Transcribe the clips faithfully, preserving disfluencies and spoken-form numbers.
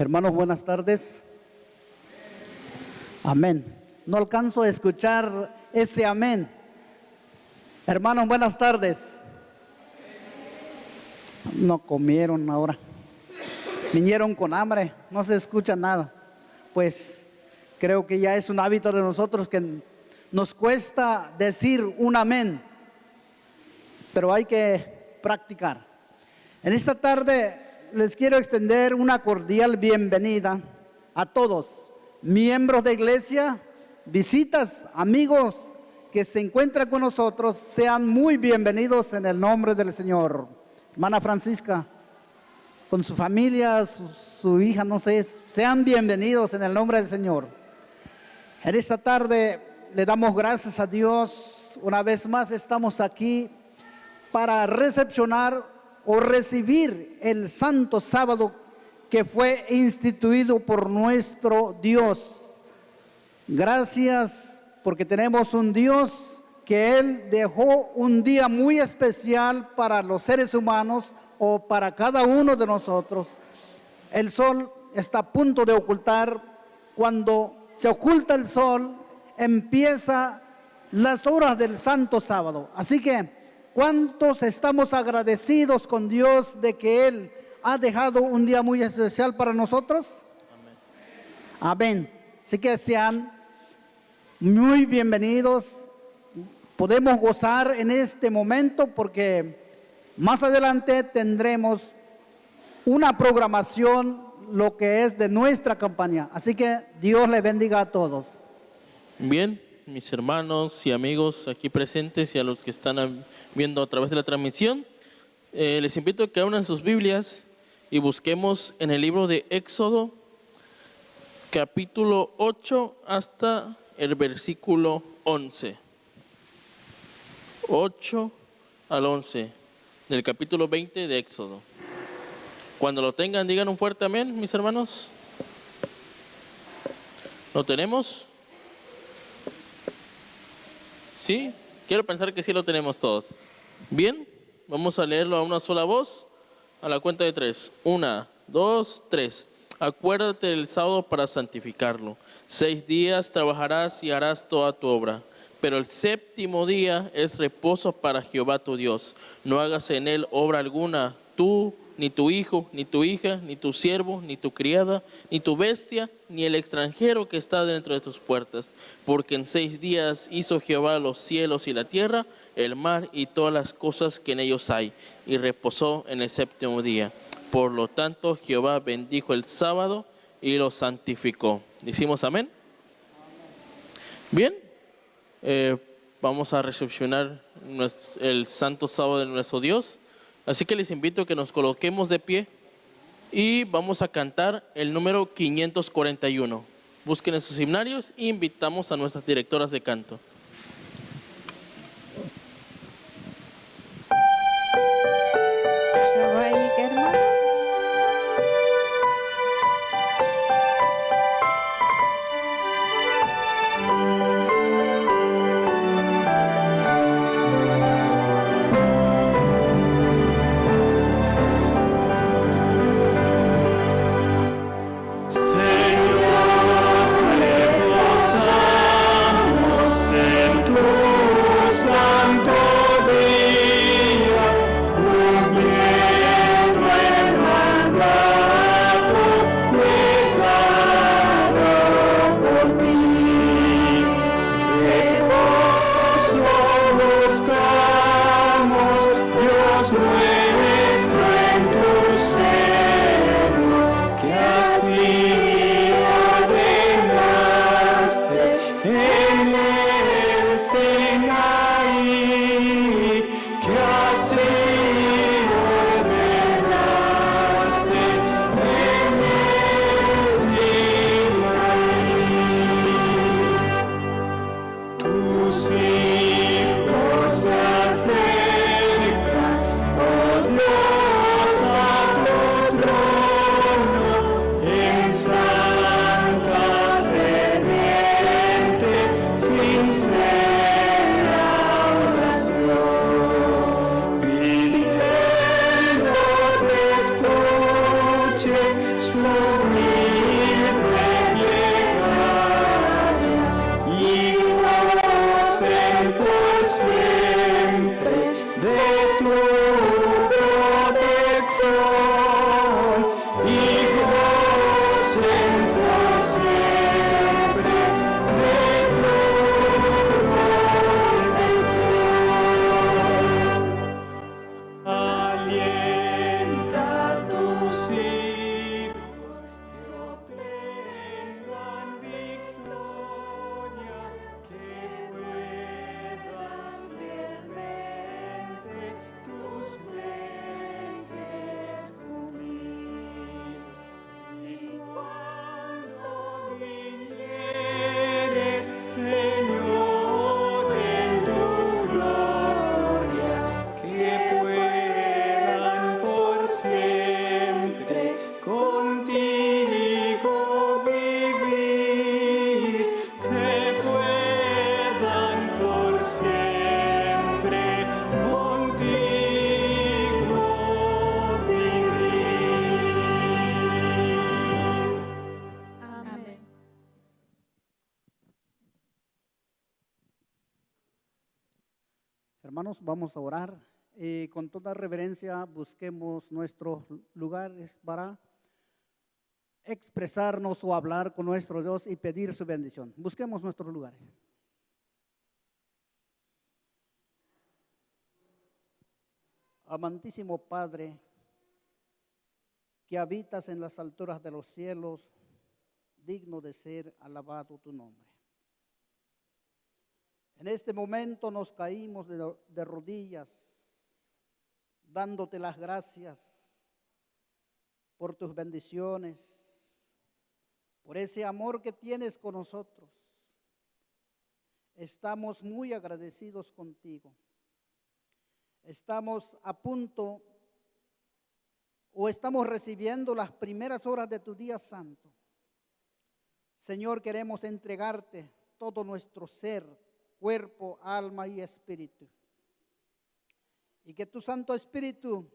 Hermanos, buenas tardes. Amén. No alcanzo a escuchar ese amén. Hermanos, buenas tardes. No comieron ahora. Vinieron con hambre, no se escucha nada. Pues creo que ya es un hábito de nosotros que nos cuesta decir un amén, pero hay que practicar. En esta tarde les quiero extender una cordial bienvenida a todos, miembros de iglesia, visitas, amigos que se encuentran con nosotros, sean muy bienvenidos en el nombre del Señor. Hermana Francisca, con su familia, su, su hija, no sé, sean bienvenidos en el nombre del Señor. En esta tarde le damos gracias a Dios. Una vez más estamos aquí para recepcionar o recibir el santo sábado que fue instituido por nuestro Dios. Gracias porque tenemos un Dios que Él dejó un día muy especial para los seres humanos o para cada uno de nosotros. El sol está a punto de ocultar. Cuando se oculta el sol, empieza las horas del santo sábado. Así que, ¿cuántos estamos agradecidos con Dios de que Él ha dejado un día muy especial para nosotros? Amén. Así que sean muy bienvenidos. Podemos gozar en este momento porque más adelante tendremos una programación, lo que es de nuestra campaña. Así que Dios les bendiga a todos. Bien, mis hermanos y amigos aquí presentes y a los que están a- viendo a través de la transmisión, eh, les invito a que abran sus Biblias y busquemos en el libro de Éxodo, capítulo ocho hasta el versículo once. Ocho al once del capítulo veinte de Éxodo. Cuando lo tengan, digan un fuerte amén, mis hermanos. ¿Lo tenemos? ¿Sí? Quiero pensar que sí lo tenemos todos. Bien, vamos a leerlo a una sola voz. A la cuenta de tres. Una, dos, tres. Acuérdate del sábado para santificarlo. Seis días trabajarás y harás toda tu obra, pero el séptimo día es reposo para Jehová tu Dios. No hagas en él obra alguna, tú, ni tu hijo, ni tu hija, ni tu siervo, ni tu criada, ni tu bestia, ni el extranjero que está dentro de tus puertas, porque en seis días hizo Jehová los cielos y la tierra, el mar y todas las cosas que en ellos hay, y reposó en el séptimo día. Por lo tanto, Jehová bendijo el sábado y lo santificó. ¿Decimos amén? Bien, eh, vamos a recepcionar nues- el santo sábado de nuestro Dios. Así que les invito a que nos coloquemos de pie y vamos a cantar el número quinientos cuarenta y uno. Busquen en sus himnarios e invitamos a nuestras directoras de canto. Hermanos, vamos a orar. Y con toda reverencia busquemos nuestros lugares para expresarnos o hablar con nuestro Dios y pedir su bendición. Busquemos nuestros lugares. Amantísimo Padre, que habitas en las alturas de los cielos, digno de ser alabado tu nombre. En este momento nos caímos de, de rodillas, dándote las gracias por tus bendiciones, por ese amor que tienes con nosotros. Estamos muy agradecidos contigo. Estamos a punto o estamos recibiendo las primeras horas de tu día santo. Señor, queremos entregarte todo nuestro ser, cuerpo, alma y espíritu. Y que tu Santo Espíritu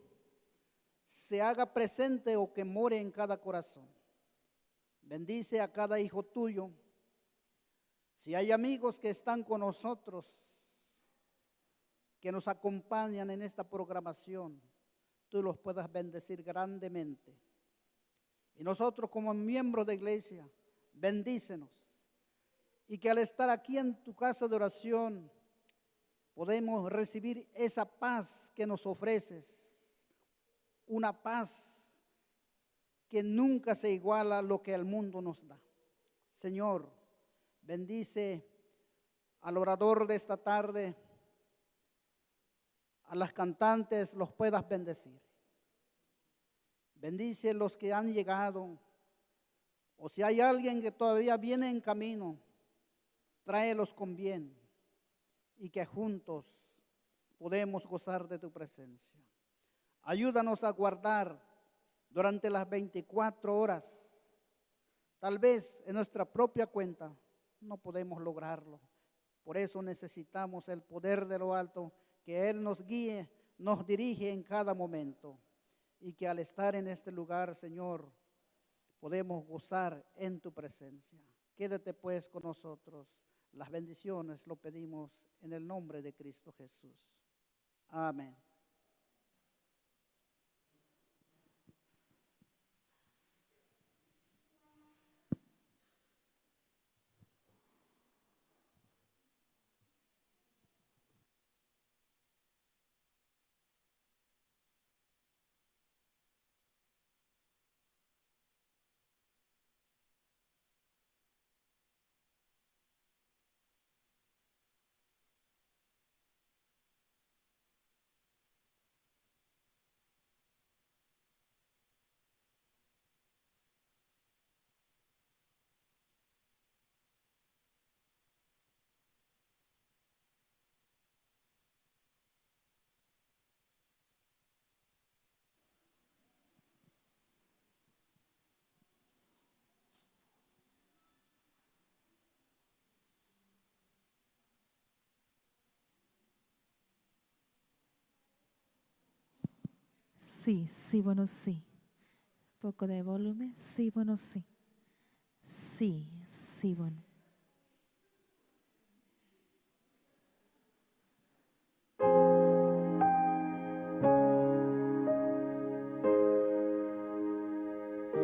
se haga presente o que more en cada corazón. Bendice a cada hijo tuyo. Si hay amigos que están con nosotros, que nos acompañan en esta programación, tú los puedas bendecir grandemente. Y nosotros como miembros de iglesia, bendícenos. Y que al estar aquí en tu casa de oración, podemos recibir esa paz que nos ofreces. Una paz que nunca se iguala a lo que el mundo nos da. Señor, bendice al orador de esta tarde, a las cantantes, los puedas bendecir. Bendice los que han llegado, o si hay alguien que todavía viene en camino, tráelos con bien y que juntos podemos gozar de tu presencia. Ayúdanos a guardar durante las veinticuatro horas. Tal vez en nuestra propia cuenta no podemos lograrlo. Por eso necesitamos el poder de lo alto, que Él nos guíe, nos dirige en cada momento, y que al estar en este lugar, Señor, podemos gozar en tu presencia. Quédate pues con nosotros. Las bendiciones lo pedimos en el nombre de Cristo Jesús. Amén. Sí, sí, bueno, sí. Poco de volumen. Sí, bueno, sí. Sí, sí, bueno.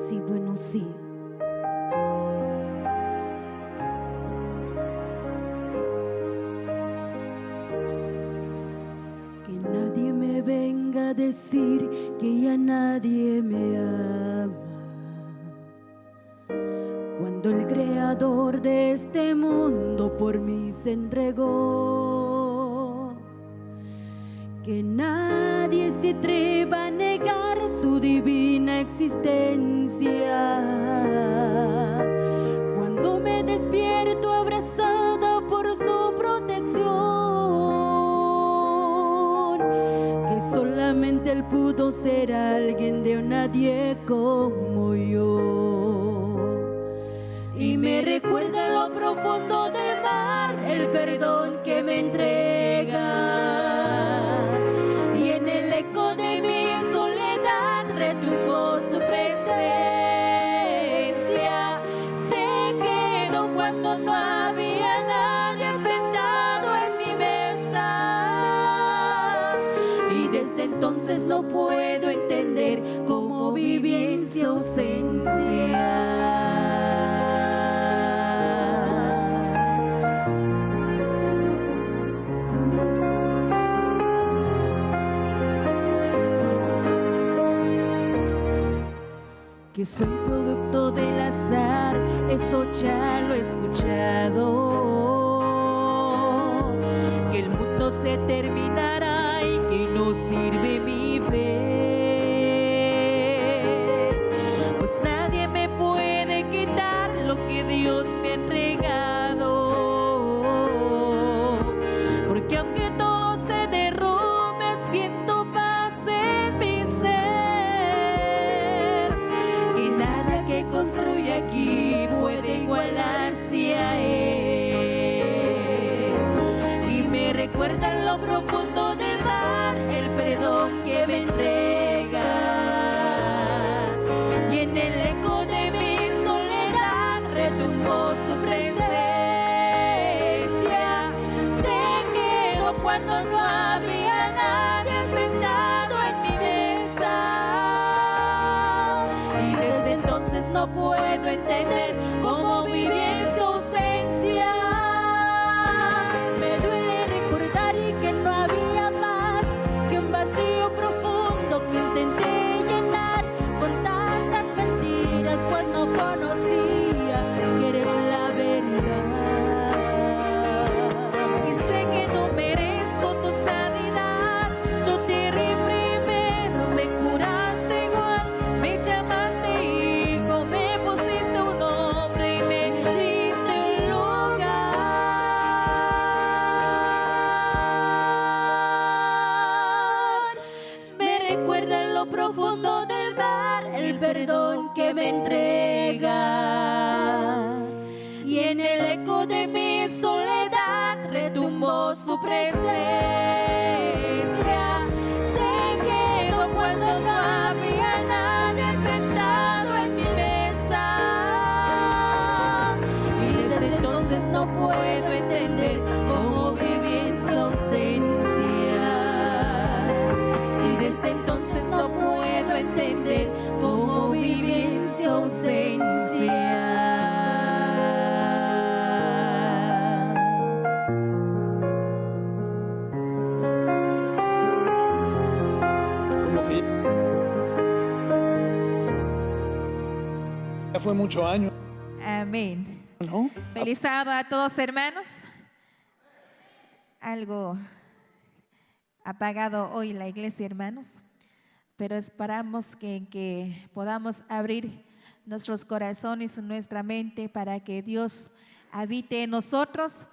Sí, bueno, sí. Que nadie me venga a decir que ya nadie me ama. Cuando el creador de este mundo por mí se entregó, que nadie se atreva a negar su divina existencia. Cuando me despierto abrazada por su protección, que solamente él pudo ser alguien de un nadie como yo. Y me recuerda lo profundo del mar el perdón que me entrega. Y en el eco de mi soledad retumbó su presencia. Se quedó cuando no había nadie sentado en mi mesa. Entonces no puedo entender cómo viví en su ausencia. Que soy producto del azar, eso ya lo he escuchado. Que el mundo se terminará y que no sirve mi fe. Pues nadie me puede quitar lo que Dios me ha entregado. Porque aunque todo se derrumbe, siento paz en mi ser, que nada que construya aquí puede igualarse a él. Y me recuerda en lo profundo del mar el perdón que me entrega. Y en el eco de mi soledad retumbó su presencia. Se quedó cuando no había nadie sentado en mi mesa. Y desde entonces no puedo entender cómo viví en su ausencia. Me duele recordar que no había más que un vacío profundo que intenté llenar con tantas mentiras, pues no conocía que eres la verdad. Y sé que no merezco tu sanidad, yo te di primero, me curaste igual, me llamaste hijo, me pusiste un nombre y me diste un lugar. Me recuerda en lo profundo del mar el perdón que me entrega. Y en el eco de mi soledad retumbó su presencia. Se quedó cuando no había nadie sentado en mi mesa. Y desde entonces no puedo entender cómo viví en su ausencia. Y desde entonces no puedo entender cómo viví en su ausencia. Como que ya fue mucho año. Amén. ¿No? Feliz sábado a todos, hermanos. Algo apagado hoy la iglesia, hermanos, pero esperamos que, que podamos abrir nuestros corazones, nuestra mente, para que Dios habite en nosotros,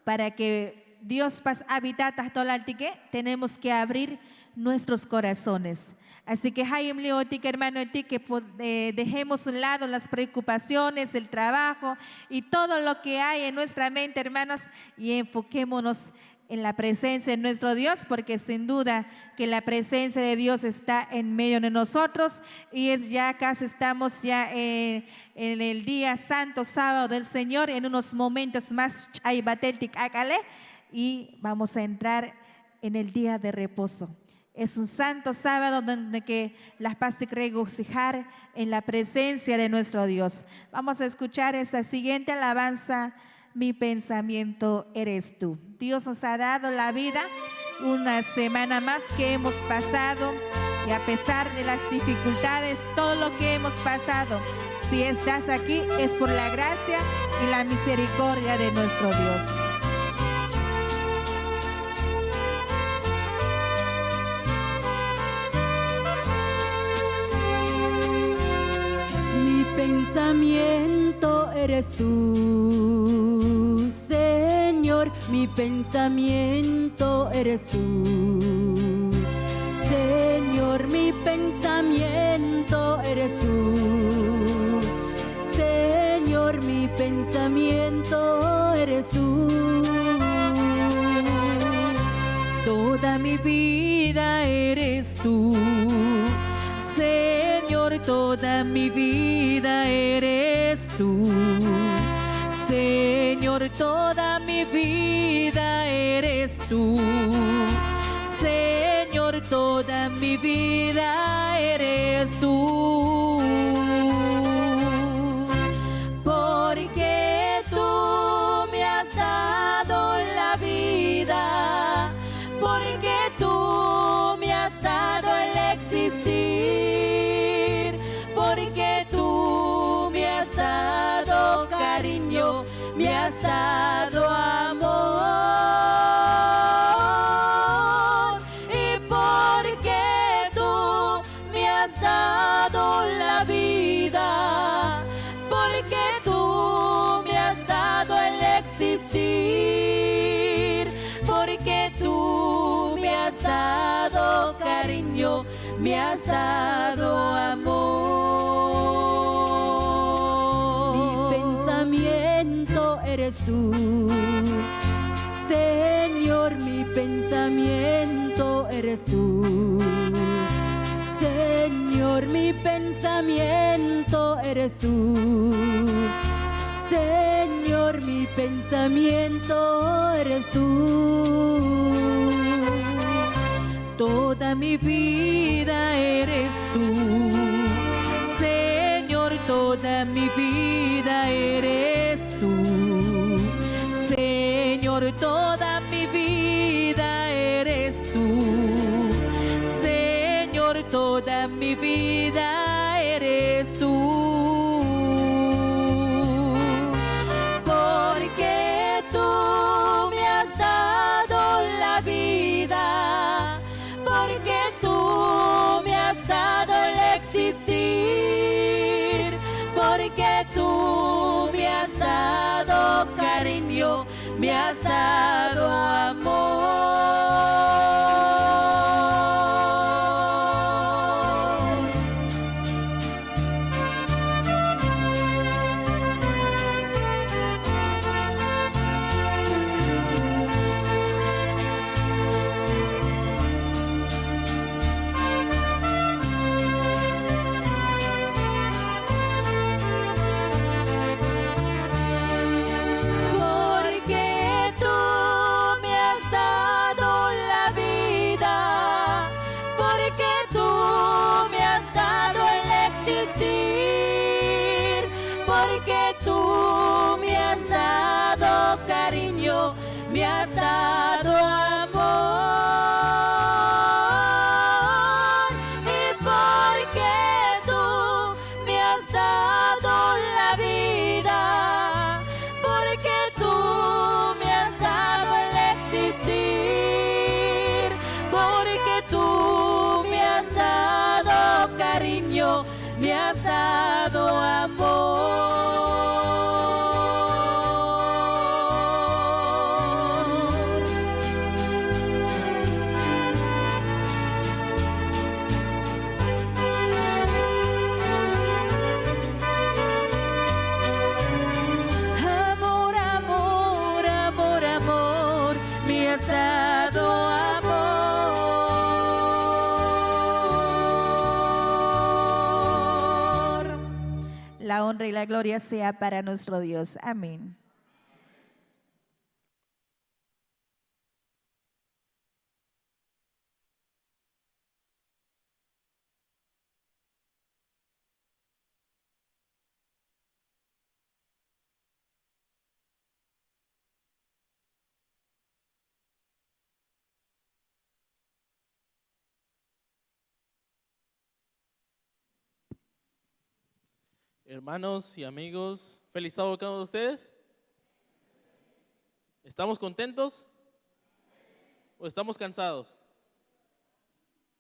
para que Dios pas habitar tajtolaltique, tenemos que abrir nuestros corazones. Así que jayem li otik, hermano, otik, que po-, eh, dejemos a un lado las preocupaciones, el trabajo y todo lo que hay en nuestra mente, hermanos, y enfoquémonos en la presencia de nuestro Dios, porque sin duda que la presencia de Dios está en medio de nosotros, y es ya casi estamos ya en, en el día santo, sábado del Señor, en unos momentos más, ch'ay batel ti k'ak'ale, y vamos a entrar en el día de reposo. Es un santo sábado donde que la paz te regocijar en la presencia de nuestro Dios. Vamos a escuchar esa siguiente alabanza, Mi pensamiento eres tú. Dios nos ha dado la vida, una semana más que hemos pasado, y a pesar de las dificultades, todo lo que hemos pasado, si estás aquí es por la gracia y la misericordia de nuestro Dios. Mi pensamiento eres tú, Señor, mi pensamiento eres tú. Señor, mi pensamiento eres tú. Señor, mi pensamiento eres tú. Toda mi vida eres tú. Señor, toda mi vida eres tú. Señor, toda mi vida eres tú. Señor, Toda mi vida eres tú, porque tú me has dado la vida, porque tú me has dado el existir, porque tú me has dado cariño, me has dado amor, y porque tú me has dado la vida, porque tú me has dado el existir, porque tú me has dado cariño, me has dado amor. Mi pensamiento eres tú, Señor, mi pensamiento eres tú. Señor, mi pensamiento eres tú. Señor, mi pensamiento eres tú. Toda mi vida eres tú, Señor, toda mi vida eres tú, Señor, toda mi vida eres tú, Señor, toda mi vida eres tú, porque tú me has dado la vida, porque tú me has dado el existir, porque tú me has dado cariño, me has dado amor. Porque tú me has dado la vida, porque tú me has dado el existir, porque tú me has dado cariño, me has dado amor, y porque tú me has dado la vida, porque tú me has dado el existir, porque tú me has dado cariño, me has dado amor. Amor, amor, amor, amor, me has dado amor. La honra y la gloria sea para nuestro Dios. Amén. Hermanos y amigos, feliz sábado a todos ustedes. ¿Estamos contentos o estamos cansados?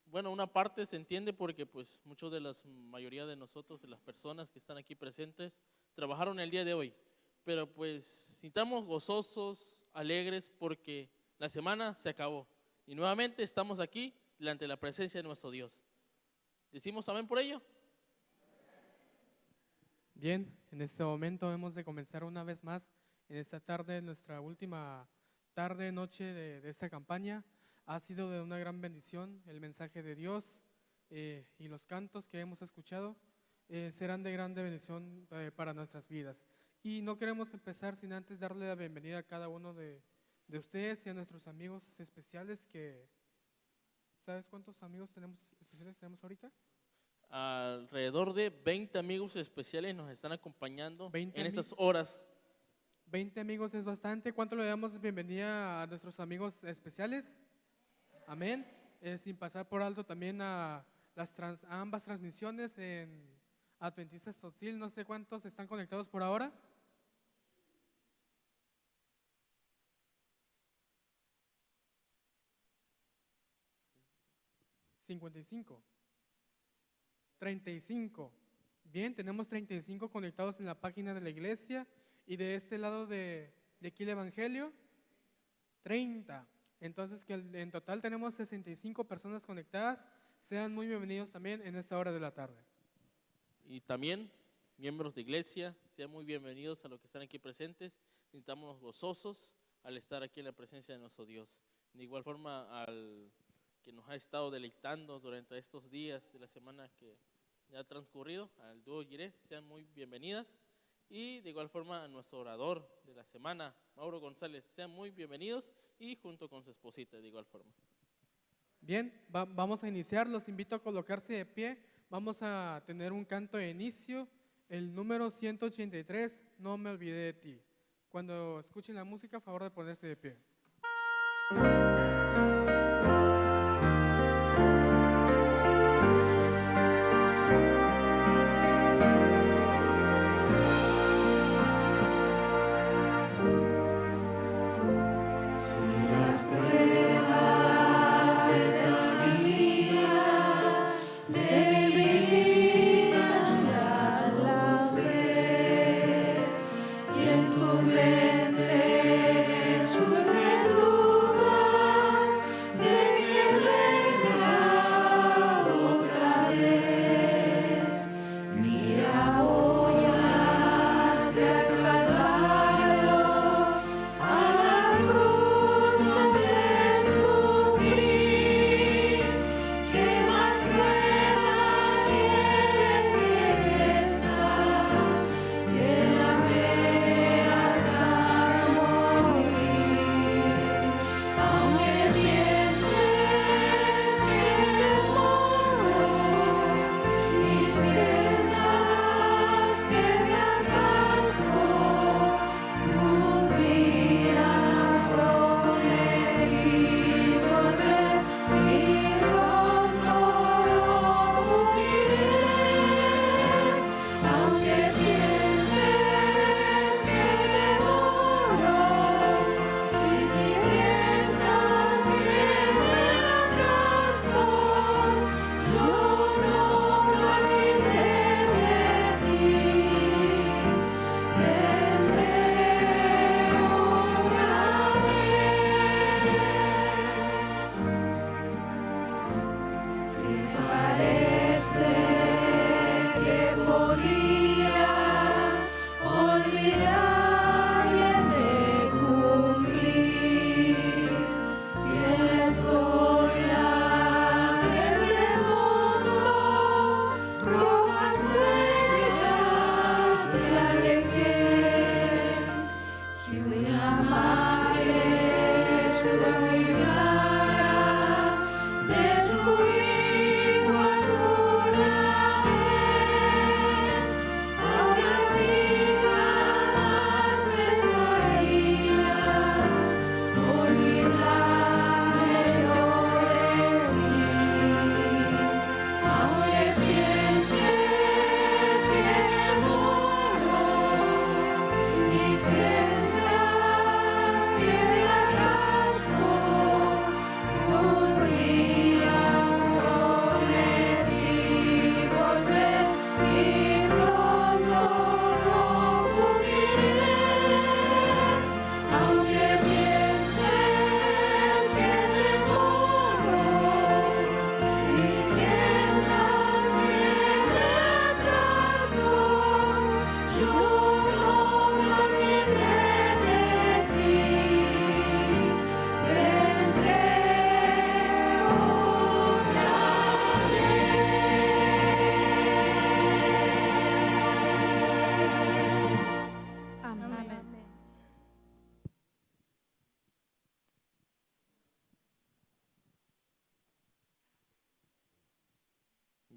Bueno, una parte se entiende porque, pues, muchos de las mayoría de nosotros, de las personas que están aquí presentes, trabajaron el día de hoy. Pero, pues, sintamos gozosos, alegres, porque la semana se acabó. Y nuevamente estamos aquí delante de la presencia de nuestro Dios. ¿Decimos amén por ello? Bien, en este momento hemos de comenzar una vez más en esta tarde, nuestra última tarde, noche de, de esta campaña. Ha sido de una gran bendición el mensaje de Dios, eh, y los cantos que hemos escuchado, eh, serán de grande bendición, eh, para nuestras vidas. Y no queremos empezar sin antes darle la bienvenida a cada uno de, de ustedes y a nuestros amigos especiales que ¿Sabes cuántos amigos tenemos, especiales tenemos ahorita? Alrededor de veinte amigos especiales nos están acompañando en estas horas. Veinte amigos es bastante. ¿Cuánto le damos bienvenida a nuestros amigos especiales? Amén. Eh, sin pasar por alto también a las trans-, a ambas transmisiones en Adventista Sotzil. No sé cuántos están conectados por ahora. Cincuenta y cinco. Treinta y cinco. Bien, tenemos treinta y cinco conectados en la página de la iglesia. Y de este lado de, de aquí el Evangelio, treinta. Entonces, que en total tenemos sesenta y cinco personas conectadas. Sean muy bienvenidos también en esta hora de la tarde. Y también, miembros de iglesia, sean muy bienvenidos a los que están aquí presentes. Sintamos gozosos al estar aquí en la presencia de nuestro Dios. De igual forma, al que nos ha estado deleitando durante estos días de la semana que ya ha transcurrido, al dúo Giré, sean muy bienvenidas. Y de igual forma a nuestro orador de la semana, Mauro González, sean muy bienvenidos y junto con su esposita de igual forma. Bien, va-, vamos a iniciar, los invito a colocarse de pie, vamos a tener un canto de inicio, el número ciento ochenta y tres, No me olvidé de ti. Cuando escuchen la música, favor de ponerse de pie.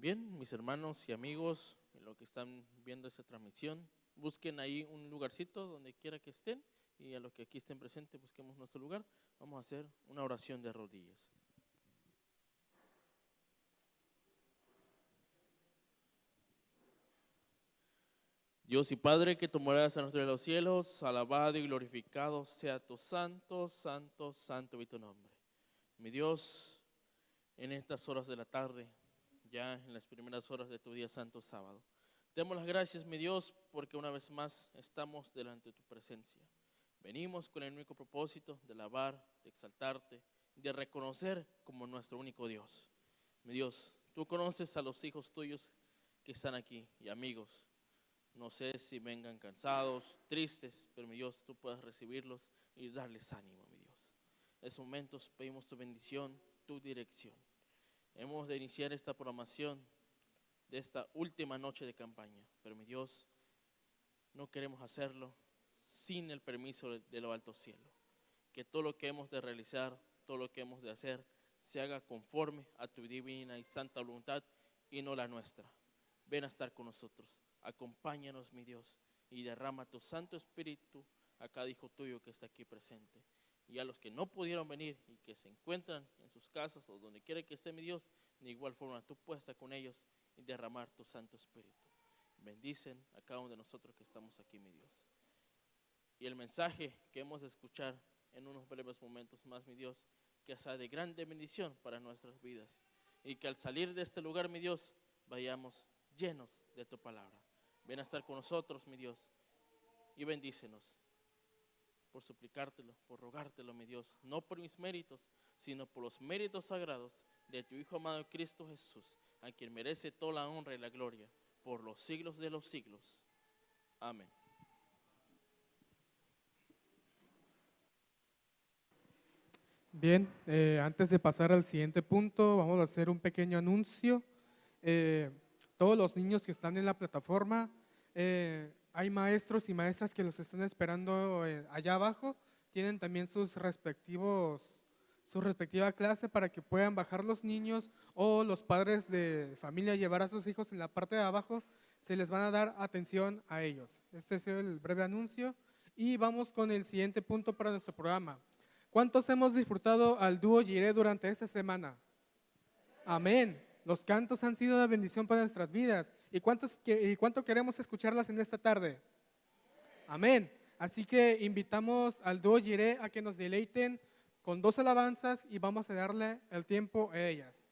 Bien, mis hermanos y amigos, los que están viendo esta transmisión, busquen ahí un lugarcito donde quiera que estén y a los que aquí estén presentes, busquemos nuestro lugar. Vamos a hacer una oración de rodillas. Dios y Padre, que tu morada sea en los cielos, alabado y glorificado sea tu santo, santo, santo y tu nombre. Mi Dios, en estas horas de la tarde, ya en las primeras horas de tu día santo sábado. Te damos las gracias, mi Dios, porque una vez más estamos delante de tu presencia. Venimos con el único propósito de alabar, de exaltarte, de reconocer como nuestro único Dios. Mi Dios, tú conoces a los hijos tuyos que están aquí y amigos. No sé si vengan cansados, tristes, pero mi Dios, tú puedas recibirlos y darles ánimo, mi Dios. En esos momentos pedimos tu bendición, tu dirección. Hemos de iniciar esta programación de esta última noche de campaña, pero mi Dios, no queremos hacerlo sin el permiso de, de lo alto cielo. Que todo lo que hemos de realizar, todo lo que hemos de hacer, se haga conforme a tu divina y santa voluntad y no la nuestra. Ven a estar con nosotros, acompáñanos, mi Dios, y derrama tu Santo Espíritu a cada hijo tuyo que está aquí presente. Y a los que no pudieron venir y que se encuentran en sus casas o donde quiera que esté, mi Dios, de igual forma tú puedes estar con ellos y derramar tu Santo Espíritu. Bendicen a cada uno de nosotros que estamos aquí, mi Dios. Y el mensaje que hemos de escuchar en unos breves momentos más, mi Dios, que sea de grande bendición para nuestras vidas. Y que al salir de este lugar, mi Dios, vayamos llenos de tu palabra. Ven a estar con nosotros, mi Dios, y bendícenos. Por suplicártelo, por rogártelo, mi Dios, no por mis méritos, sino por los méritos sagrados de tu Hijo amado Cristo Jesús, a quien merece toda la honra y la gloria por los siglos de los siglos. Amén. Bien, eh, antes de pasar al siguiente punto, vamos a hacer un pequeño anuncio. Eh, todos los niños que están en la plataforma, eh, hay maestros y maestras que los están esperando, eh, allá abajo. Tienen también sus respectivos, su respectiva clase para que puedan bajar los niños o los padres de familia llevar a sus hijos en la parte de abajo. Se les van a dar atención a ellos. Este es el breve anuncio y vamos con el siguiente punto para nuestro programa. ¿Cuántos hemos disfrutado al dúo Jiré durante esta semana? Amén. Los cantos han sido de bendición para nuestras vidas. ¿Y cuántos que- y cuánto queremos escucharlas en esta tarde? Amén. Así que invitamos al dúo Jiré a que nos deleiten con dos alabanzas y vamos a darle el tiempo a ellas.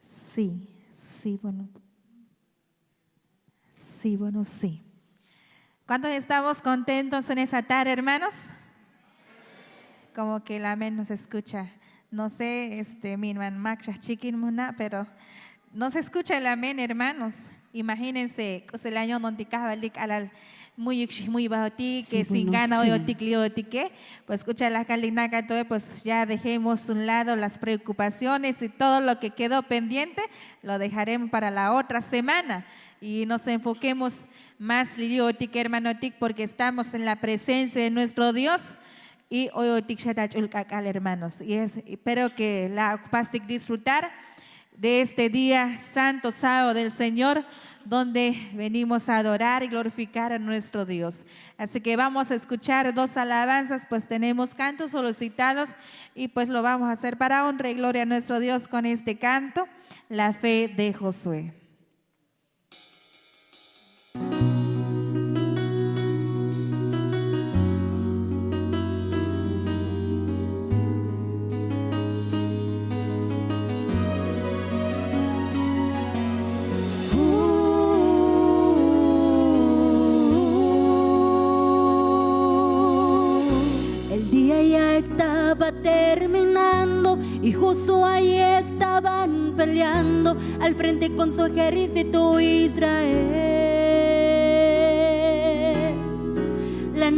Sí, sí, bueno. Sí, bueno, sí. ¿Cuántos estamos contentos en esa tarde, hermanos? Como que el amén no se escucha. No sé, este, mi hermano Max, chiquin muna, pero no se escucha el amén, hermanos. Imagínense, k'usi laño donde caja lik alal muy muy bajo ti que sin gana hoy o ti clio ti que pues escucha la calinaca todo pues ya dejemos a un lado las preocupaciones y todo lo que quedó pendiente lo dejaremos para la otra semana y nos enfoquemos más liliotic hermanotic porque estamos en la presencia de nuestro Dios y hoy otic xatach'ul k'ak'al hermanos y es espero que la ocupastic disfrutar de este día santo sábado del Señor, donde venimos a adorar y glorificar a nuestro Dios. Así que vamos a escuchar dos alabanzas, pues tenemos cantos solicitados y pues lo vamos a hacer para honra y gloria a nuestro Dios con este canto, La fe de Josué. El día ya estaba terminando y Josué ahí estaban peleando al frente con su ejército Israel.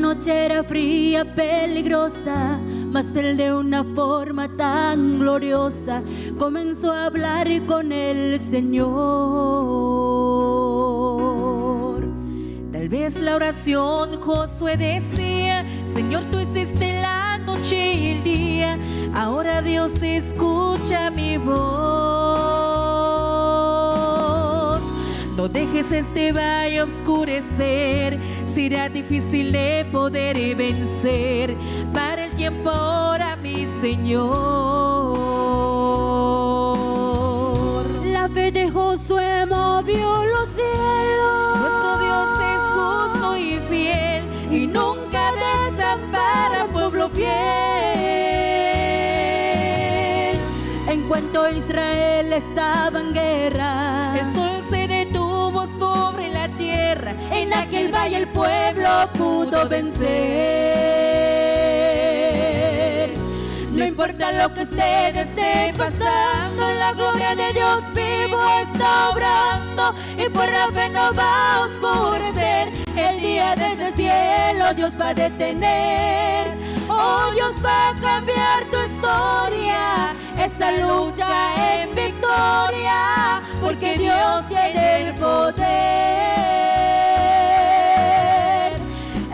Noche era fría, peligrosa, mas él de una forma tan gloriosa comenzó a hablar con el Señor. Tal vez la oración Josué decía: Señor, tú hiciste la noche y el día, ahora, Dios, escucha mi voz. No dejes este valle oscurecer, será difícil de poder vencer. Para el tiempo ahora, mi Señor. La fe de Josué movió los cielos. Nuestro Dios es justo y fiel y nunca desampara a un pueblo fiel. En cuanto Israel estaba en guerra, el sol se detuvo sobre la tierra. En aquel valle el pueblo pudo vencer. No importa lo que usted esté pasando, la gloria de Dios vivo está obrando. Y por la fe no va a oscurecer. El día desde el cielo Dios va a detener. Oh, Dios va a cambiar tu historia. Esa lucha en victoria, porque Dios tiene el poder.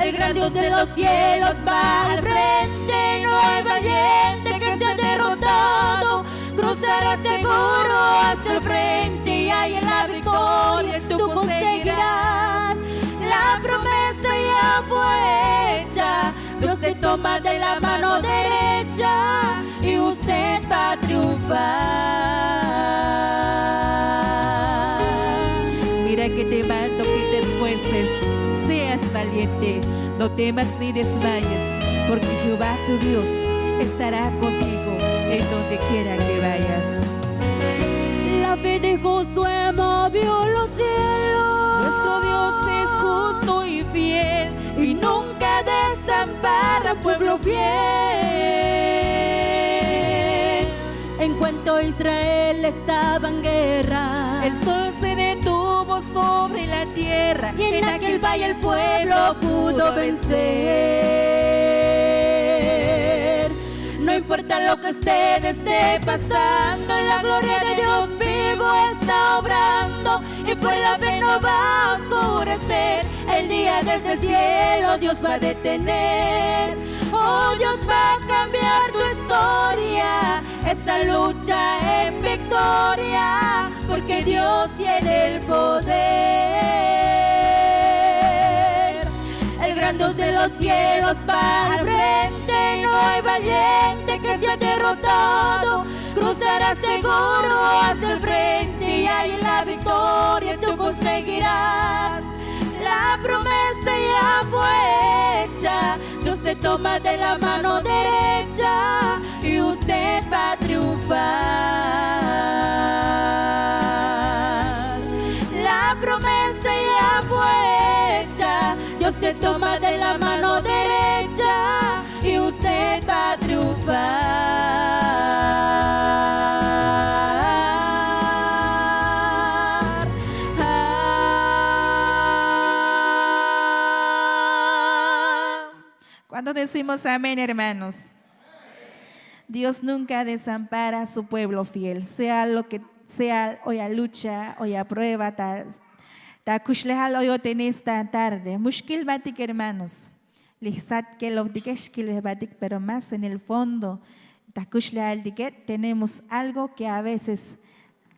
El gran Dios de los cielos va al frente, y no hay valiente que sea derrotado. Cruzará seguro hasta el frente, y ahí en la victoria tú conseguirás. La promesa ya fue hecha, Dios te toma de la mano derecha y usted va a triunfar. Mira que te mando que te esfuerces, seas valiente, no temas ni desmayes, porque Jehová tu Dios estará contigo en donde quiera que vayas. La fe de Josué movió los cielos. Nuestro Dios es justo y fiel y nunca desampara a un pueblo fiel. En cuanto Israel estaba en guerra, el sol se detuvo sobre la tierra, y en aquel valle el pueblo pudo vencer. No importa lo que usted esté pasando, la gloria de Dios vivo está obrando, y por la fe no va a oscurecer. El día desde el cielo Dios va a detener. Oh, Dios va a cambiar tu historia, esa lucha en victoria, porque Dios tiene el poder. El gran Dios de los cielos va al frente, y no hay valiente que sea derrotado. Cruzará seguro hacia el frente, y ahí la victoria tú conseguirás. La promesa ya fue hecha, Dios te toma de la mano derecha y usted va a triunfar. La promesa ya fue hecha, Dios te toma de la mano derecha y usted va a triunfar. ¿Cuántos decimos amén, hermanos? Dios nunca desampara a su pueblo fiel, sea lo que sea, o ya lucha, o ya prueba, ta, ta kuxlejal oyote en esta tarde. Muxkil batik, hermanos. Li jsat kelovtike xkilbejbatik, pero más en el fondo ta kuxlejaltike tenemos algo que a veces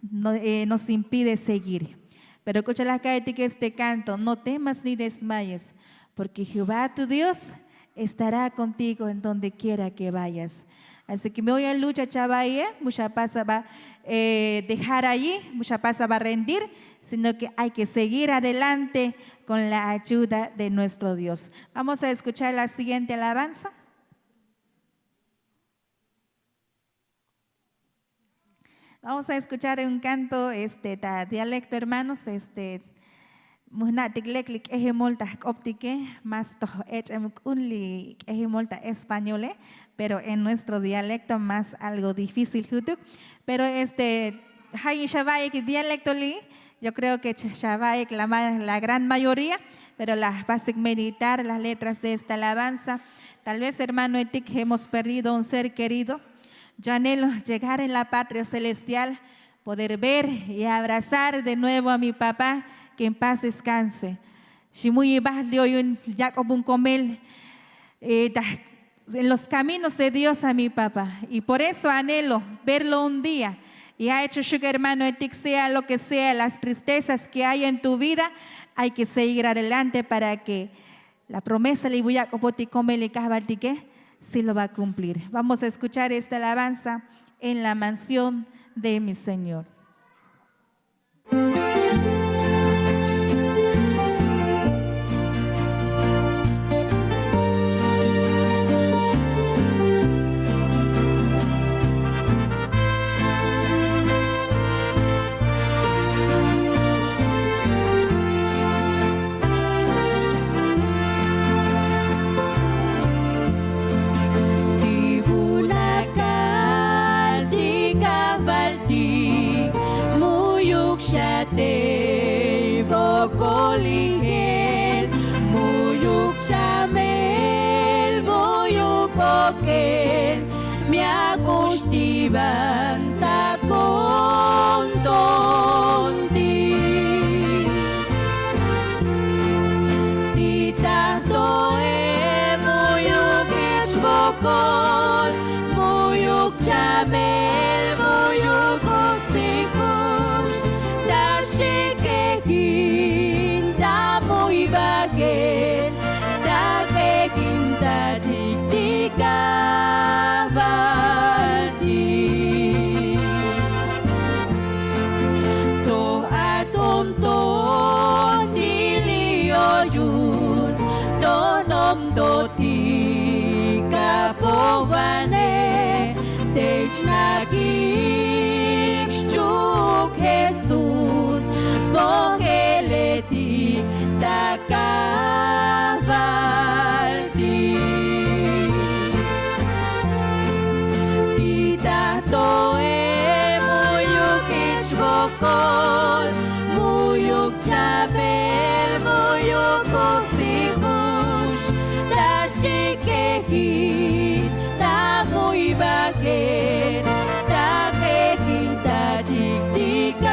no, eh, nos impide seguir. Pero k'u chalaj ka'ytik este canto: No temas ni desmayes, porque Jehová tu Dios estará contigo en donde quiera que vayas. Así que mi oya lucha chavaye, muxa pasa va, eh, dejar allí, muxa pasa va rendir, sino que hay que seguir adelante con la ayuda de nuestro Dios. Vamos a escuchar la siguiente alabanza. Vamos a escuchar un canto este ta dialecto, hermanos. Este, mujna'tik lek li k'ejimol ta jk'optike, más toj ech'em k'un li k'ejimol ta españole, pero en nuestro dialecto más algo difícil jutuk. Pero este, jayi xava'ik dialecto li, Yo creo que xa vaik la gran mayoría, pero la pasik meditar las letras de esta alabanza. Tal vez hermano etik hemos perdido un ser querido. Yo anhelo llegar en la patria celestial, poder ver y abrazar de nuevo a mi papá, que en paz descanse. Ximuy ibajli oyun yak'obun komel, eh, en los caminos de Dios a mi papá. Y por eso anhelo verlo un día. Y ha hecho shuk hermano etik, sea lo que sea las tristezas que hay en tu vida, hay que seguir adelante para que la promesa li bu yak'obotik komel li kajvaltike si lo va a cumplir. Vamos a escuchar esta alabanza: en la mansión de mi Señor. Ti vunakal ti kajvaltik mu'yuk xa te vokolijel, mu'yuk chamel, mu'yuk okel, mi ak'ux ti van ta kontontik. Ti ta to'e mu'yuk jech vokol, mu'yuk chamel, mu'yuk osikux, ta xikejin ta muybajel, ta k'ejin ta tiktik kajvaltik. Toj atonton ti li oyun, toj nomtotik apojvane, te xnakik xchuk Jesús, pojeletik ta kajvaltik. Ti ta to'e mu'yuk jech vokol, mu'yuk chamel, mu'yuk osikux, ta xikejin ta muybajel, ta k'ejin ta tiktik kajvaltik.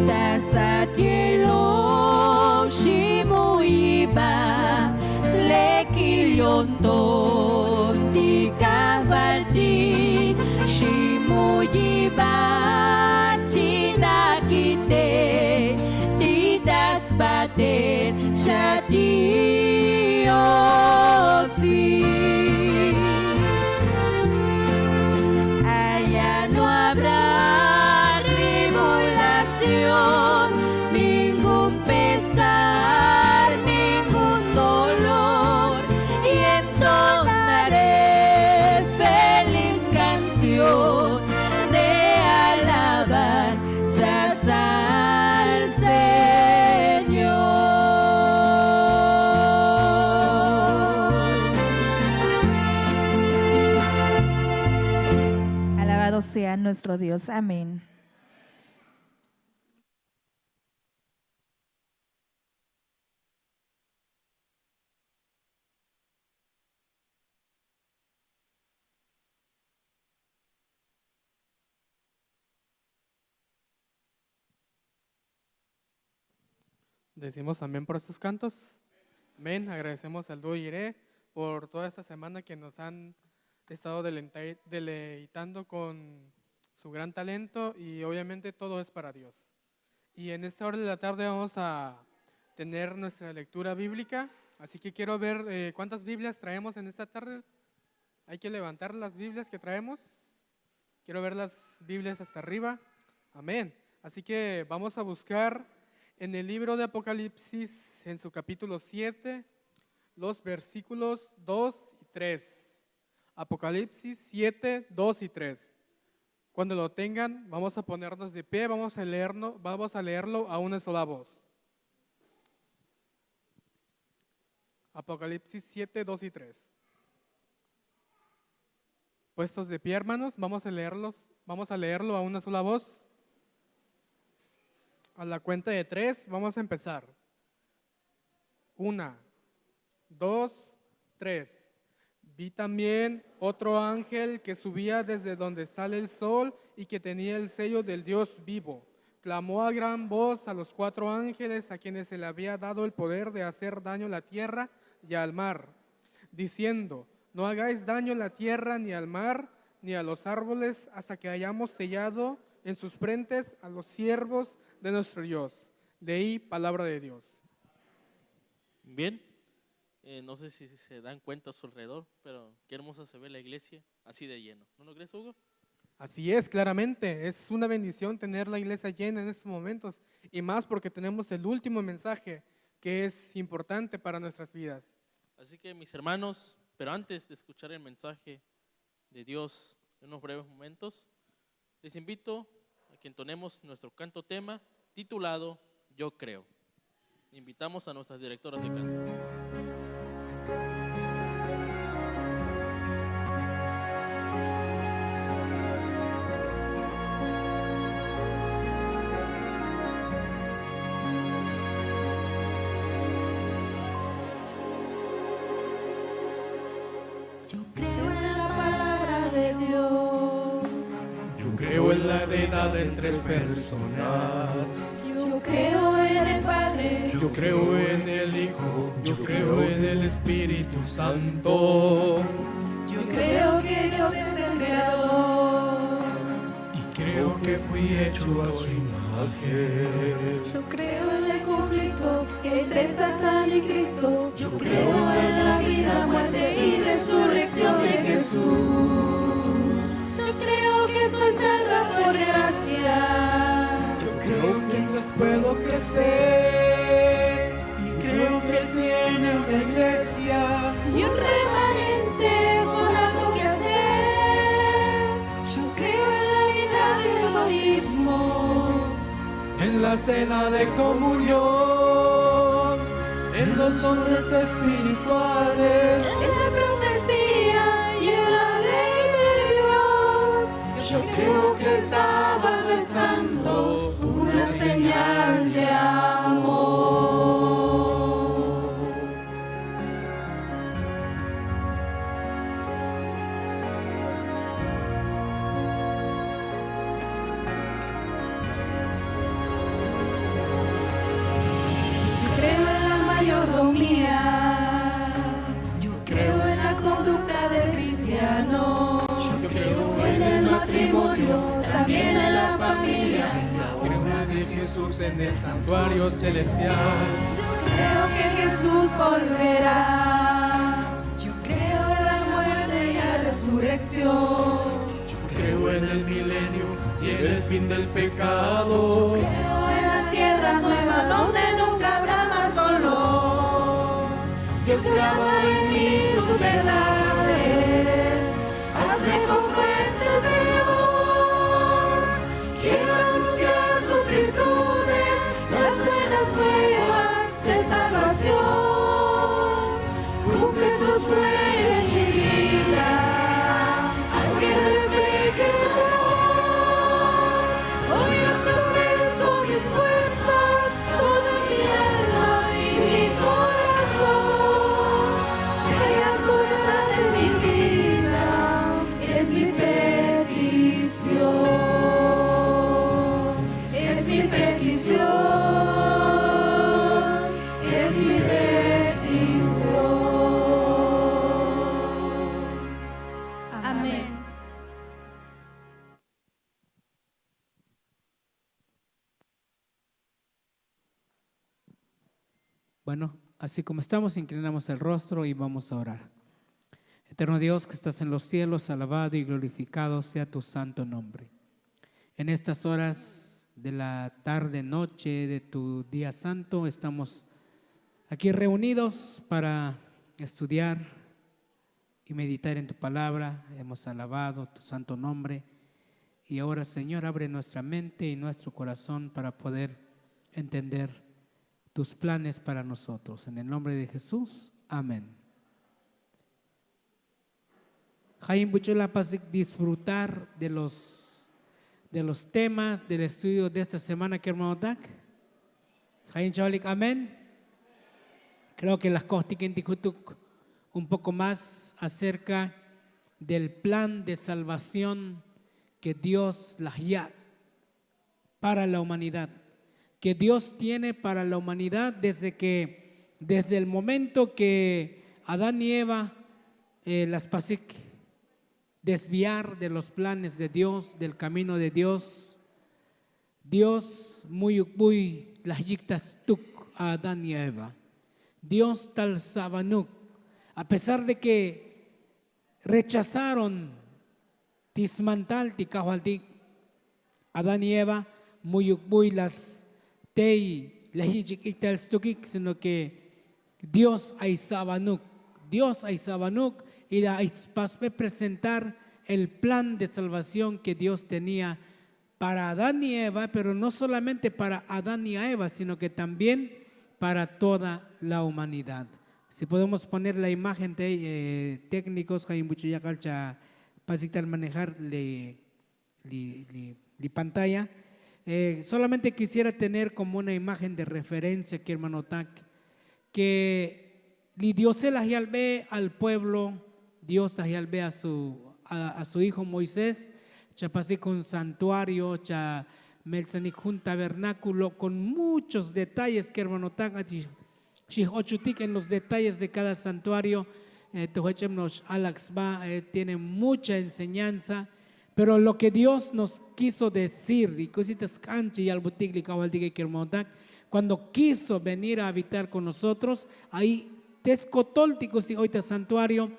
Ta sat yeloj ximuyiba slekil yonton ti kajvaltik, ximuyiba chinakite ti ta sbatel xa ti osi. Allá no habrá tribulación, ningún pesar, ningún dolor, y entonaré feliz canción de alabanzas al Señor. Alabado sea nuestro Dios. Amén. Decimos amén por estos cantos. Amén. Agradecemos al dúo Yiré por toda esta semana que nos han estado delenta- deleitando con su gran talento y obviamente todo es para Dios. Y en esta hora de la tarde vamos a tener nuestra lectura bíblica. Así que quiero ver, eh, cuántas Biblias traemos en esta tarde. Hay que levantar las Biblias que traemos. Quiero ver las Biblias hasta arriba. Amén. Así que vamos a buscar en el libro de Apocalipsis, en su capítulo siete, los versículos dos y tres. Apocalipsis siete, dos y tres. Cuando lo tengan, vamos a ponernos de pie, vamos a leerlo, vamos a leerlo a una sola voz. Apocalipsis siete, dos y tres. Puestos de pie, hermanos, vamos a leerlos, vamos a leerlo a una sola voz. A la cuenta de tres, vamos a empezar. Una, dos, tres. Vi también otro ángel que subía desde donde sale el sol y que tenía el sello del Dios vivo. Clamó a gran voz a los cuatro ángeles a quienes se le había dado el poder de hacer daño a la tierra y al mar, diciendo: "No hagáis daño a la tierra, ni al mar, ni a los árboles, hasta que hayamos sellado en sus frentes a los siervos de nuestro Dios". Leí palabra de Dios. Bien. Eh, no sé si se dan cuenta a su alrededor, pero qué hermosa se ve la iglesia así de lleno. ¿No lo crees, Hugo? Así es, claramente. Es una bendición tener la iglesia llena en estos momentos, y más porque tenemos el último mensaje que es importante para nuestras vidas. Así que, mis hermanos, pero antes de escuchar el mensaje de Dios en unos breves momentos, les invito a que entonemos nuestro canto tema titulado Yo creo. Invitamos a nuestras directoras de canto. Yo creo en la palabra de Dios. Yo creo en la deidad en tres personas. Yo creo en el Padre. Yo creo en el Hijo. Yo creo en el Espíritu Santo. Yo creo que Dios es el creador. Y creo que fui hecho a su imagen. Yo creo en el conflicto entre Satán y Cristo. Yo creo en la vida, muerte y resurrección de Jesús. Yo creo que soy salva por gracia. Yo creo que en Dios puedo crecer. Y creo que Él tiene una iglesia y un remanente con algo que hacer. Yo creo en la vida del bautismo, en la cena de comunión, en los dones espirituales, en la profecía y en la ley de Dios. Yo creo que el sábado es santo, una señal de amor. Yo creo en la mayordomía. Yo creo en la conducta del cristiano. Yo creo en el matrimonio, también en la familia. En la obra de Jesús en el santuario celestial. Yo creo que Jesús volverá. Yo creo en la muerte y la resurrección. Yo creo en el milenio y en el fin del pecado. Yo creo en la tierra nueva donde nunca habrá más dolor. Dios, graba en mí tus verdades. Hazme congruente, Señor. Quiero anunciar tus virtudes, las buenas nuevas de salvación. Cumple tu sueño en mi vida. Haz que refleje tu amor. Hoy yo te ofrezco mis fuerzas, toda mi alma y mi corazón. Sea puerta de mi vida. Es mi petición, es mi petición, es mi petición. Amén. Bueno, así como estamos, inclinamos el rostro y vamos a orar. Eterno Dios que estás en los cielos, alabado y glorificado sea tu santo nombre. En estas horas de la tarde, noche de tu día santo. Estamos aquí reunidos para estudiar y meditar en tu palabra. Hemos alabado tu santo nombre. Y ahora, Señor, abre nuestra mente y nuestro corazón para poder entender tus planes para nosotros. En el nombre de Jesús, amén. Jayin buch'u la pasik disfrutar de los, de los temas del estudio de esta semana, que hermano Tak. Jayin chawalik, amén. Creo que la kojtikin ti jutuk un poco más acerca del plan de salvación que Dios la ya para la humanidad, que Dios tiene para la humanidad desde que, desde el momento que Adán y Eva, eh, las pasik desviar de los planes de Dios, del camino de Dios. Dios muyuk buy la yik ta stuk a Adán y a Eva. Dios tal sabanuk, a pesar de que rechazaron ti smantal ti kajvaltik, Adán y Eva muyuk buy las tey la yich'ik iktal stukik, sino que Dios ay sabanuk. Dios ay sabanuk y la ay spasbe presentar el plan de salvación que Dios tenía para Adán y Eva, pero no solamente para Adán y a Eva, sino que también para toda la humanidad. Si podemos poner la imagen de, eh, técnicos, jayin buch'u yakal cha pasik tal manejar li, li, li, li pantalla. Eh, solamente quisiera tener como una imagen de referencia aquí, hermano Tak, que li Diose la yalbe al pueblo, Dios la yalbe a su, a, a su hijo Moisés, cha pasik un santuario, cha meltsanik jun tabernáculo con muchos detalles, que hermano Tak, achi xij ochutik en los detalles de cada santuario. Eh, to jech'em no'ox alak sba, eh, tiene mucha enseñanza, pero lo que Dios nos quiso decir, y cositas k'an chi yalbutik li kajvaltik, que hermano Tak, cuando quiso venir a habitar con nosotros, ahí te skotol ti kusi oy ta santuario,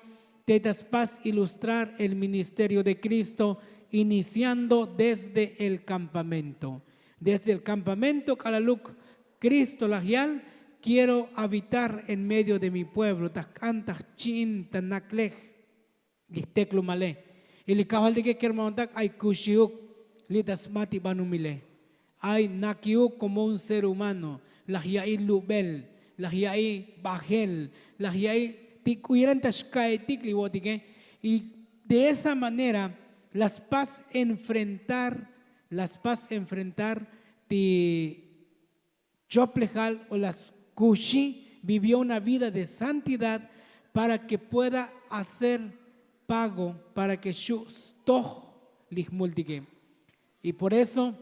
te ta spas ilustrar el ministerio de Cristo, iniciando desde el campamento. Desde el campamento k'alaluk Cristo laj yal: quiero habitar en medio de mi pueblo. Ta jk'an ta jchi'in ta naklej li jteklumale. Y li kajvaltike, kermanotak, ay kuxiuk li ta sba ti banumile. Ay nakiuk como un ser humano, laj ya'i lubel, laj ya'i bajel, laj ya'i ti k'u yalan ta xka'etik li vo'otike. Y de esa manera la spas enfrentar, la spas enfrentar ti choplejal o la skuxi, vivió una vida de santidad para que pueda hacer pago, para que xu' stoj li jmultike. Y por eso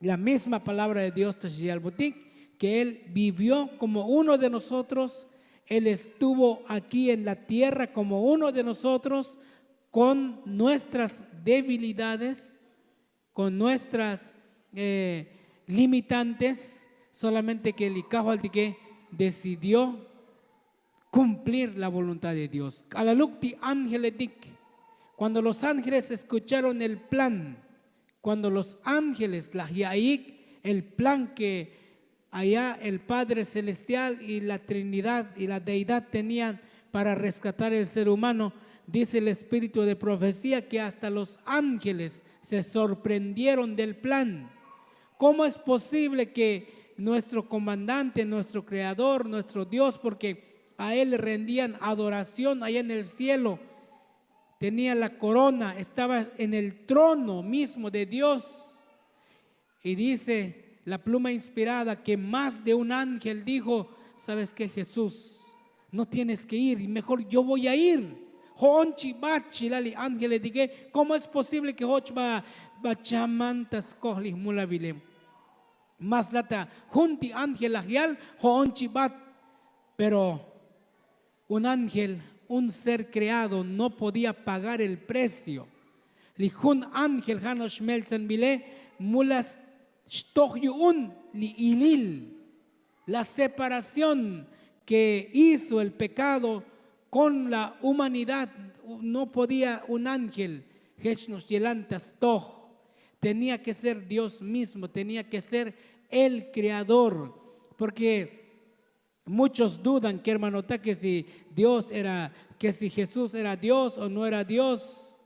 la misma palabra de Dios ta xi yalbotik que él vivió como uno de nosotros, él estuvo aquí en la tierra como uno de nosotros, con nuestras debilidades, con nuestras, eh, limitantes, solamente que li kajvaltike decidió cumplir la voluntad de Dios. K'alaluk ti ángeletik, cuando los ángeles escucharon el plan, cuando los ángeles laj ya'iik el plan que allá el Padre Celestial y la Trinidad y la Deidad tenían para rescatar el ser humano, dice el espíritu de profecía que hasta los ángeles se sorprendieron del plan. ¿Cómo es posible que nuestro comandante, nuestro creador, nuestro Dios, porque a él le rendían adoración allá en el cielo, tenía la corona, estaba en el trono mismo de Dios? Y dice la pluma inspirada que más de un ángel dijo: "¿Sabes qué, Jesús? No tienes que ir, mejor yo voy a ir". Jo'on chibat, xi la li ángeletike. ¿Cómo es posible que jo'och ba, ba chaman ta skoj li jmulavile? Mas la ta jun ti ángel laj yal: "Jo'on chibat". Pero un ángel, un ser creado, no podía pagar el precio. Li jun ángel ja' no'ox meltsanbile, mu la xtoj yu'un li ilil. La separación que hizo el pecado con la humanidad, no podía un ángel jech no'ox yelan ta stoj. Tenía que ser Dios mismo, tenía que ser el creador. Porque muchos dudan, kermanota, ke si dios era, ke si jesús era dios o no era dios.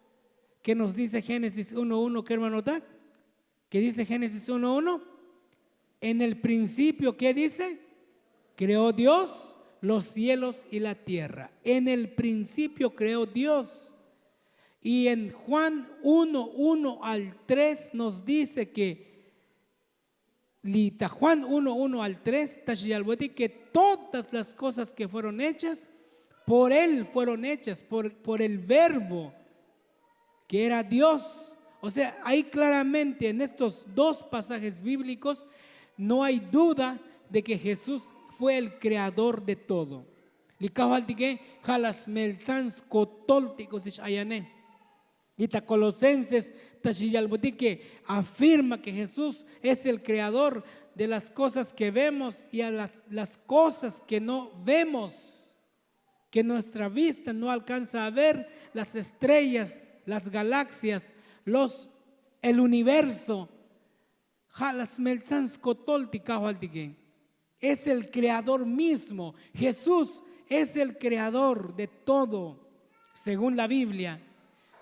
Ke nos dice génesis uno uno, kermanota? Ke dice génesis uno uno? En el principio, ke dice? Creó dios los cielos y la tierra. En el principio creó dios. Y en juan uno uno al tres nos dice ke li ta juan uno uno al tres ta xiyalbotik ke todas las kosas ke fueron hechas, por él fueron hechas, por el verbo ke era dios. O sea, ahi klaramente en estos dos pasajes bíblikos no hay duda de ke jesús fue el kreador de todo. Li kajvaltike ja' la smeltzan skotol ti' k'usi x'ayane. Y ta kolosenses ta xiyalbotik ke afirma ke jesús es el kreador de las kosas ke vemos y a las kosas ke no vemos, ke nuestra vista no alkanza a ver, las estrellas, las galaxias, los el universo. Ja' la smeltzan skotol ti kajvaltike. Es el kreador mismo. Jesús es el kreador de todo según la biblia.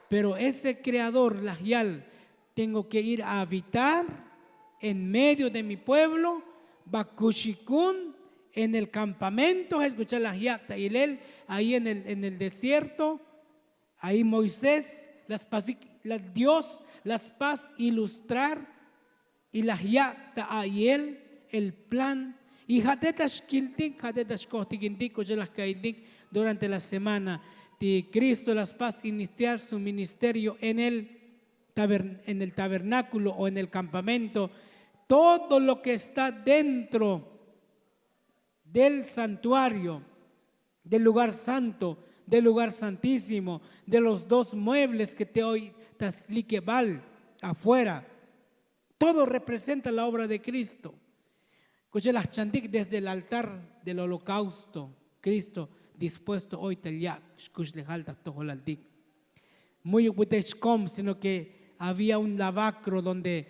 Pero ese kreador laj yal, tengo ke ir a habitar en medio de mi pueblo. Bakuxikun en el kampamento je' xkucha' laj yak' ta ilel ahi en el desierto. Ahi moisés la spasik, dios la spas ilustrar. Y laj yak' ta ahi el plan. Y ja' te ta xkiltik ja' te ta xkojtikintik k'ucha' laj ka'intik durante la semana ti kristo la spas iniciar su ministerio en el tabernákulo o en el kampamento. Todo lo ke está dentro del santuario, del lugar santo, del lugar santísimo, de los dos muebles ke te oy ta slikebal afuera. Todo representa la obra de kristo. K'ucha' laj chantik desde el altar del holokausto kristo dispuesto oy ta yak' xkuxlejal ta jtojolaltik. Mu'yuk butej chkom sino ke había un lavakro donde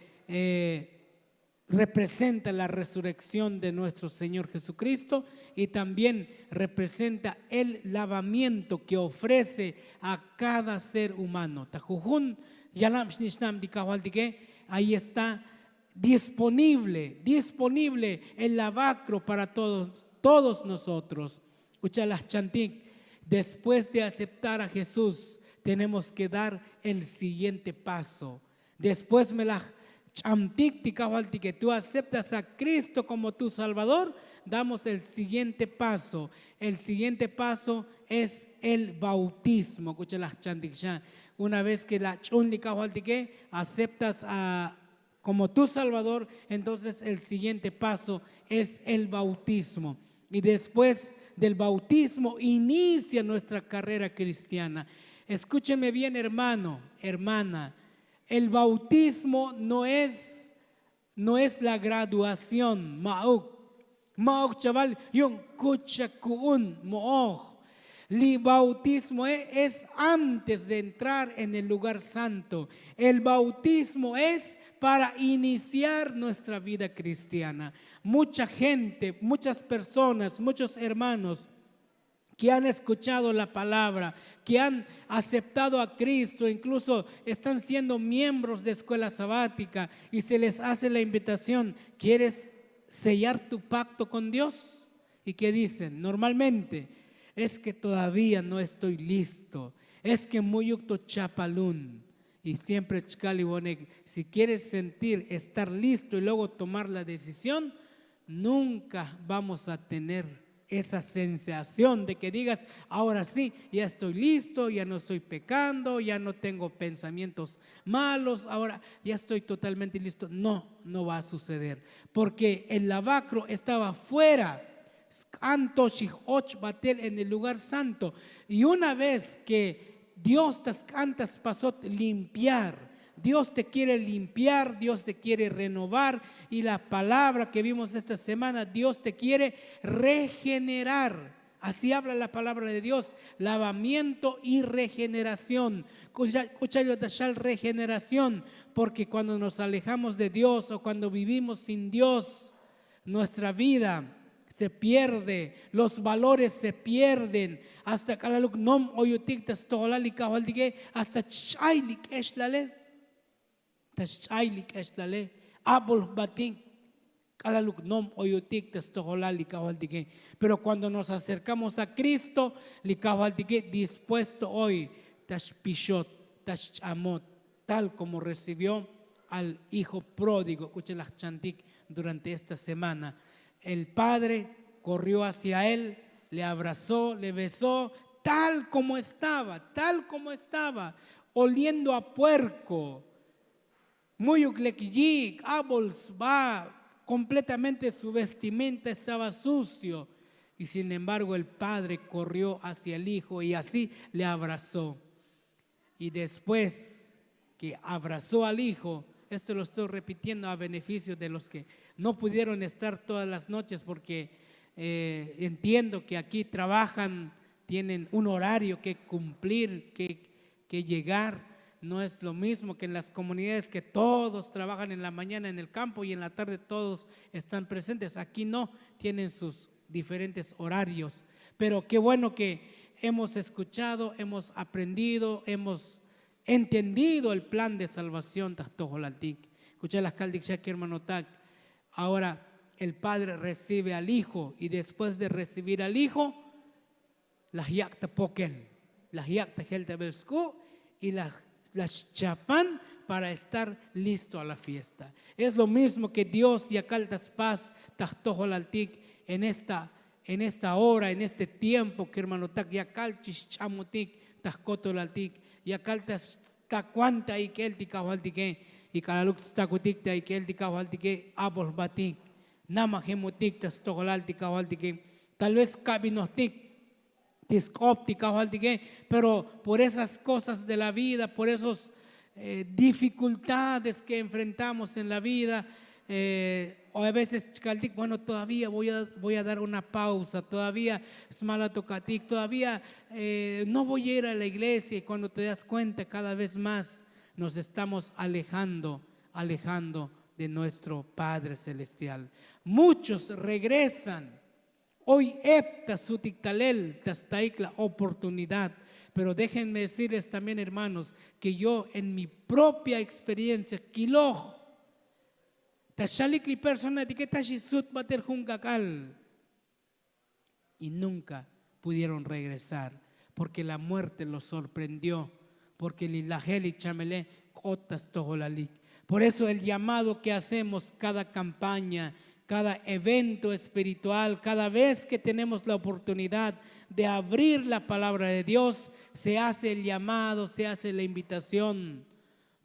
representa la resurrekción de nuestro señor jesukristo, y también representa el lavamiento ke ofrece a kada ser humano ta jujun yalab xnich'nab ti kajvaltike. Ahi está disponible disponible el lavakro para todos nosotros. K'ucha' laj chantik, después de aceptar a jesús tenemos ke dar el siguiente paso. Después me laj ch'amtik ti kajvaltike tu aceptas a kristo komo tu salvador, damos el siguiente paso. El siguiente paso es el bautismo k'ucha' laj chantik xa. Una vez ke la ch'un li kajvaltike aceptas a komo tu salvador, entonces el siguiente paso es el bautismo. Y después del bautismo inicia nuestra karrera kristiana. Eskúcheme bien hermano, hermana. El bautismo no es no es la graduación. Ma'uk. Ma'uk chaval yu'un kucha ku'un mo'oj. Li bautismoe es antes de entrar en el lugar santo. El bautismo es para iniciar nuestra vida kristiana. Mucha gente, muchas personas, muchos hermanos ke han eskuchado la palavra, ke han aceptado a kristo inkluso están siendo miembros de eskuela sabátika, y se les hace la invitación, kieres sellar tu pakto kon dios? Y ke dicen normalmente, es ke todavía no estoy listo. Es ke mu'yuk to chapalun. Y siempre chkal ivonek, si kieres sentir estar listo y luego tomar la decisión, nunka vamos a tener esa sensación de ke digas, ahora sí, ya estoy listo, ya no estoy pekando, ya no tengo pensamientos malos, ahora ya estoy totalmente listo. No, no va a suceder. Porke el lavakro estaba fuera. Sk'an to xij och batel en el lugar santo. Y una vez ke dios ta sk'an ta spasot limpiar, dios te kiere limpiar, dios te kiere renovar. Y la palavra ke vimos esta semana, dios te kiere regenerar. Así habla la palabra de dios. Lavamiento y regeneración. K'ucha' k'ucha' yo ta xal regeneración. Porque cuando nos alejamos de dios o cuando vivimos sin dios, nuestra vida se pierde, los valores se pierden. Hasta k'alaluk nom oyutik ta stojolal li kajvaltike, hasta ch'ay li k'exlale. Ta xch'ay li k'exlale, abol jbatik. K'alaluk nom oyutik ta stojolal li kajvaltike. Pero cuando nos acercamos a kristo, li kajvaltike dispuesto oy ta xpixot, ta xch'amot, tal komo recibió al hijo pródigo k'ucha' laj chantik. Durante esta semana el padre korrió hacia él, le abrazó, le besó, tal komo estaba tal komo estaba, oliendo a puerko. Mu'yuk lek yi'ik abol sba, kompletamente su vestimenta estaba sucio. Y sin embargo el padre korrió hacia el hijo y así le abrazó. Y después ke abrazó al hijo, esto lo estoy repitiendo a beneficio de los ke no pudieron estar todas las noches porke entiendo ke akí trabajan, tienen un horario ke kumplir ke llegar. No es lo mismo ke en las komunidades ke todos trabajan en la mañana en el kampo y en la tarde todos están presentes. Akí no, tienen sus diferentes horarios. Pero ke bueno ke hemos eskuchado, hemos aprendido, hemos entendido el plan de salvación ta jtojolaltik. Kucha' laj kaltik xa kermanotak. Ahora el padre recibe al hijo y después de recibir al hijo, laj yak' ta pokel, laj yak' ta jeltabel sk'u', y laj xchapan para estar listo a la fiesta. Es lo mismo ke dios yakal ta spas ta jtojolaltik en esta hora, en este tiempo kermanotak yakal chi xch'amotik ta jkotolaltik. Yakal ta stakuan ta ik'el ti kajvaltike. Y k'alaluk stakutik ta ik'el ti kajvaltike, abol jbatik, namajemotik ta stojolal ti kajvaltike. Tal vez kabinojtik ti sk'op ti kajvaltike. Pero por esas kosas de la vida, por esos difikultades ke enfrentamos en la vida, o a veces chkaltik bueno todavía voy a dar una pausa todavía, smalatokatik todavía, no voy a ir a la iglesia y kuando te das kuenta kada vez más nos estamos alejando alejando de nuestro padre celestial. Muchos regresan. Oy ep ta sutik talel ta staik la oportunidad. Pero déjenme decirles también hermanos, ke yo en mi propia experiencia kiloj ta xalik li personatike ta xisut batel jun k'ak'al. Y nunka pudieron regresar porke la muerte los sorprendió. Porke li lajel li chamele k'ot ta stojolalik. Por eso el llamado ke hacemos kada kampaña, kada evento espiritual, kada vez ke tenemos la oportunidad de abrir la palabra de dios, se hace el llamado, se hace la invitación.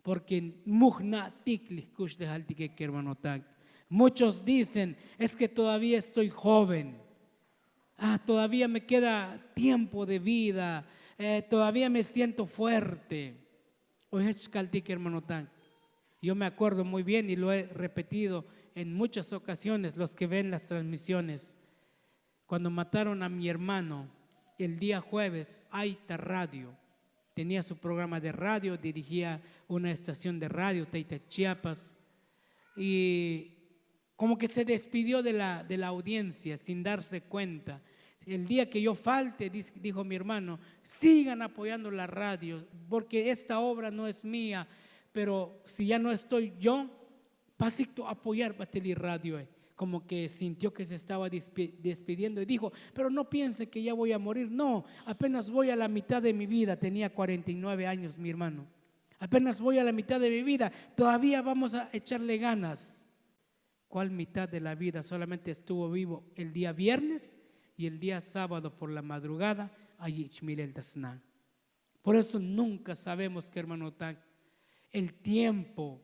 Porke mujna'tik li jkuxlejaltike kermanotak. Muchos dicen, es ke todavía estoy joven. Todavía me keda tiempo de vida. Todavía me siento fuerte. Oy jech xkaltik hermanotak. Yo me acuerdo muy bien y lo he repetido en muchas ocasiones los ke ven las transmisiones. Kuando mataron a mi hermano el día jueves ay ta radio. Tenia su programa de radio dirigia una estación de radio taita chiapas. Y komo ke se despidio de la audiencia sin darse kuenta. El dia ke yo falte, dijo mi hermano, sigan apoyando la radio, porke esta obra no es mia. Pero si ya no estoy yo, pasik to apoyar batel li radioe. Komo ke sintio ke se estaba despidiendo y dijo, pero no piense ke ya voy a morir no, apenas voy a la mitad de mi vida tenia kuarenta y nueve anyos mi hermano. Apenas voy a la mitad de mi vida. Todavía vamos a echarle ganas. Kual mitad de la vida solamente estuvo vivo el dia viernes y el dia sábado por la madrugada. Ayichmilel ta sna. Por eso nunka sabemos kermanotak el tiempo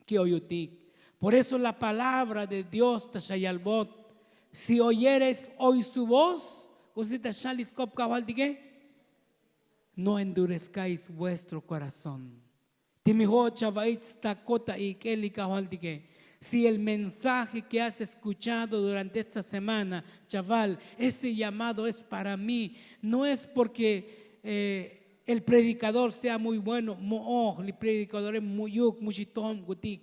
ke oyutik. Por eso la palabra de dios ta xayalbot, si oyeres oy su voz, k'usi ta xal li sk'op kajvaltike, no endurezkais vuestro korazón. Timijo' chava'ich stakot ta ik'el li kajvaltike. Si el mensaje ke has eskuchado durante esta semana, chaval, ese llamado es para mí. No es porke el predikador sea muy bueno, mo'oj li predikadore mu'yuk muxitom kutik.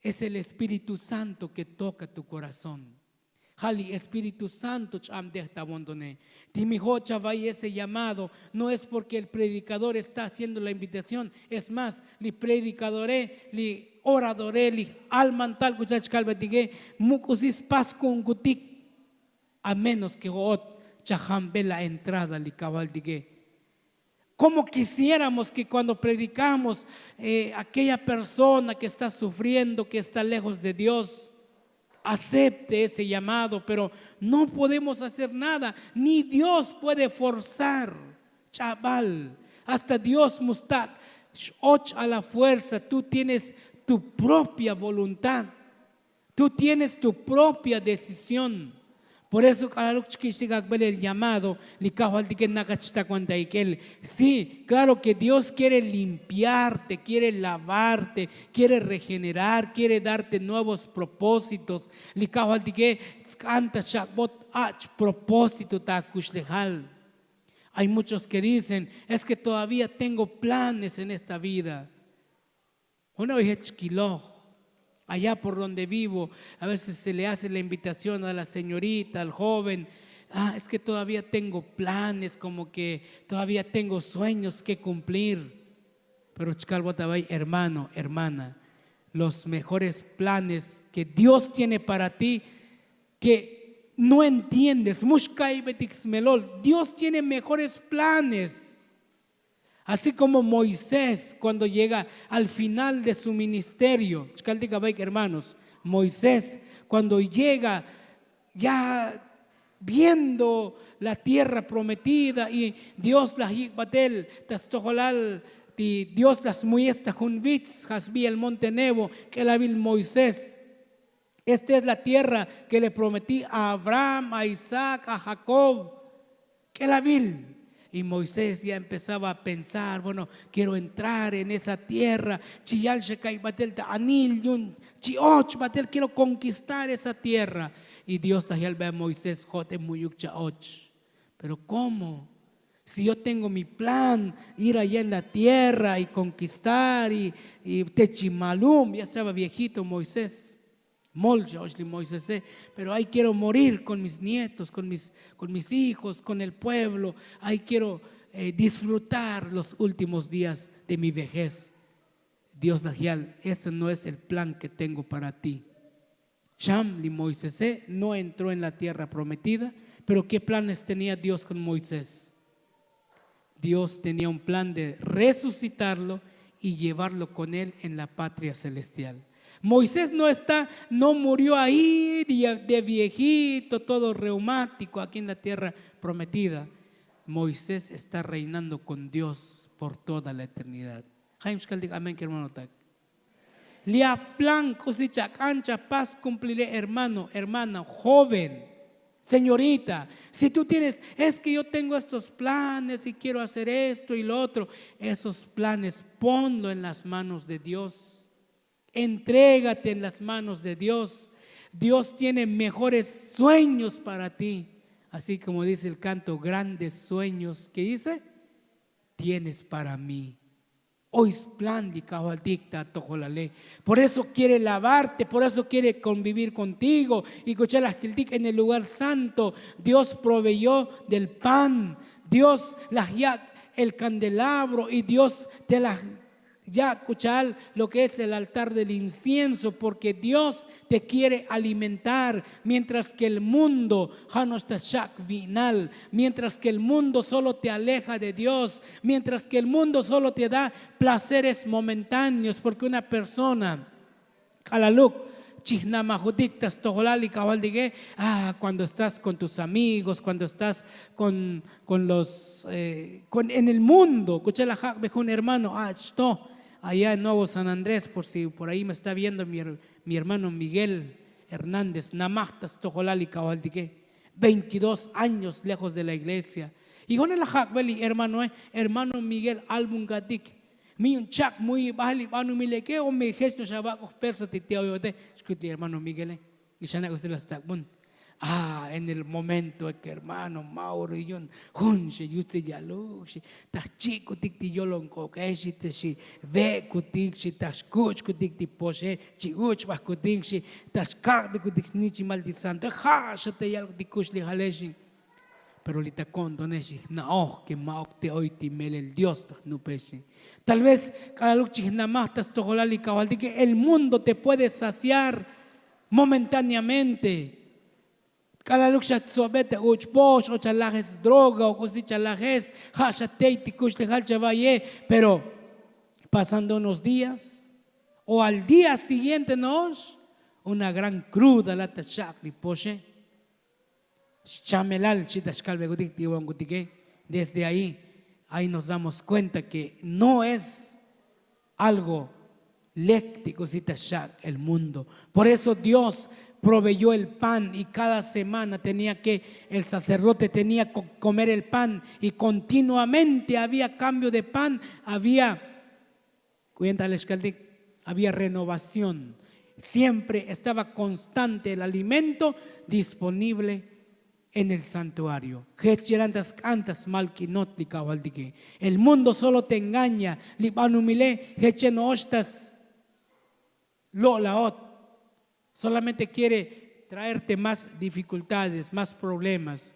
Es el espíritu santo ke toka tu korazón. Ja' li espíritu santo ch'abtej ta vontone. Ti mijo' chava'i ese llamado. No es porke el predikador está haciendo la invitación. Es más, li predikadore li oradore li almantal k'u cha' chkalbetike, muk'usi spas ku'un kutik. A menos ke jo'ot chajambel la entrada li kajvaltike. Komo kisiéramos ke kuando predikamos, aquella persona ke está sufriendo ke está lejos de dios, acepte ese llamado. Pero no podemos hacer nada. Ni dios puede forzar. Ch'abal. Hasta dios mustak' x'och a la fuerza. Tú tienes tu propia voluntad. Tú tienes tu propia decisión. Por eso k'alaluk chkich'tik akbel el llamado li kajvaltike nakach ta kuenta ik'el. Sí, klaro ke dios kiere limpiarte, kiere lavarte, kiere regenerar, kiere darte nuevos propósitos. Li kajvaltike tsk'an ta xak'bot ach' propósito ta akuxlejal. Hay muchos ke dicen, es ke todavía tengo planes en esta vida. Jun oy jech kiloj. Allá por donde vivo, a veces se le hace la invitación a la señorita, al joven. Es ke todavía tengo planes komo ke todavía tengo sueños ke kumplir. Pero chkalbot avay hermano, hermana, los mejores planes ke dios tiene para ti, ke no entiendes mux ka'ybetik smelol. Dios tiene mejores planes. Así komo moisés kuando llega al final de su ministerio, chkaltik abaik hermanos, moisés kuando llega ya viendo la tierra prometida y dios laj yik' batel ta stojolal ti dios laj smuyes ta jun vits ja' sbi el monte nebo, k'elavil moisés. Esta es la tierra ke le prometí a abraham, a isaac, a jakob. K'elavil. Y moisés ya empezaba a pensar, bueno, kiero entrar en esa tierra. Chi yal xa ka'y batel ta anil yu'un chi och batel kiero konkistar esa tierra. Y dios laj yal ba moisés jo'te mu'yuk cha och. Pero komo si yo tengo mi plan ir allá en la tierra y konkistar y te chi malum ya estaba viejito moisés. Mol xa och li moisese. Pero ay kiero morir kon mis nietos kon mis hijos kon el pueblo. Ay kiero disfrutar los últimos días de mi vejez. Dios laj yal ese no es el plan ke tengo para ti. Cham li moisese no entró en la tierra prometida. Pero ke planes tenia dios kon moisés? Dios tenia un plan de resusitarlo y llevarlo kon el en la patria celestial. Moisés no está no murio ahi de viejito todo reumatiko aki en la tierra prometida. Moisés está reinando kon dios por toda la eternidad. Jaim xkaltik amén kermanotak. Li aplan k'usi chak'an chapas kumplile hermano hermana joven, señorita, si tu tienes es ke yo tengo estos planes y kiero hacer esto y lo otro. Esos planes ponlo en las manos de dios. Entrégate en las manos de dios. Dios tiene mejores sueños para ti. Así komo dice el kanto grandes sueños ke dice tienes para mí. Oy splan li kajvaltik ta atojolale. Por eso kiere lavarte por eso kiere konvivir kontigo. Y kucha' laj kiltik en el lugar santo dios proveyó del pan. Dios laj yak' el kandelabro y dios te laj yak' kucha'al lo ke es el altar del incienso porke dios te kiere alimentar. Mientras ke el mundo ja' no'ox ta xak' vi'nal. Mientras ke el mundo solo te aleja de dios. Mientras ke el mundo solo te da placeres momentáneos porke una persona k'alaluk chijnamajutik ta stojolal li kajvaltike. Kuando estás kon tus amigos kuando estás kon los en el mundo kucha' laj jak'be jun hermano ach' to allá en nuevo san andrés por si por ahi me está viendo mi hermano miguel hernández namaj ta stojolal li kajvaltike. Veintidós años lejos de la iglesia. Y jun laj jak'be li hermanoe, hermano miguel albunkatik. Mi yu'un chak' muyi' bajal li banumil eke o mi jech no'ox avak'oj persa ti ti oyote. Xkut li hermano miguele. Y xana' k'usi la stak'bun. Ah, en el momento eke hermano mauro yu'un jun xi yutsil yaluk xi, taj chik'kutik ti yolon k'ok'e xi, te xi ve'kutik xi, taj xkuch'kutik ti poxe, chi uch'bajkutik xi, taj xkak'tikutik snichimal ti santo ja' xa te yaluk ti kuxlejale xi. Pero li ta ko'ntonex xi jna'oj ke ma'uk te oy ti melel dios ta jnupe xi. Tal vez k'alaluk chi jnamaj ta stojolal li kajvaltike. El mundo te puede saciar momentáneamente. K'alaluk xa tsobe ta uch'pox o chalajes droga o k'usi chalajes ja' xa tey ti kuxlejal chavaye. Pero pasando unos días o al día siguiente no'ox una gran cruda la ta xak' li poxe. Xchamelal chi ta xkalbekutik ti ivonkutike. Desde ahí ahí nos damos kuenta ke no es algo lek ti k'usi ta xak' el mundo. Por eso dios proveyó el pan y kada semana tenía ke el sacerdote tenía ke komer el pan. Y kontinuamente había kambio de pan. Había kuenta lexkaltik, había renovación. Siempre estaba konstante el alimento disponible en el santuario. Jech yelan ta sk'an ta smal k'inot li kajvaltike. El mundo solo te engaña. Li banumile jech yeno'ox ta slo'laot. Solamente kiere traerte más dificultades, más problemas.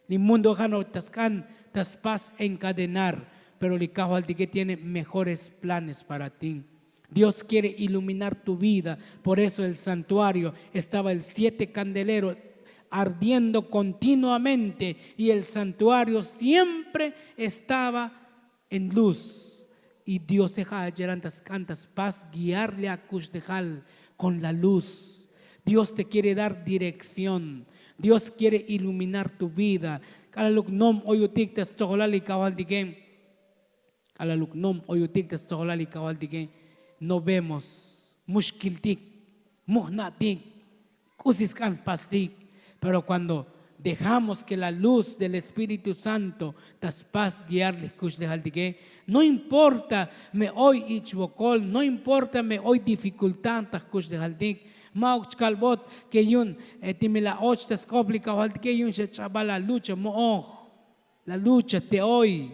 Li mundo ja' no' ta sk'an ta spas enkadenar. Pero li kajvaltike tiene mejores planes para ti. Dios kiere iluminar tu vida. Por eso el santuario estaba el siete kandelero ardiendo kontinuamente. Y el santuario siempre estaba en luz. Y diose ja' cheran ta sk'an ta spas guiar li akuxlejal kon la luz. Dios te kiere dar direkción. Dios kiere iluminar tu vida. K'alaluk nom oyutik ta stojolal li kajvaltike. K'alaluk nom oyutik ta stojolal li kajvaltike. No vemos muxkiltik, mujna'tik, k'usi sk'an jpastik. Pero kuando dejamos ke la luz del espíritu santo ta spas guiar li jkuxlejaltike, no importa me oy ich' vokol, no importa me oy difikultad ta jkuxlejaltik. Ma'uk chkalbot ke yu'un ti mi la och ta sk'op li kajvaltike yu'un xa ch'abal la lucha mo'oj. La lucha te oy.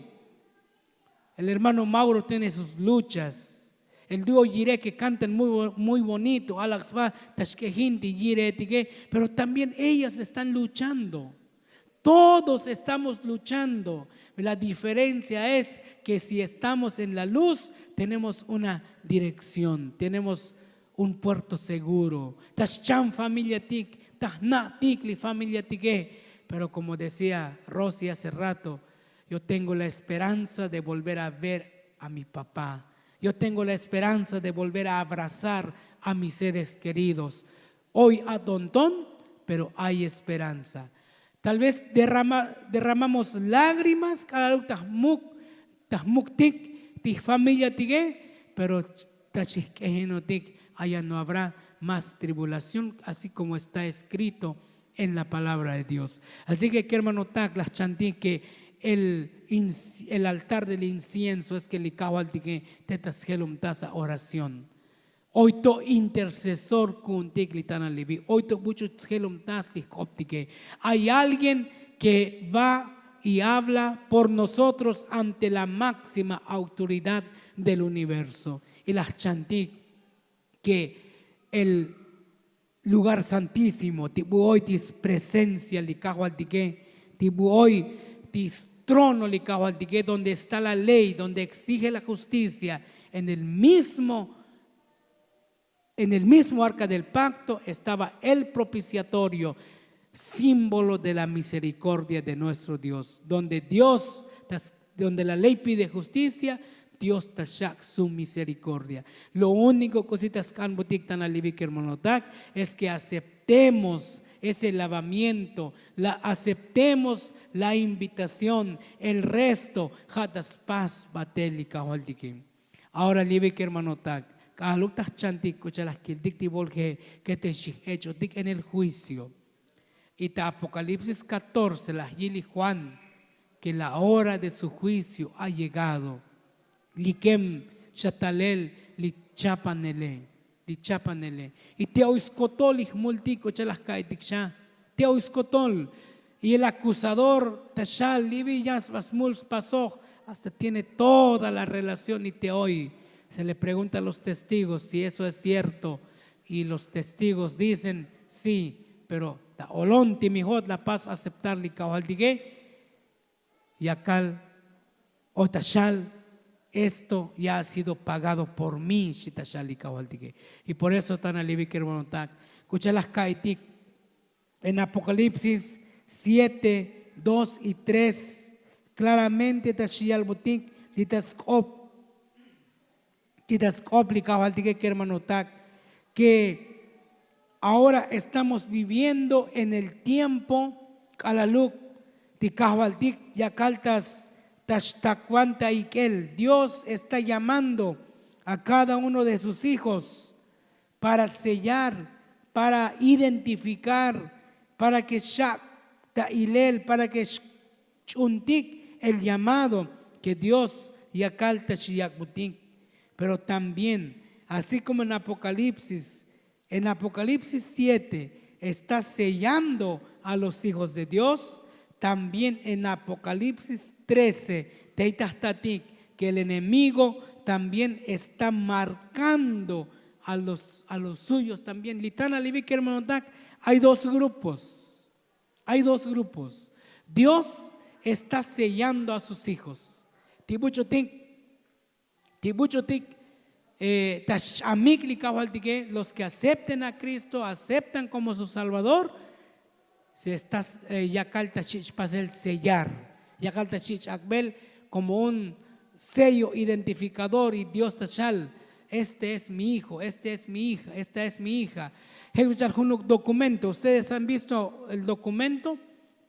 El hermano mauro tiene sus luchas. El dúo yire ke kantan muy bonito alak sba ta xk'ejin ti yiretike. Pero también ellas están luchando. Todos estamos luchando. La diferencia es ke si estamos en la luz tenemos una direkción, tenemos un puerto seguro. Ta xchan familiatik, ta jna'tik li familiatike. Pero komo decía rosy hace rato, yo tengo la esperanza de volver a ver a mi papá. Yo tengo la esperanza de volver a abrazar a mis seres keridos. Oy atonton, pero ay esperanza. Tal vez derramamos lágrimas k'alaluk ta jmuk ta jmuktik ti jfamiliatike. Pero ta chijk'ejinotik allá no habrá más tribulación así komo está eskrito en la palabra de dios. Así ke kermanotak laj chantik ke el altar del incienso es ke li kajvaltike te ta sjelumtas a oración. Oy to intercesor ku'untik li tanal livi oy to buch'u sjelumtas li jk'optike. Hay alguien ke va y habla por nosotros ante la máxima autoridad del universo. Y laj chantik ke el lugar santísimo ti bu oy ti spresencia li kajvaltike, ti bu oy ti strono li kajvaltike donde está la ley donde exige la justicia. En el mismo en el mismo arca del pacto estaba el propiciatorio, símbolo de la misericordia de nuestro dios donde dios donde la ley pide justicia. Dios ta xak' su misericordia. Lo úniko k'usi ta sk'anbutik tan alivi kermanotak es ke aceptemos ese lavamiento, aceptemos la invitación. El resto ja' ta spas batel li kajvaltike. Ahora livi kermanotak k'aluk ta jchantik k'u chalaj kiltik ti volje ke te xij ech'otik en el juicio. Y ta apocalipsis katorce laj yili juan ke la hora de su juicio ha llegado. Likem xa talel li chapanele, li chapanele. Y ti oy skotol li jmultik k'u cha' laj ka'itik xa, ti oy skotol. Y el akusador ta xal li vi yan sba smul spasoj, hasta tiene toda la relación y ti oy se le pregunta a los testigos si eso es cierto. Y los testigos dicen sí, pero ta olon ti mijot la pas aceptar li kajvaltike. Yakal o ta xal, esto ya ha sido pagado por mí xi ta xal li kajvaltike. Y por eso tan alivi kermanotak, k'u cha' laj ka'itik en apokalipsis siete, dos y tres, klaramente ta xi yalbotik li ta sk'op, li ta sk'op li kajvaltike kermanotak, ke ahora estamos viviendo en el tiempo k'alaluk, li kajvaltik yakal ta xtakvan ta ik'el. Dios está llamando a cada uno de sus hijos para sellar, para identificar, para ke xak' ta ilel, para ke xch'untik el llamado ke dios yakal ta xi yak'butik. Pero también así komo en apokalipsis, en apokalipsis siete está sellando a los hijos de dios. También en apokalipsis trece tey ta jtatik ke el enemigo también está markando a los suyos también li tan alivi kermanotak. Hay dos grupos. Hay dos grupos. Dios está sellando a sus hijos. Ti buch'utik, ti buch'utik ta xch'amik li kajvaltike los ke acepten a kristo aceptan komo su salvador. Se está yakal ta xich' pasel sellar, yakal ta xich' ak'bel komo un sello identifikador y dios ta xal, este es mi hijo, este es mi hija, esta es mi hija. Jek' uchal junuk dokumento ustedes han visto el dokumento.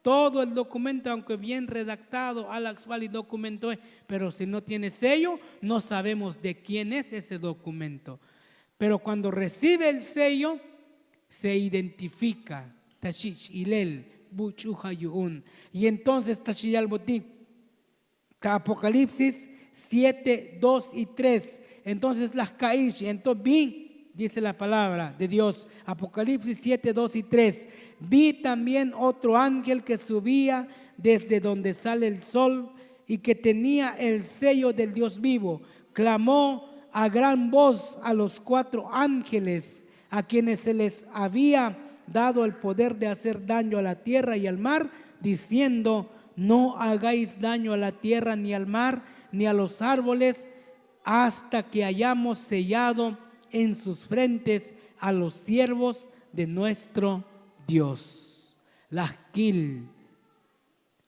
Todo el dokumento aunke bien redaktado alak' sba li dokumentoe, pero si no tiene sello no sabemos de quién es ese dokumento. Pero kuando recibe el sello se identifika ta xich' ilel, buch'uja yu'un. Y entonces ta xi yalbotik ta apokalipsis siete, dos y tres. Entonces laj ka'i xi ento vi, dice la palabra de dios, apokalipsis siete, dos y tres. Vi también otro ángel ke subía desde donde sale el sol y ke tenia el sello del dios vivo. Klamó a gran voz a los kuatro ángeles a kienes se les avia dado el poder de hacer danyo a la tierra y al mar, diciendo, no hagais danyo a la tierra ni al mar ni a los árboles, hasta ke hayamos sellado en sus frentes a los siervos de nuestro dios. Laj kil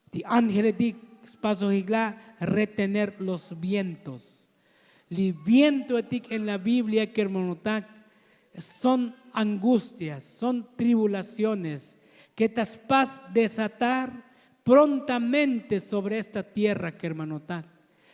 ti ángeletik spasojik la' retener los vientos. Li vientoetik en la biblia kermanotak, son angustias, son tribulaciones ke ta spas desatar prontamente sobre esta tierra kermanotak.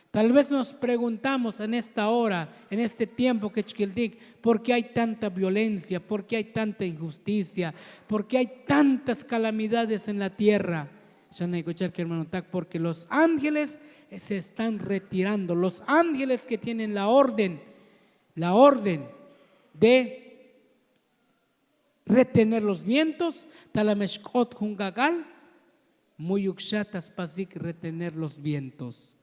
Tal vez nos preguntamos en esta hora, en este tiempo ke chkiltik, por ke hay tanta violencia, por ke hay tanta injusticia, por ke hay tantas kalamidades en la tierra? Xan ek'uchar kermanotak porke los ángeles se están retirando los ángeles ke tienen la orden, la orden de retener los vientos. Talamex k'ot jun k'ak'al mu'yuk xa ta spasik retener los vientos.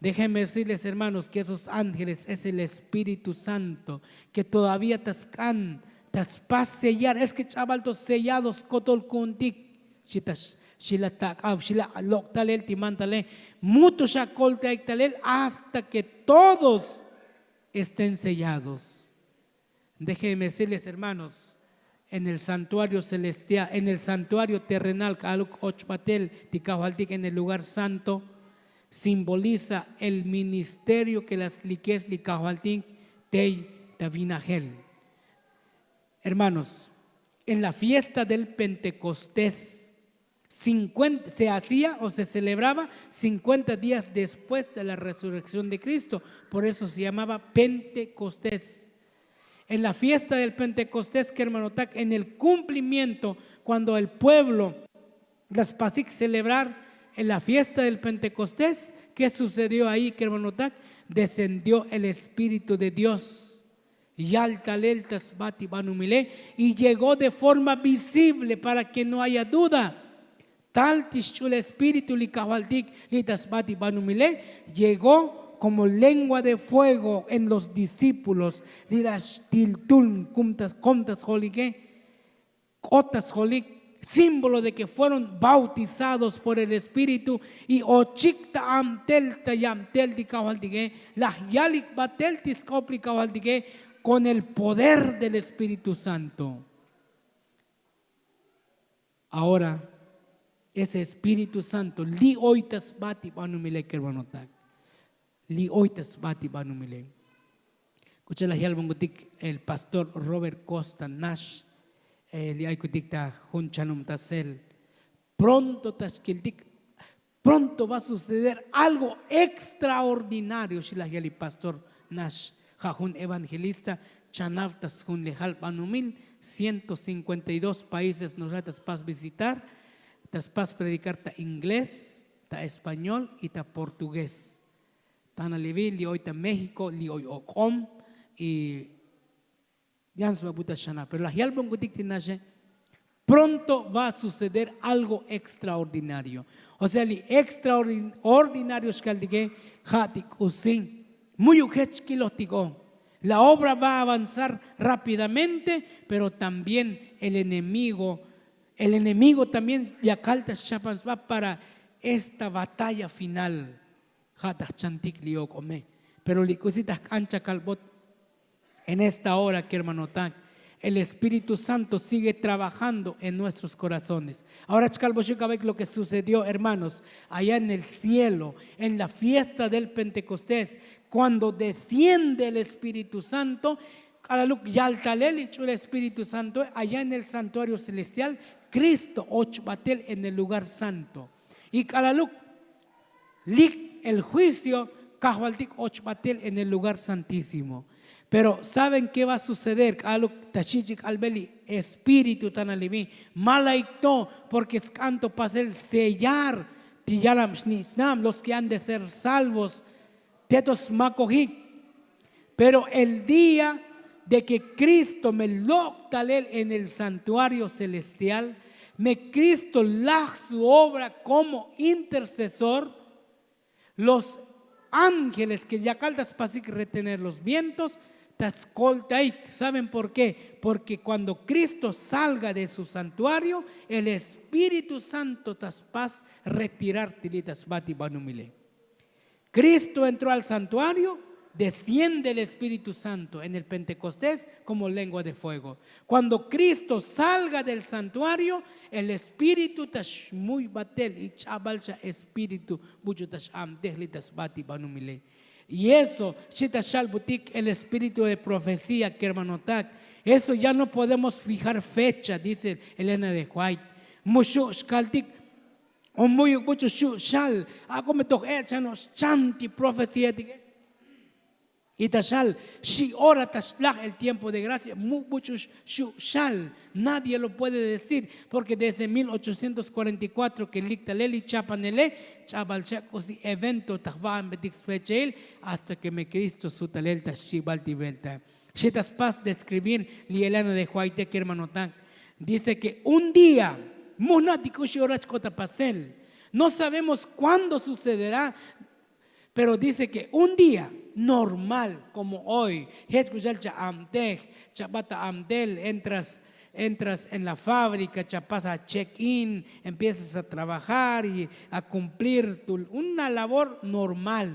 Déjenme decirles hermanos ke esos ángeles es el espíritu santo ke todavía ta sk'an ta spas sellar es ke ch'abal to sellado skotol ku'untik. Xi ta xila tak'ab xila lok'talel ti mantale, mu to xakoltaik talel hasta ke todos estén sellados. Déjenme decirles hermanos, en el santuario celestial en el santuario terrenal k'aluk och batel ti kajvaltik en el lugar santo, simboliza el ministerio ke la slikes li kajvaltik tey ta vinajel. Hermanos, en la fiesta del pentecostés se hacía o se celebraba cincuenta días después de la resurrección de cristo. Por eso se llamaba pentecostés. En la fiesta del pentecostés kermanotak en el cumplimiento, kuando el pueblo las pasik celebrar en la fiesta del pentecostés, ke sucedió ahí kermanotak? descendió el espíritu de Dios. Yal talel ta sba ti banumile y llegó de forma visible para que no haya duda. Tal ti xch'ul espíritu li kajvaltik li ta sba ti banumile, llegó como lengua de fuego en los discípulos li la xtiltun komtas komtas jolike. K'ot ta sjolik símbolo de ke fueron bautizados por el espíritu. Y ochik ta abtel ta yabtel ti kajvaltike laj yalik batel ti sk'op li kajvaltike, kon el poder del espíritu santo. Ahora ese espíritu santo li oy ta sba ti banumile kermanotak. Li oy ta sba ti banumile. K'ucha' laj yalbonkutik el pastor Robert Costa nax, li aykutik ta jun chanubtasel. Pronto ta xkiltik, pronto va a suceder algo extraordinario xi laj yal li pastor nax. Ja' jun evangelista chanav ta sjunlejal banumil. Ciento cincuenta y dos países noxla ta spas visitar, ta spas predicar ta inglés, ta español y ta portugués. Tana livi li oy ta méxico li oy ok'om. Y yan sba buta xana pero laj yalbonkutik ti naxe. Pronto va a suceder algo extraordinario. O sea li extraordinario xkaltike ja' ti k'usi. Mu'yuk jech kilojtik o la obra va a avanzar rápidamente. Pero también el enemigo el enemigo también yakal ta xchapan sba para esta batalla final. Ja' ta jchantik li ok'ome. Pero li k'usi ta jk'an chakalbot en esta hora kermanotak, el espíritu santo sigue trabajando en nuestros korazones. Ahora chkalboxuk avek lo ke sucedió hermanos, allá en el cielo en la fiesta del pentecostés, kuando desciende el espíritu santo. K'alaluk yaltalel li ch'ul espíritu santoe allá en el santuario celestial. Kristo och batel en el lugar santo. Y k'alaluk lik el juicio kajvaltik och batel en el lugar santísimo. Pero saben ke va a suceder k'alaluk ta xi' ch'ik k'albel li espíritu tana livi. Malaikto porke sk'anto pasel sellar ti yalab xnich'nab los ke han de ser salvos. Teto smakojik. Pero el día de ke kristo me lok' talel en el santuario celestial, me kristo laj su obra komo intercesor. Los ángeles ke yakal ta spasik retener los vientos ta skoltaik. Saben por ke? Porke kuando kristo salga de su santuario el espíritu santo ta spas retirar ti li' ta sba ti banumile. Kristo entró al santuario. Desciende el espíritu santo en el pentekostés komo lengua de fuego. Kuando kristo salga del santuario el espíritu ta xmuy batel y ch'abal xa espíritu buch'u ta x'abtej li' ta sba ti banumile. Y eso xi ta xalbutik el espíritu de profecía kermanotak. Eso ya no podemos fijar fecha dice elena de juay. Mu xu' xkaltik o mu'yuk buch'u xu' xal. Ak'o me toj ech' xano'ox chan ti profecía tike. Y ta xal xi' ora ta xlaj el tiempo de gracia mu' buch'u xu' xal. Nadie lo puede decir porke desde mil ochocientos cuarenta y kuatro ke lik talel li chapanele ch'abal xa' k'usi evento ta jva'anbetik sfechail hasta ke me kristo su talel ta xchibal ti velta. Xi ta spas deskribir li elana de juayte kermanotak. Dice ke un día mujna' ti k'uxi ora chk'ot ta pasel. No sabemos kuándo sucederá. Pero dice ke un día normal komo hoy jech k'uxal cha abtej, cha bat ta abtel entras en la fábrika cha pas a chek in, empiezas a trabajar y a kumplir una labor normal.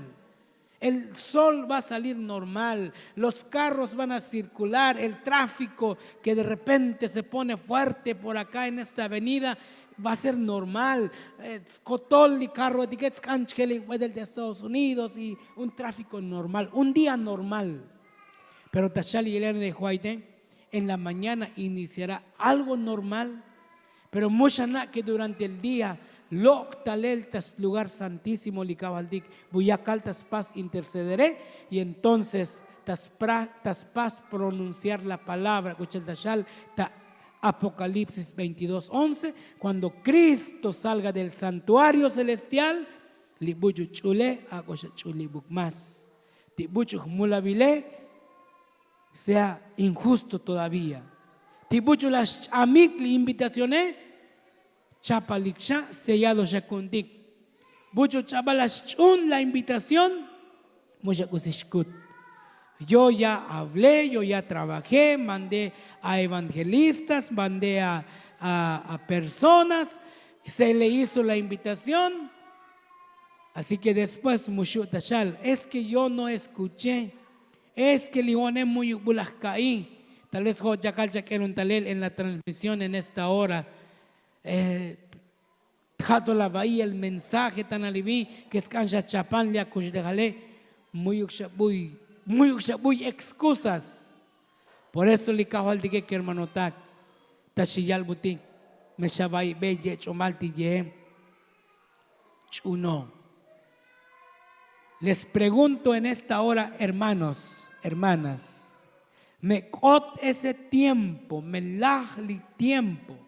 El sol va a salir normal. Los karros van a cirkular el tráfiko ke derrepente se pone fuerte por aka en esta avenida, va a ser normal. Skotol li karro etike tsk'an chkel li b'edel de estados unidos y un tráfiko normal un día normal. Pero ta xal li elena de juayte en la mañana iniciará algo normal. Pero mu xana' ke durante el día lok' talel ta slugar santísimo li kabaltik bu yakal ta spas intercedere. Y entonces ta spas pronunciar la palabra k'uchel ta xal ta apokalipsis veintidós once, kuando kristo salga del santuario celestial li buch'u ch'ule ak'o xa ch'ulibuk más. Ti buch'u jmulavile, sea injusto todavía. Ti buch'u la xch'amik li invitacione, chapalik xa sellado xa ku'untik. Buch'u ch'abal la xch'un la invitación, mu xa k'usi xkut. Yo ya hablé, yo ya trabajé, mandé a evangelistas, mandé a, a personas, se le hizo la invitación. Así que después mu xu' ta xal es que yo no escuché, es que li ho'one mu'yuk bu laj ka'i. Tal vez jo' chakal chak'el un talel en la transmisión en esta hora. Ja' to la va'i el mensaje ta nalivi, ke sk'an xa chapan li akuxlejale. Mu'yuk xa buy mu'yuk xa buy excusas. Por eso li kajvaltike kermanotak, ta xi yalbutik, me xa va'ibe yech'umal ti ye'e. Ch'uno. Les pregunto en esta hora, hermanos, hermanas, me k'ot ese tiempo, me laj li tiempo?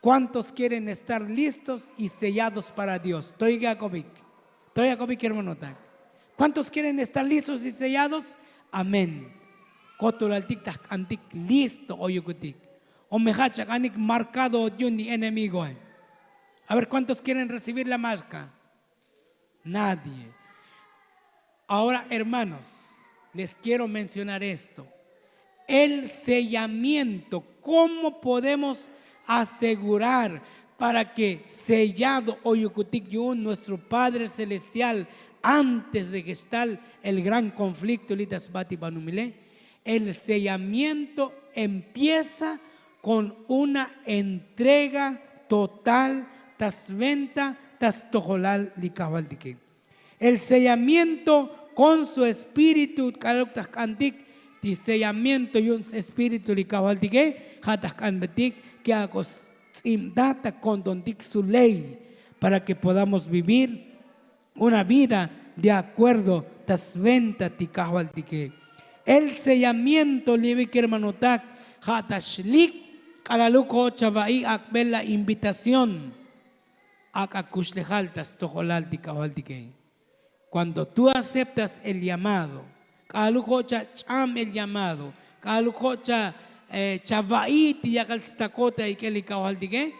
Kuántos quieren estar listos y sellados para dios? Toyak'obik toyak'obik hermanotak. Kuántos quieren estar listos y sellados? Amén. Kotolaltik ta jk'antik listo oyukutik. O me ja' chak'anik markado ot yu'un li enemigoe. A ver kuántos quieren recibir la marka? Nadie. Ahora hermanos, les quiero mencionar esto. El sellamiento, cómo podemos asegurar para ke sellado oyukutik yu'un nuestro padre celestial antes de gestal el gran konflikto li ta sbati banumile? El sellamiento empieza kon una entrega total ta sventa ta stojolal li kajvaltike. El sellamiento kon su espíritu k'aluk ta jk'antik ti sellamiento yu'un s-espíritu li kajvaltike. Ja' ta jk'anbetik ke ak'o sts'ibta ta ko'ntontik su ley para ke podamos vivir una vida de acuerdo ta sventa ti kajvaltike. El sellamiento li vi kermanotak ja' ta xlik k'alaluk jo' chava'i ak'bel la invitación. Ak' akuxlejal ta stojolal ti kajvaltike. Kuando tu aceptas el llamado, k'aluk jo' chach'am el llamado, k'aluk jo' cha chava'i ti yakal stakot ta ik'el li kajvaltike,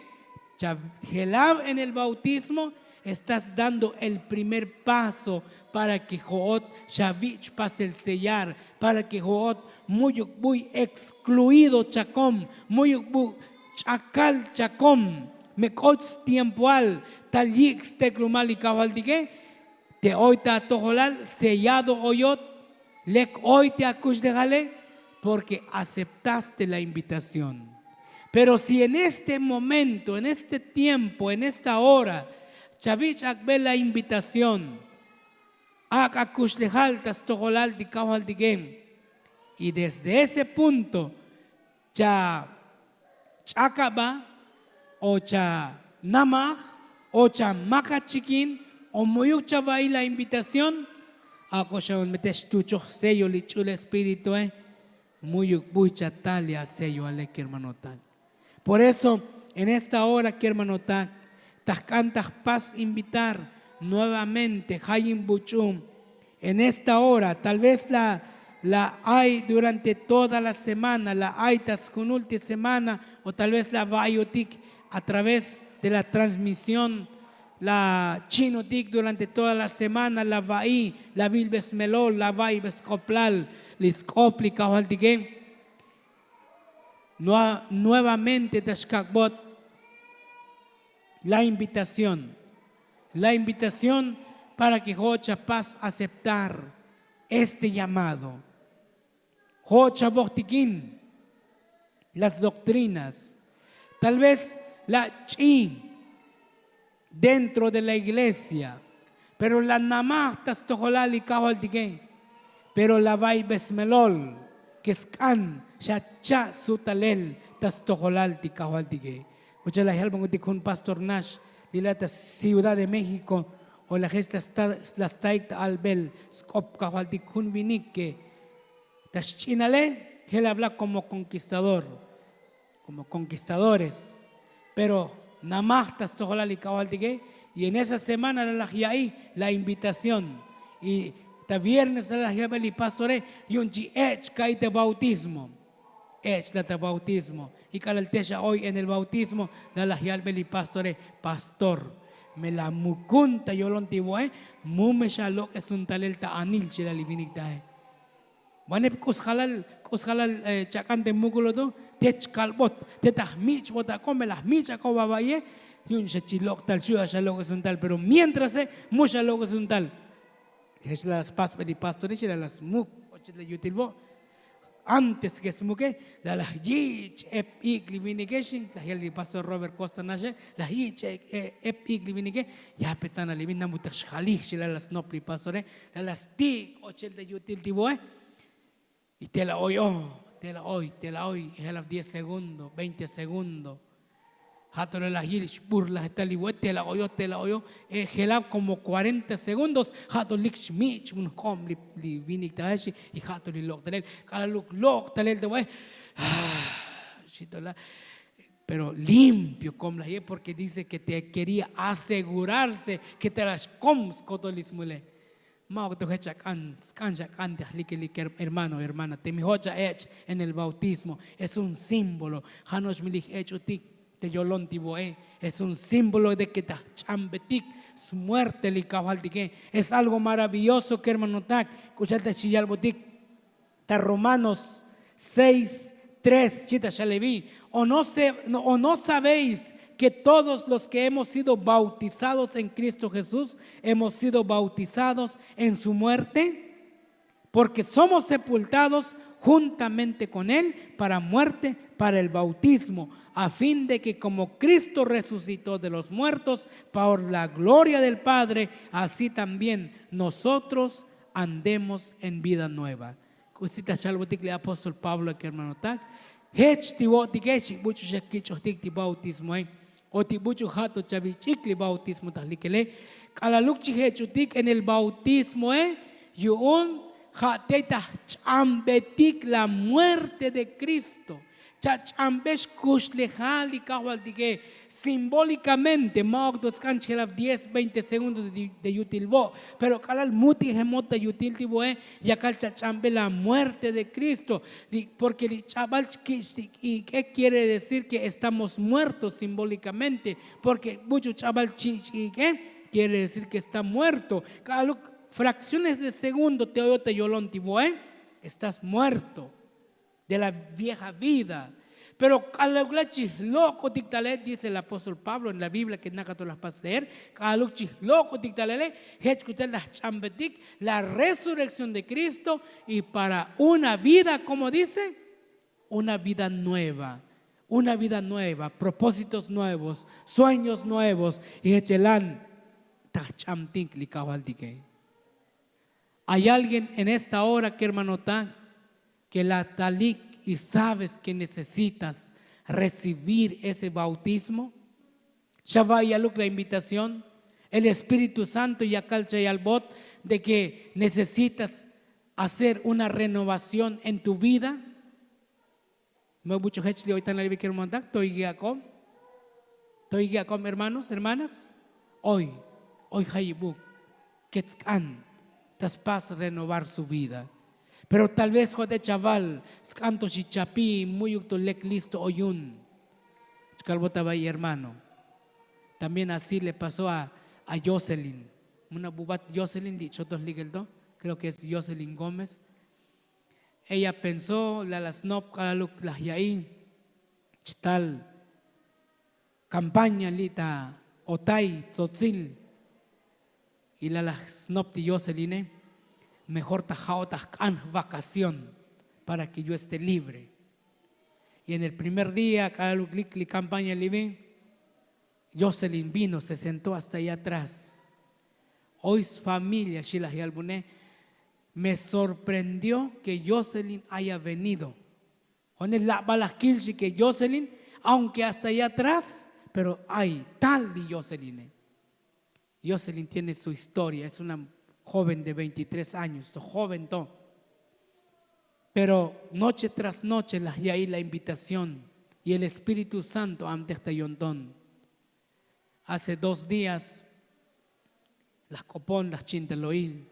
chajelav en el bautismo. Estás dando el primer paso para ke jo'ot xavich' pas el sellar, para ke jo'ot mu'yuk buy excluido chakom, mu'yuk buy ch'akal chakom. Me k'och stiempoal tal yik' steklumal li kajvaltike. Te oy ta atojolal sellado oyot, lek oy te akuxlejale, porke aceptaste la invitación. Pero si en este momento en este tiempo en esta hora chavich' ak'be la invitación, ak' akuxlejal ta stojolal ti kajvaltike, y desde ese punto cha ch'akaba, o cha namaj, o cha makachikin, o mu'yuk chava'i la invitación. Ak'o xa me te xtuchoj sello li ch'ul espíritue, mu'yuk buy chatal li aselloale kermanotak. Por eso en esta hora kermanotak, ta jk'an ta jpas invitar nuevamente ja' yin buch'u. En esta hora tal vez la la ay durante toda la semana, la ay ta sjunul ti semana, o tal vez la va'iyotik a través de la transmisión, la chi'notik durante toda la semana la va'i la vilbe smelol, la va'ibe sk'oplal li sk'op li kajvaltike. Nuevamente ta xkak'bot la invitación, la invitación para ke jo' chapas aceptar este llamado. Jo' chavojtikin las doctrinas, tal vez la ch'i dentro de la iglesia, pero la namaj ta stojolal li kajvaltike. Pero la va'ibe smelol ke sk'an xa cha' sutalel ta stojolal ti kajvaltike. Ucha la jelbankutik jun pastor nax li la ta ciudad de méxico, o la jech la staik ta albel sk'op kajvaltik jun vinik ke ta xch'inale jelavlak komo konkistador, komo konkistadores. Pero namaj ta stojolal li kajvaltike. Y en esa semana la laj ya'i la invitación. Y ta viernes la laj yalbe li pastore, yu'un chi ech' ka'i ta bautismo. Ech' la ta bautismo. Y k'alal te xa oy en el bautismo, la laj yalbe li pastore, pastor, me la mukun ta yolon ti vo'e. Mu me xa lok'esun talel ta anil, xi la li vinik tae. Vanep k'u sjalal, k'u sjalal chak'an te mukulo to, te chkalbot, te ta jmich'bot ak'o, me la jmich' ak'o vava'iye. Yu'un xa chi lok' tal xu' xa lok'esun tal, pero mientrase mu xa lok'esun tal. Jech la la spasbe li pastore, xi la la smuk ochel la yutil vo'. Antes ke smuke, la la jyich' ep ik' li vinike, xi la yal li pastor Robert Costa naxe, la jyich' ep ik' li vinike. Yape tana li vin, namutaj xjalij, xi la la snop li pastore. La la stik' ochel ta yutil ti vo'e. Y te la oy o, te la oy, te la oy, jelab diez segundo, veinte segundo. Ja' to la laj yil xburlaj tal li vo'e, te la oyo, te la oyo. Jelab como cuarenta segundos, ja' to lik xmich' mun jk'ob li vinik ta jex. Y ja' to li lok' talel, k'alaluk lok' talel ta vo'e, xi to la. Pero limpio kom laj ye, porque dice que te quería asegurarse que te la xkom skotol li smule. Ma'uk to jech ak'an sk'an xak'an ti ajlikelik, hermano, hermana, te mi joch' a ech' en el bautismo, es un símbolo. Ja' no'ox mi lij ech'utik te yolon ti vo'e. Es un símbolo de ke ta jch'ambetik smuerte li kajvaltike. Es algo maravilloso, kermanotak. K'uxal ta xi yalbotik ta Romanos seis tres, chita xalevi. ¿O no se, no, o no sabéis que todos los que hemos sido bautizados en Cristo Jesús hemos sido bautizados en su muerte? Porque somos sepultados juntamente con él para muerte, para el bautismo, a fin de que como Cristo resucitó de los muertos por la gloria del Padre, así también nosotros andemos en vida nueva. K'usi ta xalbotik li apóstol Pablo, kermanotak. Jech ti vo'tike, xi buch'u xa kich'ojtik ti bautismoe, o ti buch'u ja' to chavich'ik li bautismo ta jlikele. K'alaluk chi jech'utik en el bautismoe, yu'un ja' te ta jch'ambetik la muerte de Cristo. Chach'ambe xkuxlejal li kajvaltike. Simbólikamente, ma'uk to tsk'an chjelab diez veinte segundos de yutil vo', pero k'alal mutijemot ta yutil ti vo'e, yakal chach'ambe la muerte de Cristo. Porke li ch'abal chkich' ik'e quiere decir ke estamos muertos simbólikamente. Porke buch'u ch'abal chich' ik'e quiere decir ke está muerto. K'aluk frakciones de segundo te oyot ta yolon ti vo'e, estás muerto de la vieja vida. Pero k'aluk la chi jlok'otik talel, dice el apóstol Pablo en la Biblia ke nakato laj pas leer, k'aluk chi jlok'otik talele, jech k'uchal laj ch'ambetik la resurrección de Cristo y para una vida, como dice, una vida nueva, una vida nueva, propósitos nuevos, sueños nuevos. Y jechelan ta jch'amtik li kajvaltike. Hay alguien en esta hora, kermanotak, ke la talik y sabes ke necesitas recibir ese bautismo. Xa va' yaluk la invitación. El Espíritu Santo yakal chayalbot de ke necesitas hacer una renovación en tu vida. Me buch'u jech li oy tana li vikermanotak, to yike ak'ob. To yike ak'ob, hermanos, hermanas. Oy, oy jayibuk ke tsk'an ta spas renovar su vida. Pero tal vez jo'te chaval sk'an to xichapi, mu'yuk to lek listo oyun. Chkalbot ava'i, hermano. También así le pasó a, a Jocelyn. Muna bubat Jocelyn li chotol likel to. Creo que es Jocelyn Gómez. Ella pensó, la la snop k'alaluk laj ya'i chtal kampaña li ta otay tzotzil. Y la la snop ti Joceline, mejor ta ja'ot ta jk'an jvacación para ke yo esté libre. Y en el primer día k'alaluk lik li kampaña li vi, Jocelyn vino, se sentó hasta allá atrás. Oy sfamilia, xi laj yalbune, me sorprendió ke Jocelyn haya venido. Jone' labal laj kil, xi, ke Jocelyn, aunke hasta allá atrás, pero ay tal li Joceline. Jocelyn tiene su historia, es una joven de veintitrés años, to joven to. Pero noche tras noche laj ya'i la invitación y el Espíritu Santo amtej ta yonton. Hace dos días laj k'opon, laj chin ta lo'il.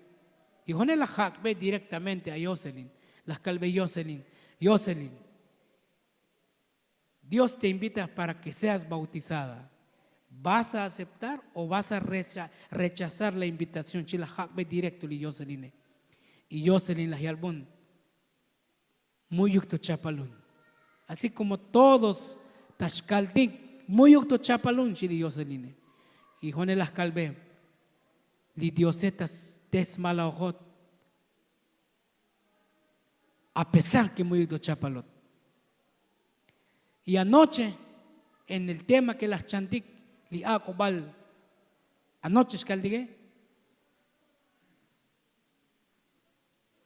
Y jone laj jak'be direktamente a yoselin, laj kalbe yoselin, yoselin, dios te invita para ke seas bautizada. Vas a aceptar o vas a rechazar la invitación chi laj jak'be direkto li yoseline. Y yoselin laj yalbon, mu'yuk to chapalun. Así komo todos ta xkaltik, mu'yuk to chapalun xi li yoseline. Y jone laj kalbe, li diose ta tesmalaojot, a pesar ke mu'yuk to chapalot. Y anoche en el tema ke laj chantik, li ak'obal anoche xkaltike,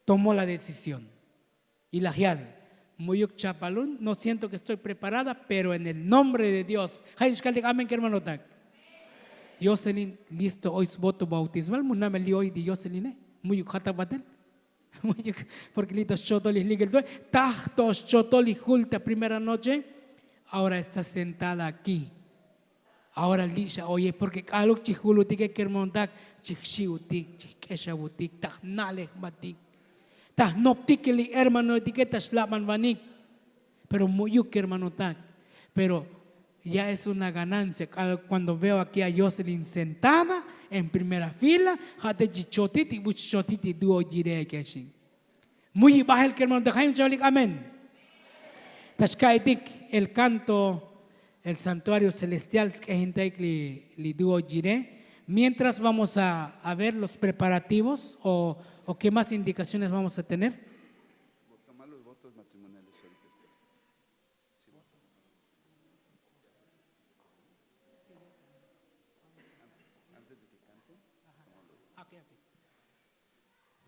tomó la decisión. Y laj yal, mu'yuk chapalun, no siento ke estoy preparada, pero en el nombre de dios. Jayuk xkaltik amén kermanotak. Yoselin, listo oy svoto bautismal mu namel li oy di yoseline. Mu'yuk jatak batel. Mu'yuk. Porke li to xchotol li jlikel to, taj to xchotol li jul ta primera noche. Ahora está sentada aki. Ahora li' xa oye porke k'aluk chi julutike kermanotak, chi jxi'utik, chi jk'exavutik ta jna'lejbatik, ta jnoptik li hermanoetike ta xlabanvanik. Pero mu'yuk kermanotak. Pero ya es una ganancia k'aluk kuando veo aki a yoselin sentada en primera fila, ja' te chi chotit y bu chi chotit y duo yire eke xi. Muy ibajel kermanotak jayun chalik amén. Ta xka'itik el kanto, el santuario celestial tsk'ejintaik li duo yire. Mientras vamos a ver los preparativos o ke más indikaciones vamos a tener.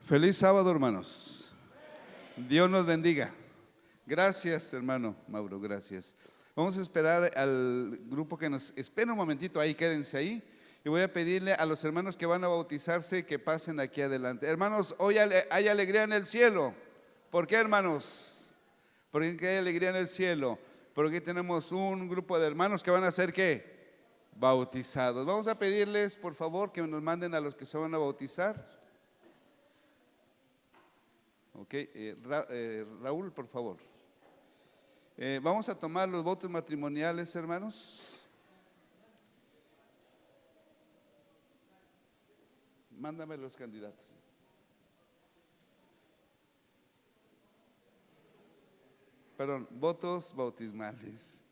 Feliz sábado, hermanos. Dios nos bendiga. Gracias, hermano mauro, gracias. Vamos a esperar al grupo que nos espera un momentito ahí, quédense ahí. Y voy a pedirle a los hermanos que van a bautizarse que pasen aquí adelante. Hermanos, hoy hay alegría en el cielo. ¿Por qué, hermanos? Porque hay alegría en el cielo. Porque tenemos un grupo de hermanos que van a ser qué? Bautizados. Vamos a pedirles, por favor, que nos manden a los que se van a bautizar. Ok, eh, Ra- eh, Raúl, por favor. Eh, vamos a tomar los votos matrimoniales, hermanos. Mándame los candidatos. Perdón, votos bautismales.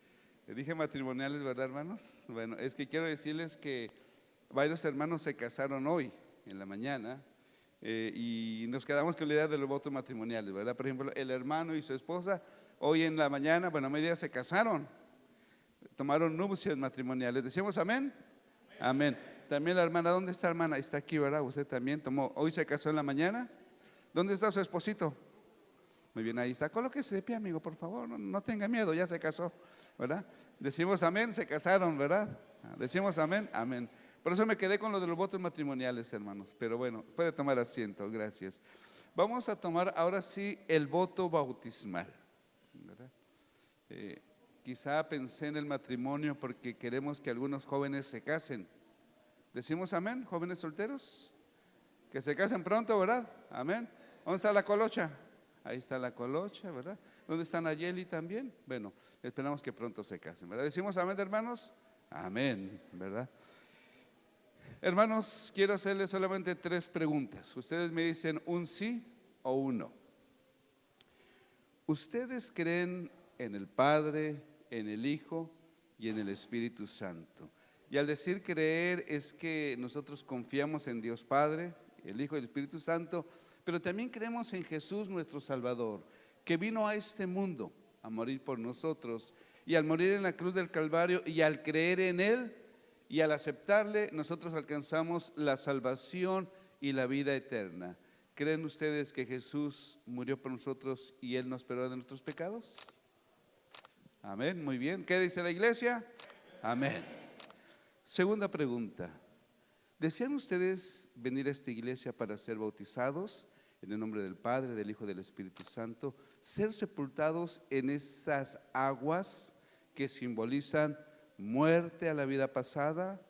Dije matrimoniales, ¿verdad, hermanos? Bueno, es que quiero decirles que varios hermanos se casaron hoy en la mañana, eh, y nos quedamos con la idea de los votos matrimoniales, ¿verdad? Por ejemplo, el hermano y su esposa hoy en la mañana, bueno, a mediodía se casaron, tomaron nupcias matrimoniales. ¿Decimos amén? Amén. También la hermana, ¿dónde está, hermana? Está aquí, ¿verdad? Usted también tomó, hoy se casó en la mañana. ¿Dónde está su esposito? Muy bien, ahí está. Colóquese de pie, amigo, por favor. No, no tenga miedo, ya se casó, ¿verdad? Decimos amén, se casaron, ¿verdad? Ah, decimos amén, amén. Por eso me quedé con lo de los votos matrimoniales, hermanos. Pero bueno, puede tomar asiento, gracias. Vamos a tomar ahora sí el voto bautismal, ¿verdad? Eh, quizá pensé en el matrimonio porque queremos que algunos jóvenes se casen. ¿Decimos amén, jóvenes solteros? Que se casen pronto, ¿verdad? Amén. ¿Dónde está la colocha? Ahí está la colocha, ¿verdad? ¿Dónde está Nayeli también? Bueno, esperamos que pronto se casen, ¿verdad? ¿Decimos amén, hermanos? Amén, ¿verdad? Hermanos, quiero hacerles solamente tres preguntas. Ustedes me dicen un sí o un no. ¿Ustedes creen en el Padre, en el Hijo y en el Espíritu Santo? Y al decir creer es que nosotros confiamos en Dios Padre, el Hijo y el Espíritu Santo, pero también creemos en Jesús nuestro Salvador, que vino a este mundo a morir por nosotros, y al morir en la cruz del Calvario y al creer en Él y al aceptarle, nosotros alcanzamos la salvación y la vida eterna. ¿Creen ustedes que Jesús murió por nosotros y Él nos perdona de nuestros pecados? Amén, muy bien. ¿Qué dice la iglesia? Amén. Segunda pregunta. ¿Desean ustedes venir a esta iglesia para ser bautizados en el nombre del Padre, del Hijo y del Espíritu Santo? Ser sepultados en esas aguas que simbolizan muerte a la vida pasada,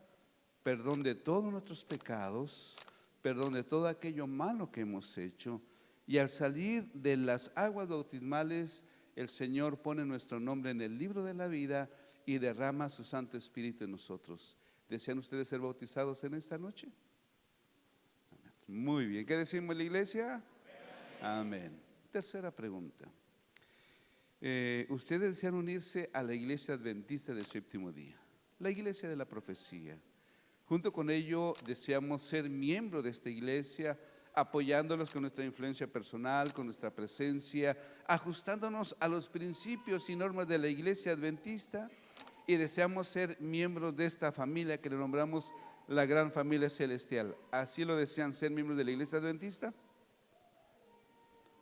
perdón de todos nuestros pecados, perdón de todo aquello malo que hemos hecho. Y al salir de las aguas bautismales, el Señor pone nuestro nombre en el libro de la vida y derrama su Santo Espíritu en nosotros. ¿Desean ustedes ser bautizados en esta noche? Muy bien. ¿Qué decimos en la iglesia? Amén. Tercera pregunta. Eh, ¿ustedes desean unirse a la iglesia adventista del séptimo día? La iglesia de la profecía. Junto con ello, deseamos ser miembro de esta iglesia, apoyándolos con nuestra influencia personal, con nuestra presencia, ajustándonos a los principios y normas de la iglesia adventista, y deseamos ser miembros de esta familia que le nombramos la gran familia celestial. ¿Así lo desean ser miembros de la iglesia adventista?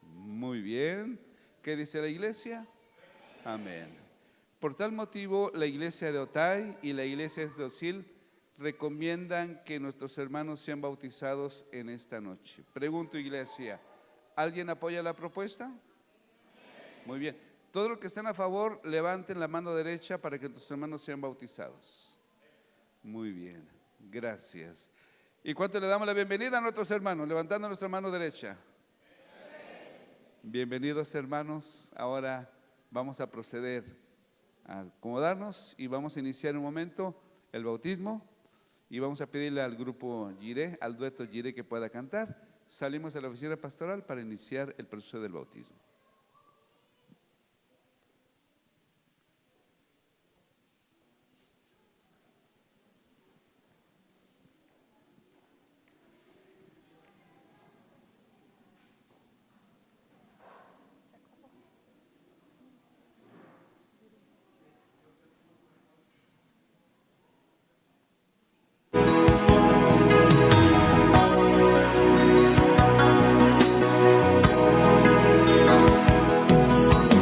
Muy bien. ¿Qué dice la iglesia? Amén. Por tal motivo, la iglesia de Otay y la iglesia de Osil recomiendan que nuestros hermanos sean bautizados en esta noche. Pregunto, iglesia, ¿alguien apoya la propuesta? Muy bien. Todos los que están a favor, levanten la mano derecha para que nuestros hermanos sean bautizados. Muy bien. Gracias. ¿Y cuánto le damos la bienvenida a nuestros hermanos? Levantando nuestra mano derecha. Bienvenidos, hermanos. Ahora vamos a proceder a acomodarnos y vamos a iniciar un momento el bautismo. Y vamos a pedirle al grupo Jiré, al dueto Jiré, que pueda cantar. Salimos de la oficina pastoral para iniciar el proceso del bautismo.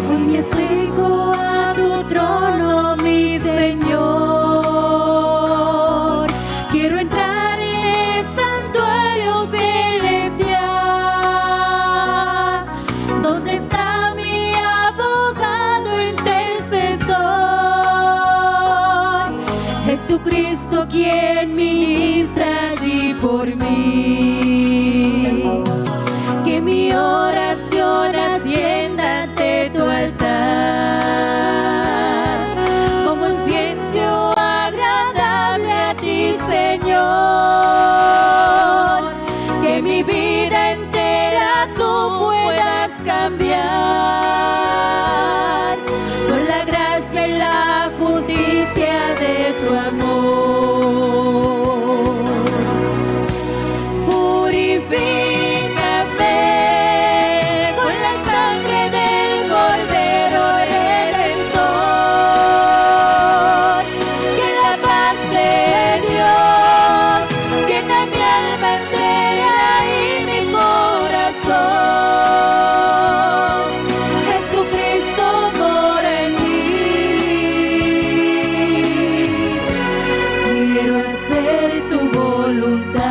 Hoy me acerco a tu trono, mi Señor. Quiero entrar en el santuario celestial, donde está mi abogado intercesor, Jesucristo, quien ministra allí por mí. Que mi oración ascienda ante tu altar, como incienso agradable a ti, Señor. Que mi vida entera tú puedas cambiar por la gracia y la justicia de tu amor. Purifícame con la sangre del Cordero Redentor. Que la paz de Dios llena mi alma entera y mi corazón. Jesucristo mora en mí. Quiero hacer tu voluntad.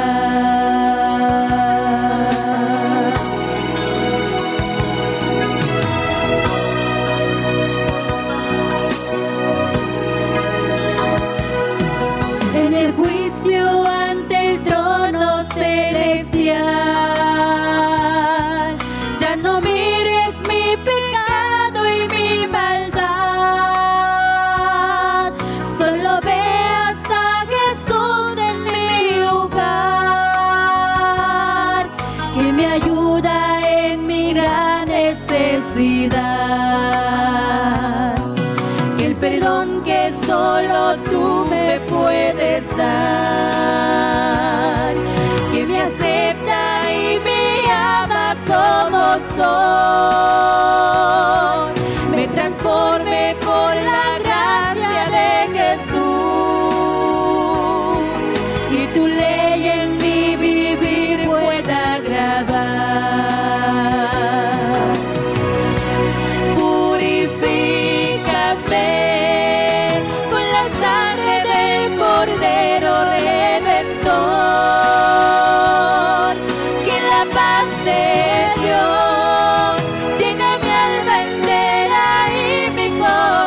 En el juicio ante el trono celestial, ya no mires mi pecado y mi maldad, solo veas a Jesús en mi lugar, que me ayuda en mi gran necesidad. Que el perdón que solo tú me puedes dar, que me acepta y me ama como soy, me transforme por la gracia de Jesús, y tu ley en mi vivir pueda grabar. Purifícame con la sangre del Cordero Redentor. Que la paz de Dios llena mi alma entera y mi corazón.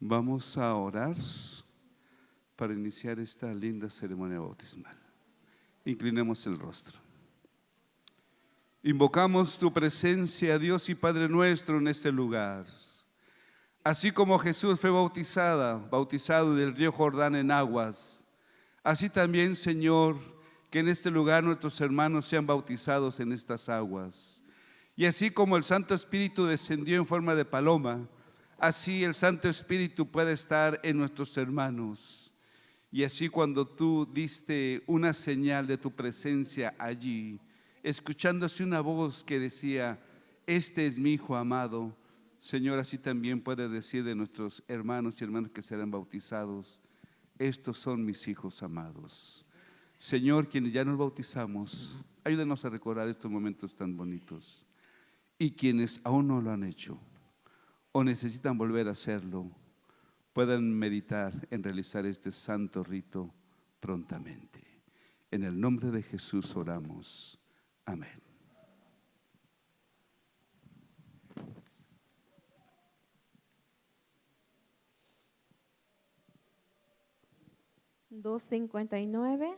Vamos a orar para iniciar esta linda ceremonia bautismal. Inclinemos el rostro. Invocamos tu presencia, Dios y Padre nuestro, en este lugar. Así como Jesús fue bautizada, bautizado del río Jordán en aguas, así también, Señor, que en este lugar nuestros hermanos sean bautizados en estas aguas. Y así como el Santo Espíritu descendió en forma de paloma, así el Santo Espíritu puede estar en nuestros hermanos. Y así cuando tú diste una señal de tu presencia allí, escuchándose una voz que decía: "Este es mi Hijo amado", Señor, así también puede decir de nuestros hermanos y hermanas que serán bautizados: "Estos son mis hijos amados". Señor, quienes ya nos bautizamos, ayúdanos a recordar estos momentos tan bonitos. Y quienes aún no lo han hecho o necesitan volver a hacerlo, puedan meditar en realizar este santo rito prontamente. En el nombre de Jesús oramos. Amén. Dos cincuenta y nueve.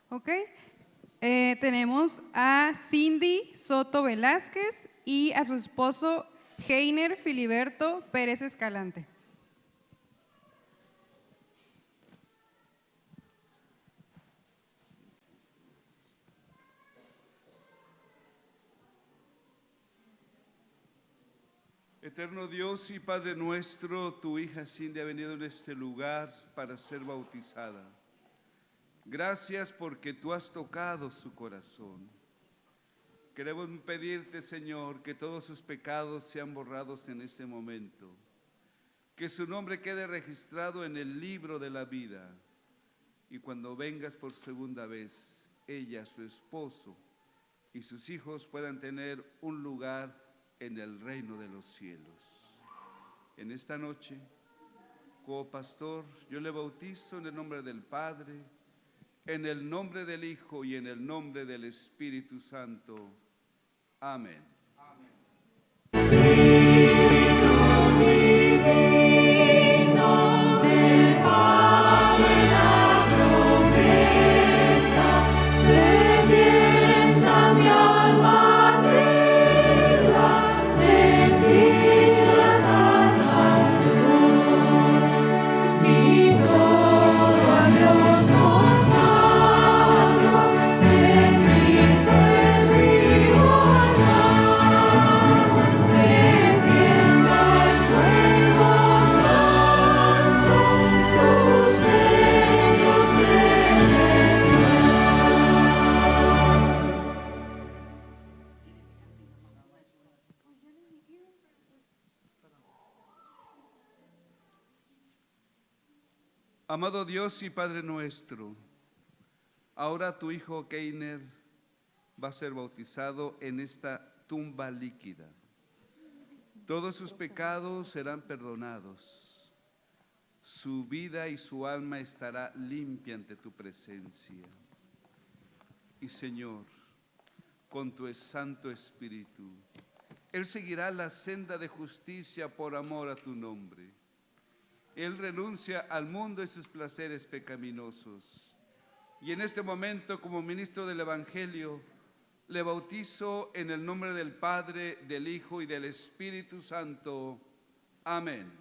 Ok. Eh, tenemos a Cindy Soto Velázquez y a su esposo Heiner Filiberto Pérez Escalante. Eterno Dios y Padre nuestro, tu hija Cindy ha venido en este lugar para ser bautizada. Gracias porque tú has tocado su corazón. Queremos pedirte, Señor, que todos sus pecados sean borrados en este momento, que su nombre quede registrado en el libro de la vida, y cuando vengas por segunda vez, ella, su esposo y sus hijos puedan tener un lugar en el reino de los cielos. En esta noche, como pastor, yo le bautizo en el nombre del Padre, en el nombre del Hijo y en el nombre del Espíritu Santo. Amén. Amado Dios y Padre nuestro, ahora tu hijo Keiner va a ser bautizado en esta tumba líquida. Todos sus pecados serán perdonados. Su vida y su alma estará limpia ante tu presencia. Y Señor, con tu Santo Espíritu, él seguirá la senda de justicia por amor a tu nombre. Él renuncia al mundo y sus placeres pecaminosos. Y en este momento, como ministro del Evangelio, Le bautizo en el nombre del Padre, del Hijo y del Espíritu Santo. Amén.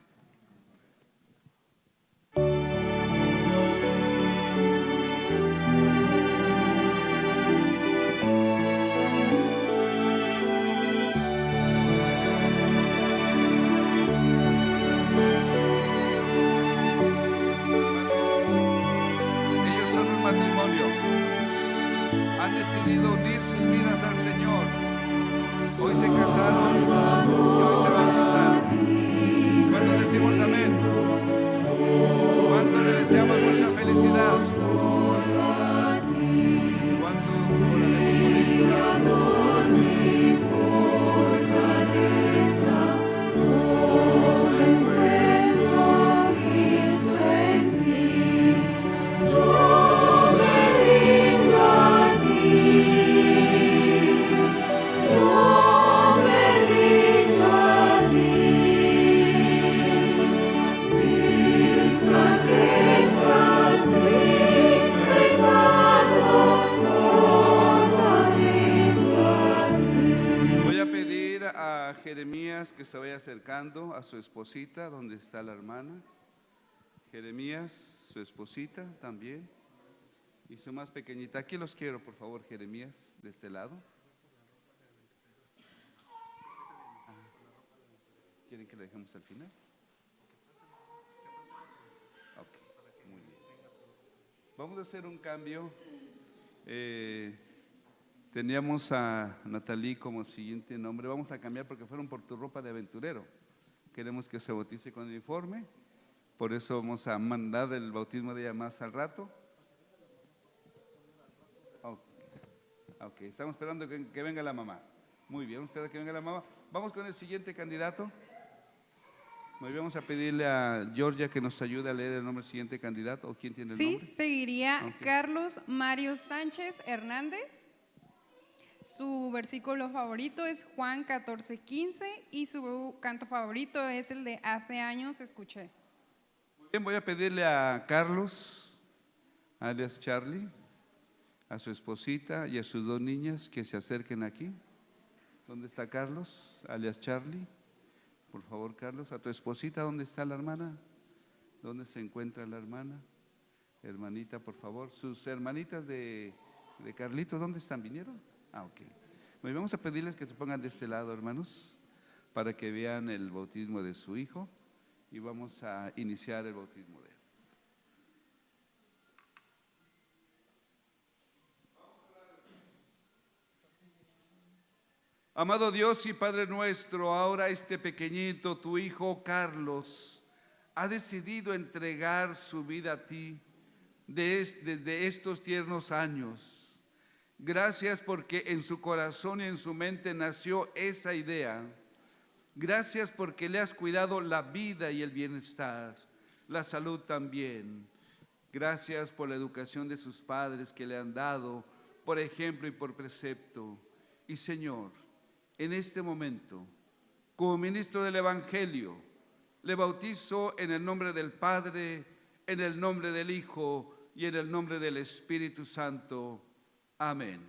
Ellos son un matrimonio. Han decidido unir sus vidas al Señor. Hoy se casaron y hoy se bautizaron. ¿Cuántos decimos amén? ¿Cuántos le deseamos mucha felicidad? ¿Cuántos oraremos por ellos? Voy a pedir a Jeremías que se vaya acercando a su esposita, donde está la hermana. Jeremías, su esposita también. Y su más pequeñita. Aquí los quiero, por favor, Jeremías, de este lado. Ah, ¿quieren que la dejemos al final? Ok, muy bien. Vamos a hacer un cambio. Eh, teníamos a Natalie como siguiente nombre. Vamos a cambiar porque fueron por tu ropa de aventurero. Queremos que se bautice con uniforme. Por eso vamos a mandar el bautismo de ella más al rato. Ok. Ok, estamos esperando que, que venga la mamá. Muy bien, vamos a esperar que venga la mamá. Vamos con el siguiente candidato. Muy bien, vamos a pedirle a Georgia que nos ayude a leer el nombre del siguiente candidato. ¿O quién tiene el Sí, nombre? Seguiría Ok. Carlos Mario Sánchez Hernández. Su versículo favorito es Juan catorce quince y su canto favorito es el de Hace años escuché. Muy bien, voy a pedirle a Carlos, alias Charlie, a su esposita y a sus dos niñas que se acerquen aquí. ¿Dónde está Carlos, alias Charlie? Por favor, Carlos, a tu esposita, ¿dónde está la hermana? ¿Dónde se encuentra la hermana? Hermanita, por favor. Sus hermanitas de, de Carlitos, ¿dónde están? ¿Vinieron? Ah, ok. Muy bien, vamos a pedirles que se pongan de este lado, hermanos, para que vean el bautismo de su hijo. Y vamos a iniciar el bautismo de él. Amado Dios y Padre nuestro, ahora este pequeñito, tu hijo Carlos, ha decidido entregar su vida a ti de es- desde estos tiernos años. Gracias porque en su corazón y en su mente nació esa idea. Gracias porque le has cuidado la vida y el bienestar, la salud también. Gracias por la educación de sus padres que le han dado por ejemplo y por precepto. Y Señor, en este momento, como ministro del Evangelio, le bautizo en el nombre del Padre, en el nombre del Hijo y en el nombre del Espíritu Santo. Amén.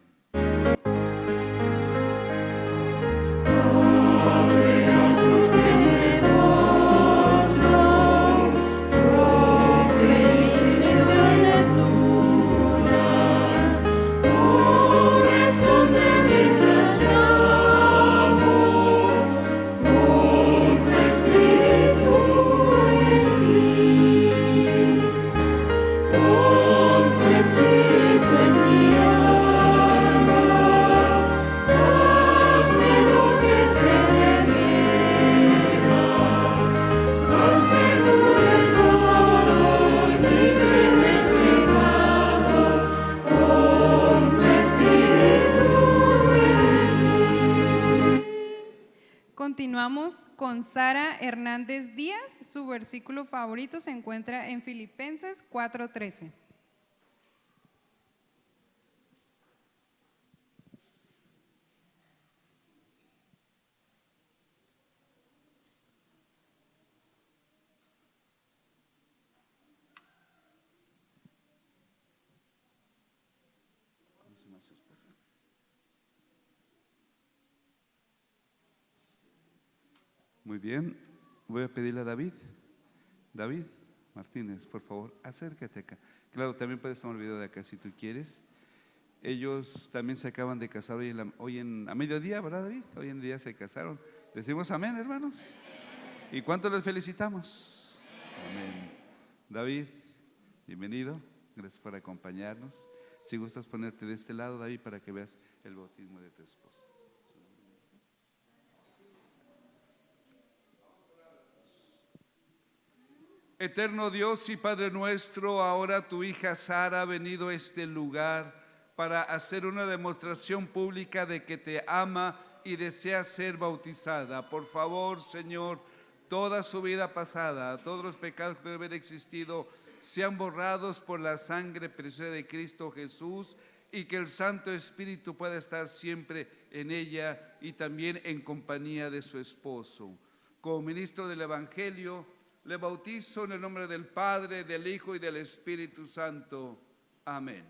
Continuamos con Sara Hernández Díaz. Su versículo favorito se encuentra en Filipenses cuatro trece. Muy bien. Voy a pedirle a David. David Martínez, por favor, acércate acá. Claro, también puedes tomar video de acá si tú quieres. Ellos también se acaban de casar hoy en la, hoy en, a mediodía, ¿verdad, David? Hoy en día se casaron. Decimos amén, hermanos. ¿Y cuánto les felicitamos? Amén. David, bienvenido. Gracias por acompañarnos. Si gustas ponerte de este lado, David, para que veas el bautismo de tu esposa. Eterno Dios y Padre nuestro, ahora tu hija Sara ha venido a este lugar para hacer una demostración pública de que te ama y desea ser bautizada. Por favor, Señor, toda su vida pasada, todos los pecados que pueden haber existido, sean borrados por la sangre preciosa de Cristo Jesús y que el Santo Espíritu pueda estar siempre en ella y también en compañía de su esposo. Como ministro del Evangelio, le bautizo en el nombre del Padre, del Hijo y del Espíritu Santo. Amén.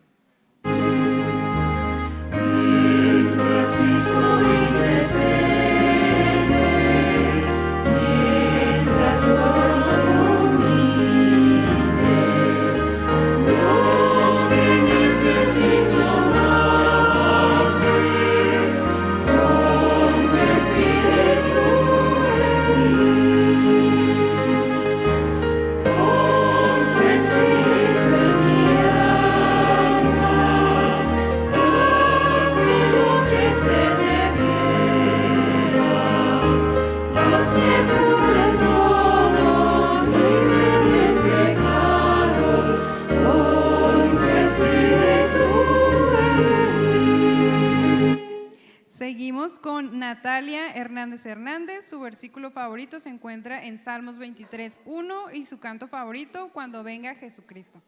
Seguimos con Natalia Hernández Hernández. Su versículo favorito se encuentra en Salmos veintitrés uno y su canto favorito, Cuando venga Jesucristo.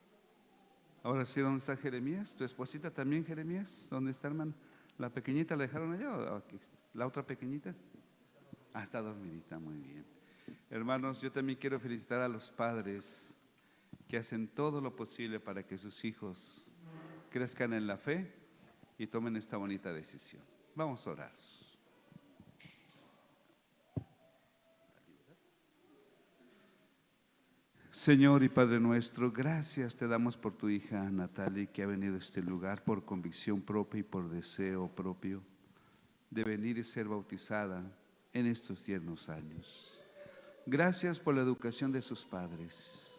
Ahora sí, ¿dónde está Jeremías? ¿Tu esposita también, Jeremías? ¿Dónde está, hermano? ¿La pequeñita la dejaron allá o aquí está? ¿La otra pequeñita? Ah, está dormidita, muy bien. Hermanos, yo también quiero felicitar a los padres que hacen todo lo posible para que sus hijos crezcan en la fe y tomen esta bonita decisión. Vamos a orar. Señor y Padre nuestro, gracias te damos por tu hija Natalie, que ha venido a este lugar por convicción propia y por deseo propio de venir y ser bautizada en estos tiernos años. Gracias por la educación de sus padres.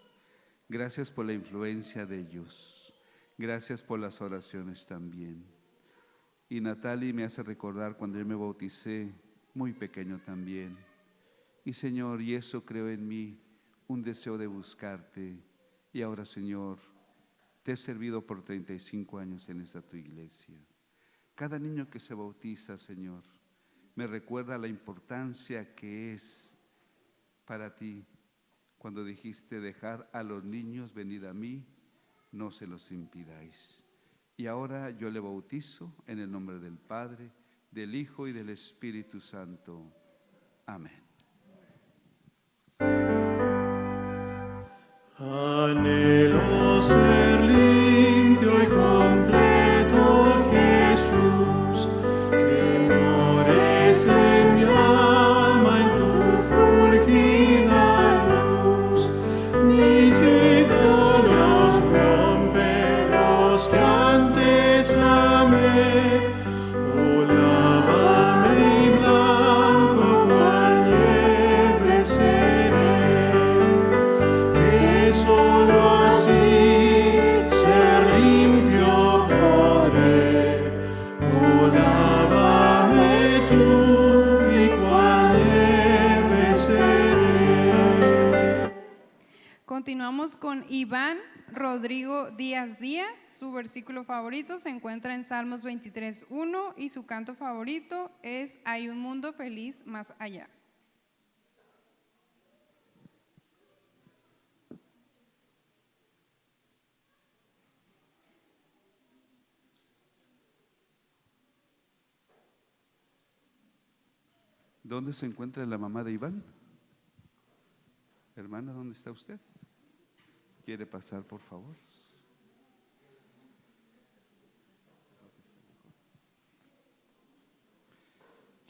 Gracias por la influencia de ellos. Gracias por las oraciones también. Y Natalie me hace recordar cuando yo me bauticé muy pequeño también. Y Señor, y eso creó en mí un deseo de buscarte. Y ahora, Señor, te he servido por treinta y cinco años en esta tu iglesia. Cada niño que se bautiza, Señor, me recuerda la importancia que es para ti cuando dijiste: "Dejad a los niños, venid a mí, no se los impidáis". Y ahora yo le bautizo en el nombre del Padre, del Hijo y del Espíritu Santo. Amén. Anhelo ser limpio y completo, Jesús, que mores en mi alma en tu fulgida luz. Mis ídolos rompe, los que antes amé, oh, lávame y blanco cual nieve seré, que solo así ser limpio podré. Oh, lávame tú y cual nieve seré. Continuamos con Iván Rodrigo Díaz Díaz. Su versículo favorito se encuentra en Salmos veintitrés uno y su canto favorito es Hay un mundo feliz más allá. ¿Dónde se encuentra la mamá de Iván? Hermana, ¿dónde está usted? ¿Quiere pasar, por favor?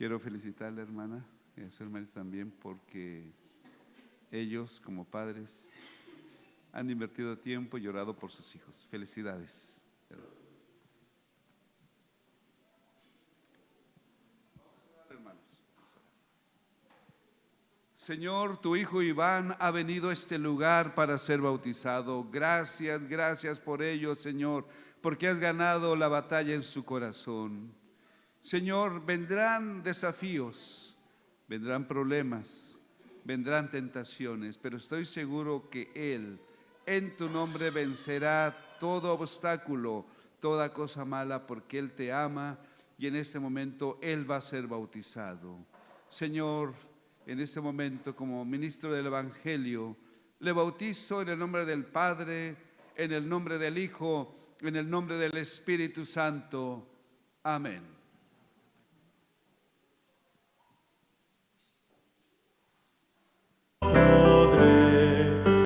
Quiero felicitarle, hermana, Y a su hermanita también, porque ellos, como padres, han invertido tiempo y orado por sus hijos. Felicidades. Hermanos. Señor, tu hijo Iván ha venido a este lugar para ser bautizado. Gracias, gracias por ello, Señor, porque has ganado la batalla en su corazón. Señor, vendrán desafíos, vendrán problemas, vendrán tentaciones, pero estoy seguro que Él, en tu nombre, vencerá todo obstáculo, toda cosa mala, porque Él te ama y en este momento Él va a ser bautizado. Señor, en este momento, como ministro del Evangelio, le bautizo en el nombre del Padre, en el nombre del Hijo, en el nombre del Espíritu Santo. Amén. Padre,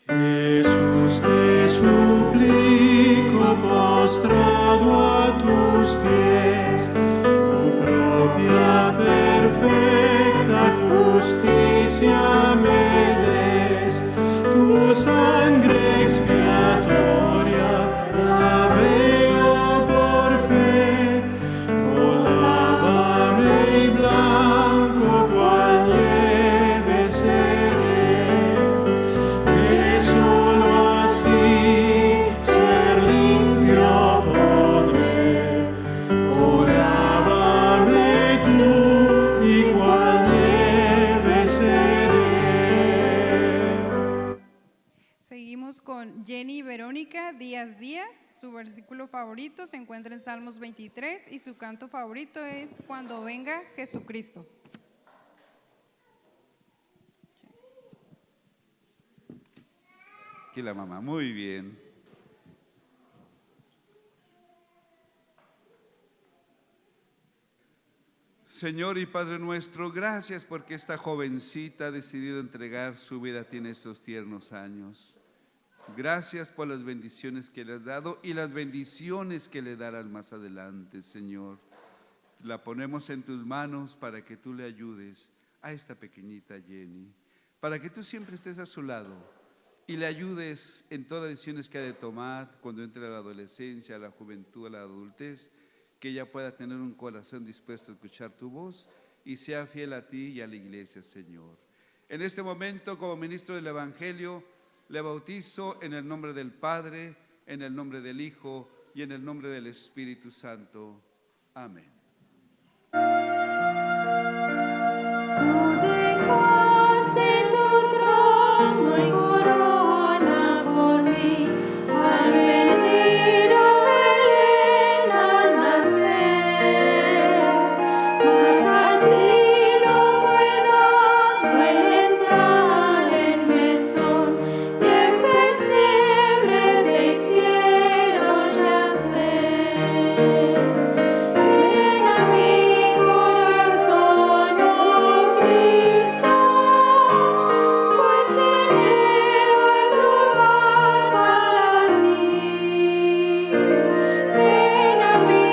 Jesús, te suplico postrado a tus pies, tu propia perfecta justicia me des, tu sangre expiatoria la veo por fe. Oh, lávame y blanco cual nieve seré, que solo así ser limpio podré. Oh, lávame tú y cual nieve seré. Seguimos con Jenny Verónica Díaz Díaz. Su versículo favorito se encuentra en Salmos veintitrés y su canto favorito es Cuando venga Jesucristo. Aquí la mamá, muy bien. Señor y Padre nuestro, gracias porque esta jovencita ha decidido entregar su vida a ti en estos tiernos años. Gracias por las bendiciones que le has dado y las bendiciones que le darás más adelante, Señor. La ponemos en tus manos para que tú le ayudes a esta pequeñita Jenny, para que tú siempre estés a su lado y le ayudes en todas las decisiones que ha de tomar cuando entre a la adolescencia, a la juventud, a la adultez, que ella pueda tener un corazón dispuesto a escuchar tu voz y sea fiel a ti y a la iglesia, Señor. En este momento, como ministro del Evangelio, le bautizo en el nombre del Padre, en el nombre del Hijo y en el nombre del Espíritu Santo. Amén. Tú dejaste tu trono y corona por mí, al venir a Belén a nacer. Mas a ti no fue dado el entrar en mesón, y en pesebre te hicieron yacer. Ven a mi corazón, oh Cristo, pues en él hay lugar para ti. Ven a mi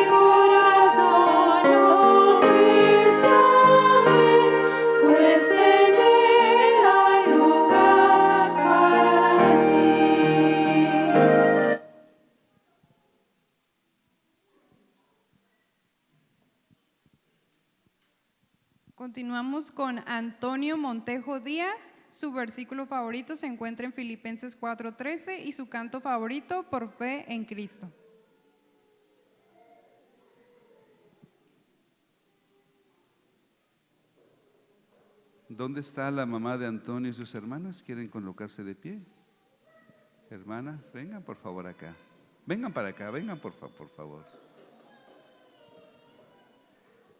corazón, oh Cristo, ven, pues en él hay lugar para ti. Continuamos con Antonio Montejo Díaz. Su versículo favorito se encuentra en Filipenses cuatro trece y su canto favorito, Por fe en Cristo. ¿Dónde está la mamá de Antonio y sus hermanas? ¿Quieren colocarse de pie? Hermanas, vengan por favor acá. Vengan para acá, vengan por fa-, por favor.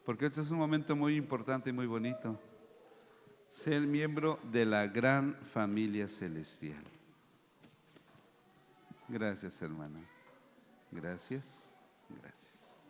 Porque este es un momento muy importante y muy bonito. Ser miembro de la gran familia celestial. Gracias, hermana. Gracias, gracias.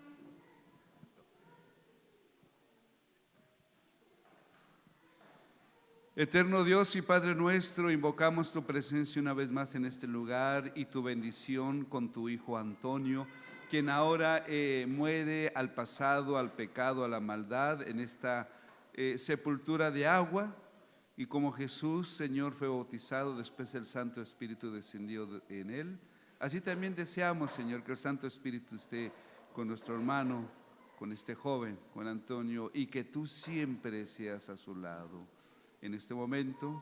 Eterno Dios y Padre nuestro, invocamos tu presencia una vez más en este lugar y tu bendición con tu hijo Antonio, Quien ahora, eh, muere al pasado, al pecado, a la maldad, en esta, eh, sepultura de agua, y como Jesús, Señor, fue bautizado, después el Santo Espíritu descendió de, en él, así también deseamos, Señor, que el Santo Espíritu esté con nuestro hermano, con este joven, con Antonio, y que tú siempre seas a su lado. En este momento,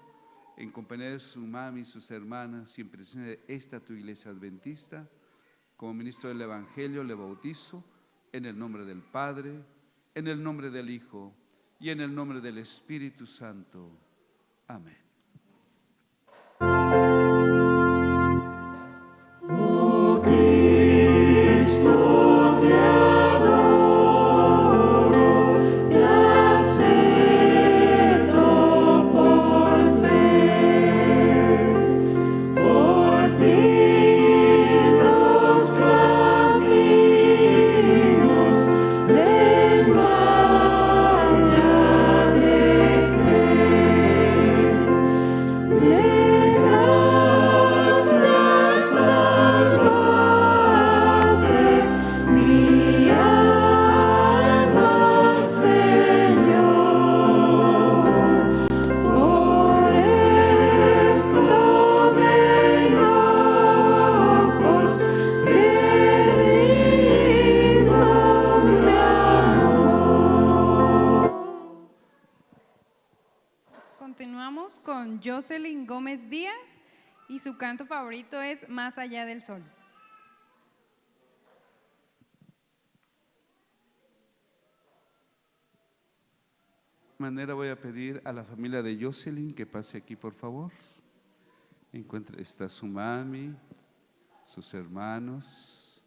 en compañía de su mami y sus hermanas, y en presencia de esta tu iglesia adventista, como ministro del Evangelio, le bautizo en el nombre del Padre, en el nombre del Hijo y en el nombre del Espíritu Santo. Amén. Oh Cristo, te adoro, te acepto por fe. Por ti los caminos del mal ya dejé. De gracia salvaste mi alma, Señor. Por esto de locos te rindo mi amor. Continuamos con Jocelyn Gómez Díaz y su canto favorito es Más allá del sol. Manera voy a pedir a la familia de Jocelyn que pase aquí, por favor. Encuentre, está su mami, sus hermanos,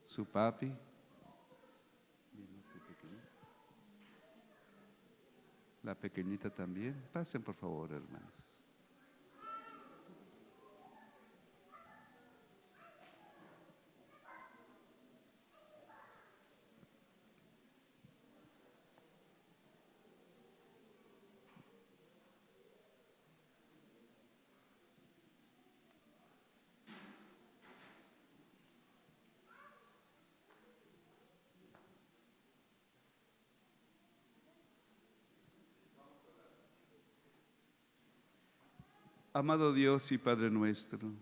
su papi. La pequeñita también. Pasen, por favor, hermanos. Amado Dios y Padre nuestro,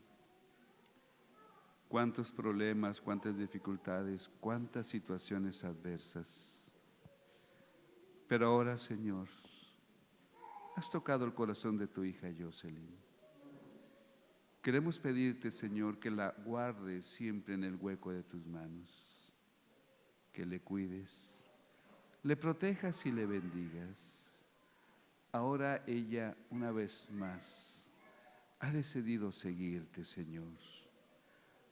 cuántos problemas, cuántas dificultades, cuántas situaciones adversas. Pero ahora, Señor, has tocado el corazón de tu hija Jocelyn. Queremos pedirte, Señor, que la guardes siempre en el hueco de tus manos, que le cuides, le protejas y le bendigas. Ahora ella, una vez más, ha decidido seguirte, Señor.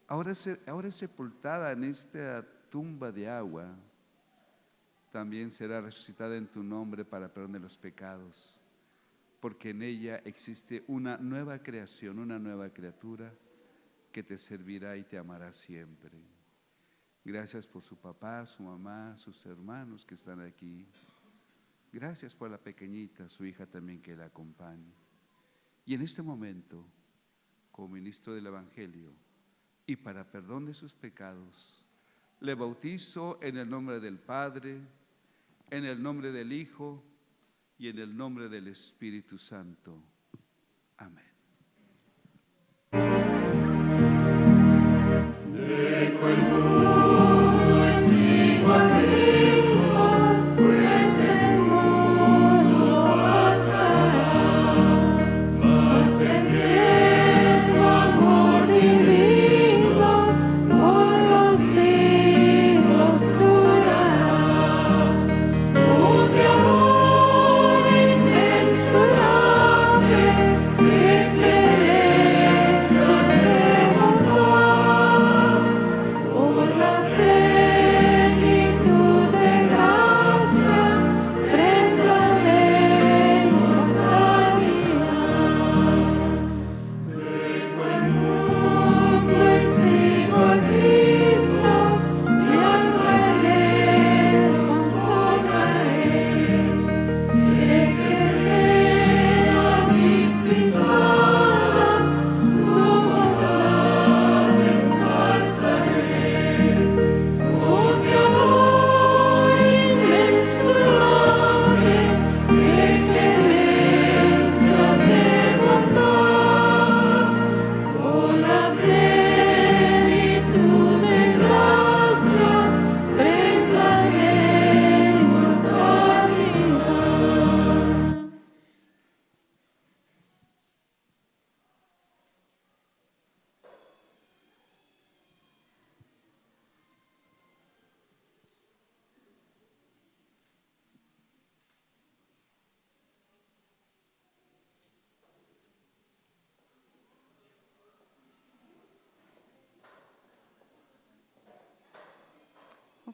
Ahora es, ahora es sepultada en esta tumba de agua, también será resucitada en tu nombre para perdón de los pecados, porque en ella existe una nueva creación, una nueva criatura que te servirá y te amará siempre. Gracias por su papá, su mamá, sus hermanos que están aquí. Gracias por la pequeñita, su hija también que la acompaña. Y en este momento, como ministro del Evangelio, y para perdón de sus pecados, le bautizo en el nombre del Padre, en el nombre del Hijo y en el nombre del Espíritu Santo. Amén.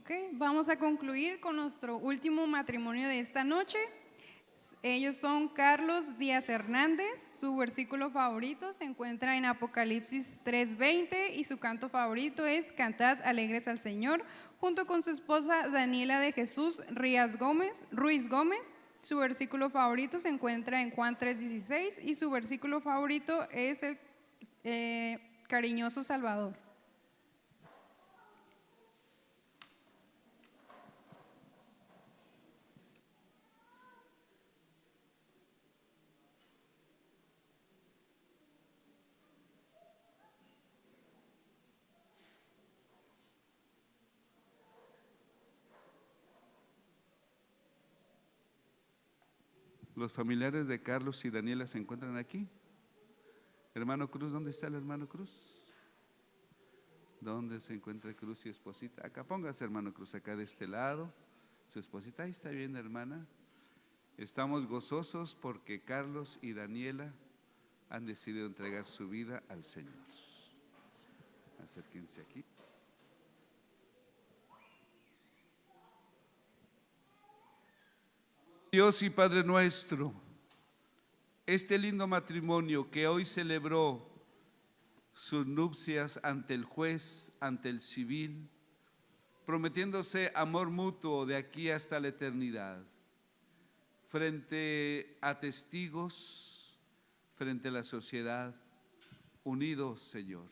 Ok, vamos a concluir con nuestro último matrimonio de esta noche. Ellos son Carlos Díaz Hernández. Su versículo favorito se encuentra en Apocalipsis tres veinte y su canto favorito es Cantad alegres al Señor, junto con su esposa Daniela de Jesús Rías Gómez, Ruiz Gómez. Su versículo favorito se encuentra en Juan tres dieciséis y su versículo favorito es el, eh, Cariñoso Salvador. Los familiares de Carlos y Daniela se encuentran aquí. Hermano Cruz, ¿dónde está el hermano Cruz? ¿Dónde se encuentra Cruz y esposita? Acá póngase, hermano Cruz, acá de este lado. Su esposita, ahí está bien, hermana. Estamos gozosos porque Carlos y Daniela han decidido entregar su vida al Señor. Acérquense aquí. Dios y Padre nuestro, este lindo matrimonio que hoy celebró sus nupcias ante el juez, ante el civil, prometiéndose amor mutuo de aquí hasta la eternidad, frente a testigos, frente a la sociedad, unidos, Señor.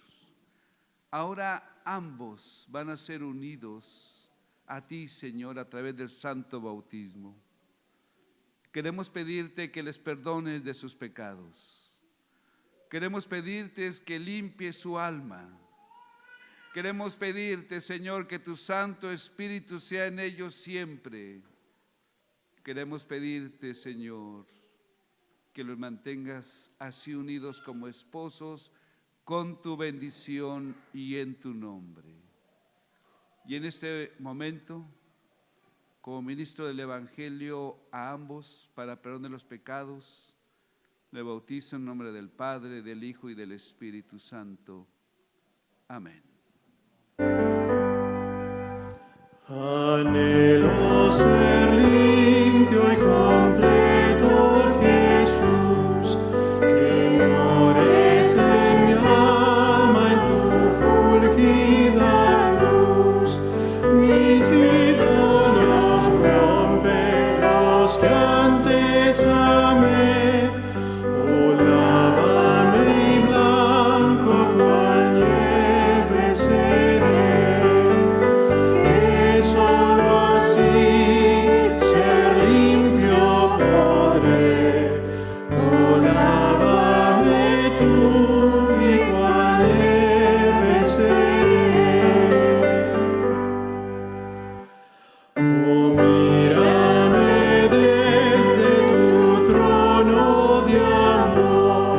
Ahora ambos van a ser unidos a ti, Señor, a través del santo bautismo. Queremos pedirte que les perdones de sus pecados. Queremos pedirte que limpies su alma. Queremos pedirte, Señor, que tu Santo Espíritu sea en ellos siempre. Queremos pedirte, Señor, que los mantengas así unidos como esposos con tu bendición y en tu nombre. Y en este momento, como ministro del Evangelio, a ambos, para perdón de los pecados, le bautizo en nombre del Padre, del Hijo y del Espíritu Santo. Amén. Anhelo ser limpio y completo, Jesús, que mores en mi alma en tu fulgida luz. Mis ídolos rompe los que antes amé, oh, lávame y blanco cual nieve seré, que solo así ser limpio podré. Oh, lávame tú y cual nieve seré. Oh, mírame desde tu trono de amor,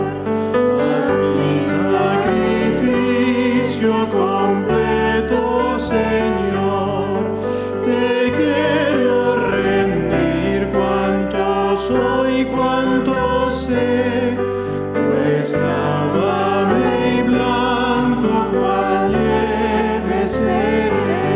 haz mi sacrificio completo, Señor. Te quiero rendir cuanto soy, cuanto sé, pues lávame y blanco cual nieve seré,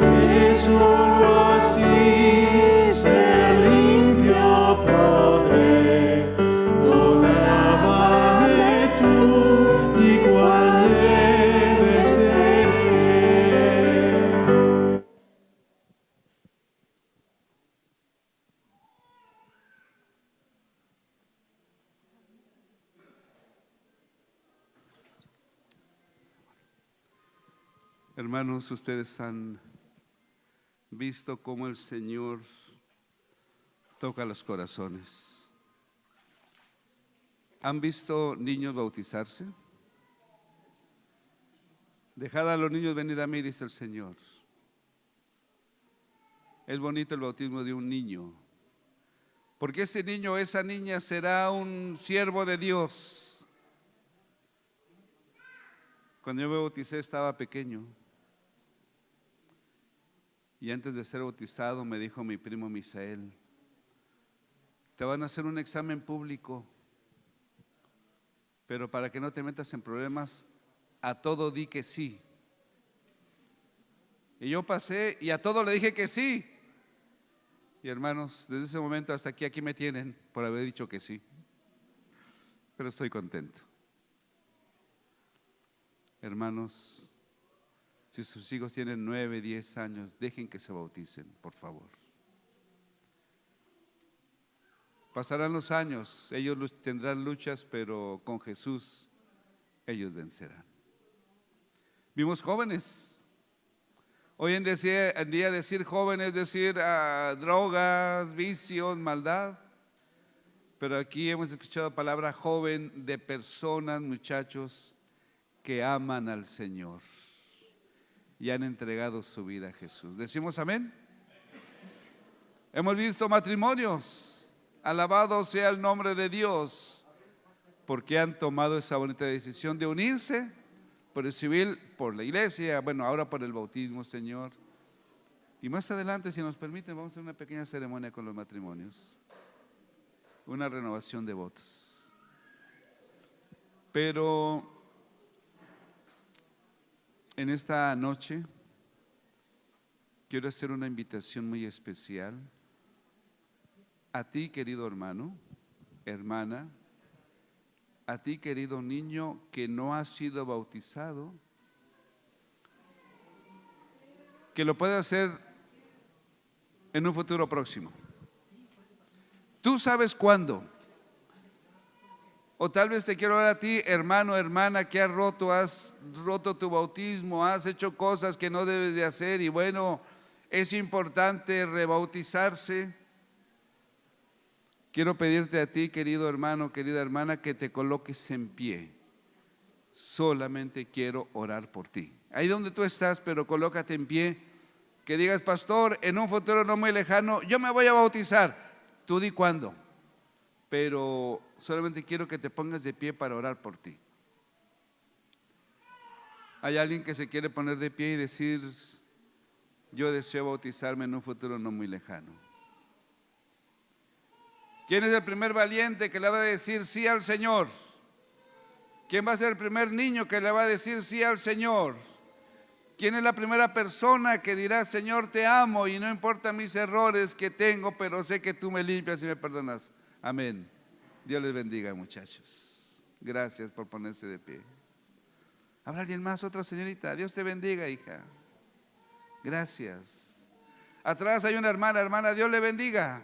que solo así ser limpio podré. Oh, lávame tú y cual nieve seré. Hermanos, ustedes han visto cómo el Señor toca los corazones. ¿Han visto niños bautizarse? Dejad a los niños venir a mí, dice el Señor. Es bonito el bautismo de un niño, porque ese niño, esa niña será un siervo de Dios. Cuando yo me bauticé estaba pequeño y antes de ser bautizado me dijo mi primo Misael: "Te van a hacer un examen público, pero para que no te metas en problemas, a todo di que sí". Y yo pasé y a todo le dije que sí. Y hermanos, desde ese momento hasta aquí, aquí me tienen por haber dicho que sí. Pero estoy contento. Hermanos, si sus hijos tienen nueve, diez años, dejen que se bauticen, por favor. Pasarán los años, ellos tendrán luchas, pero con Jesús ellos vencerán. Vimos jóvenes. Hoy en día, en día decir joven es decir, ah, drogas, vicios, maldad. Pero aquí hemos escuchado palabra joven de personas, muchachos, que aman al Señor y han entregado su vida a Jesús. Decimos amén. Hemos visto matrimonios. Alabado sea el nombre de Dios, porque han tomado esa bonita decisión de unirse por el civil, por la iglesia, bueno, ahora por el bautismo, Señor. Y más adelante, si nos permiten, vamos a hacer una pequeña ceremonia con los matrimonios, una renovación de votos. Pero en esta noche quiero hacer una invitación muy especial a ti, querido hermano, hermana, a ti, querido niño que no has sido bautizado, que lo puede hacer en un futuro próximo. Tú sabes cuándo. O tal vez te quiero hablar a ti, hermano, hermana, que has roto, has roto tu bautismo, has hecho cosas que no debes de hacer y bueno, es importante rebautizarse. Quiero pedirte a ti, querido hermano, querida hermana, que te coloques en pie. Solamente quiero orar por ti. Ahí donde tú estás, pero colócate en pie. Que digas, pastor, en un futuro no muy lejano, yo me voy a bautizar. Tú di cuándo. Pero solamente quiero que te pongas de pie para orar por ti. Hay alguien que se quiere poner de pie y decir, yo deseo bautizarme en un futuro no muy lejano. ¿Quién es el primer valiente que le va a decir sí al Señor? ¿Quién va a ser el primer niño que le va a decir sí al Señor? ¿Quién es la primera persona que dirá, Señor, te amo y no importa mis errores que tengo, pero sé que tú me limpias y me perdonas? Amén. Dios les bendiga, muchachos. Gracias por ponerse de pie. ¿Habrá alguien más? Otra señorita. Dios te bendiga, hija. Gracias. Atrás hay una hermana, hermana, Dios le bendiga.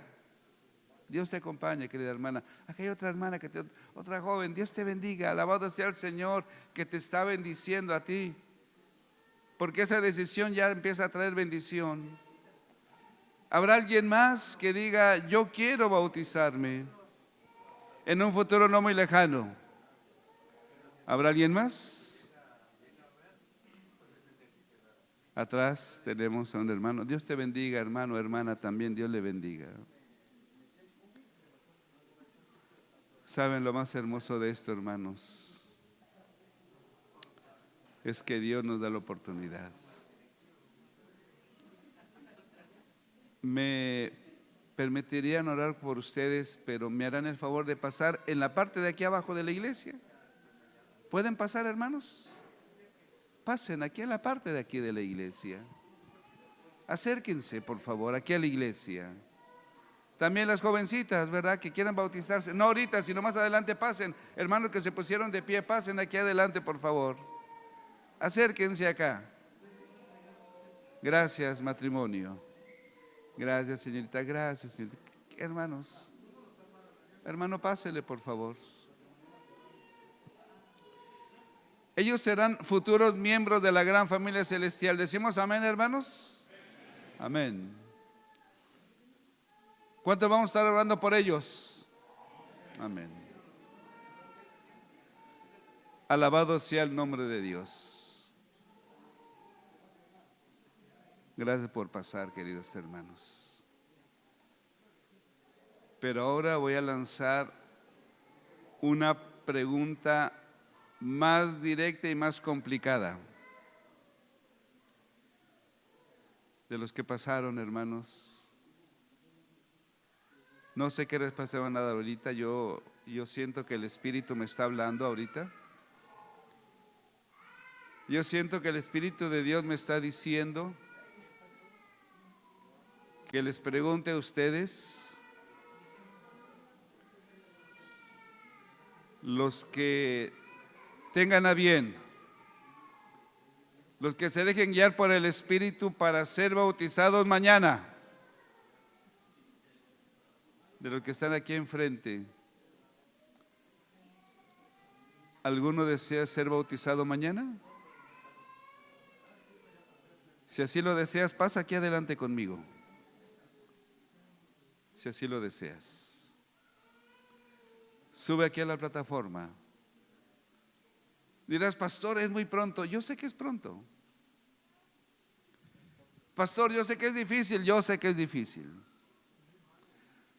Dios te acompañe, querida hermana. Aquí hay otra hermana, que te- otra joven. Dios te bendiga. Alabado sea el Señor que te está bendiciendo a ti. Porque esa decisión ya empieza a traer bendición. ¿Habrá alguien más que diga, yo quiero bautizarme en un futuro no muy lejano? ¿Habrá alguien más? Atrás tenemos a un hermano. Dios te bendiga, hermano, hermana, también Dios le bendiga. ¿Saben lo más hermoso de esto, hermanos? Es que Dios nos da la oportunidad. Me permitirían orar por ustedes, pero me harán el favor de pasar en la parte de aquí abajo de la iglesia. ¿Pueden pasar, hermanos? Pasen aquí en la parte de aquí de la iglesia. Acérquense, por favor, aquí a la iglesia. También las jovencitas, ¿verdad? Que quieran bautizarse. No ahorita, sino más adelante pasen. Hermanos que se pusieron de pie, pasen aquí adelante, por favor. Acérquense acá. Gracias, matrimonio. Gracias, señorita. Gracias, señorita. Hermanos. Hermano, pásele, por favor. Ellos serán futuros miembros de la gran familia celestial. ¿Decimos amén, hermanos? Amén. ¿Cuánto vamos a estar orando por ellos? Amén. Alabado sea el nombre de Dios. Gracias por pasar, queridos hermanos. Pero ahora voy a lanzar una pregunta más directa y más complicada. De los que pasaron, hermanos. No sé qué respuesta van a dar ahorita. Yo, yo siento que el Espíritu me está hablando ahorita. Yo siento que el Espíritu de Dios me está diciendo, Que les pregunte a ustedes, los que tengan a bien, los que se dejen guiar por el Espíritu para ser bautizados mañana, de los que están aquí enfrente, ¿alguno desea ser bautizado mañana? Si así lo deseas, pasa aquí adelante conmigo. Si así lo deseas, sube aquí a la plataforma. Dirás: "Pastor, es muy pronto". Yo sé que es pronto. "Pastor, yo sé que es difícil". Yo sé que es difícil.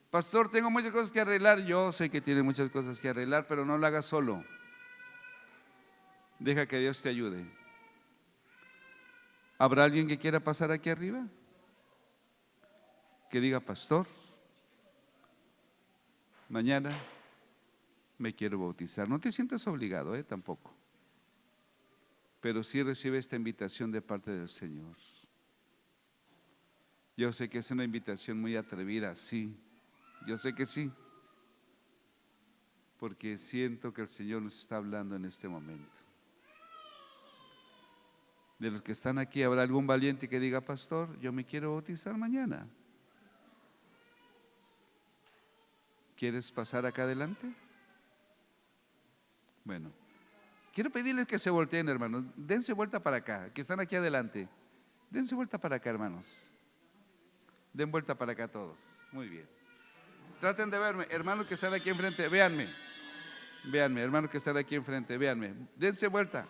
"Pastor, tengo muchas cosas que arreglar". Yo sé que tiene muchas cosas que arreglar, pero no lo hagas solo. Deja que Dios te ayude. ¿Habrá alguien que quiera pasar aquí arriba? Que diga: "Pastor, mañana me quiero bautizar". No te sientas obligado, ¿eh? Tampoco. Pero sí recibe esta invitación de parte del Señor. Yo sé que es una invitación muy atrevida, sí. Yo sé que sí. Porque siento que el Señor nos está hablando en este momento. De los que están aquí, ¿habrá algún valiente que diga: "Pastor, yo me quiero bautizar mañana"? ¿Quieres pasar acá adelante? Bueno, quiero pedirles que se volteen, hermanos. Dense vuelta para acá, que están aquí adelante. Dense vuelta para acá, hermanos. Den vuelta para acá todos. Muy bien. Traten de verme. Hermanos que están aquí enfrente, véanme. Véanme, hermanos que están aquí enfrente, véanme. Dense vuelta.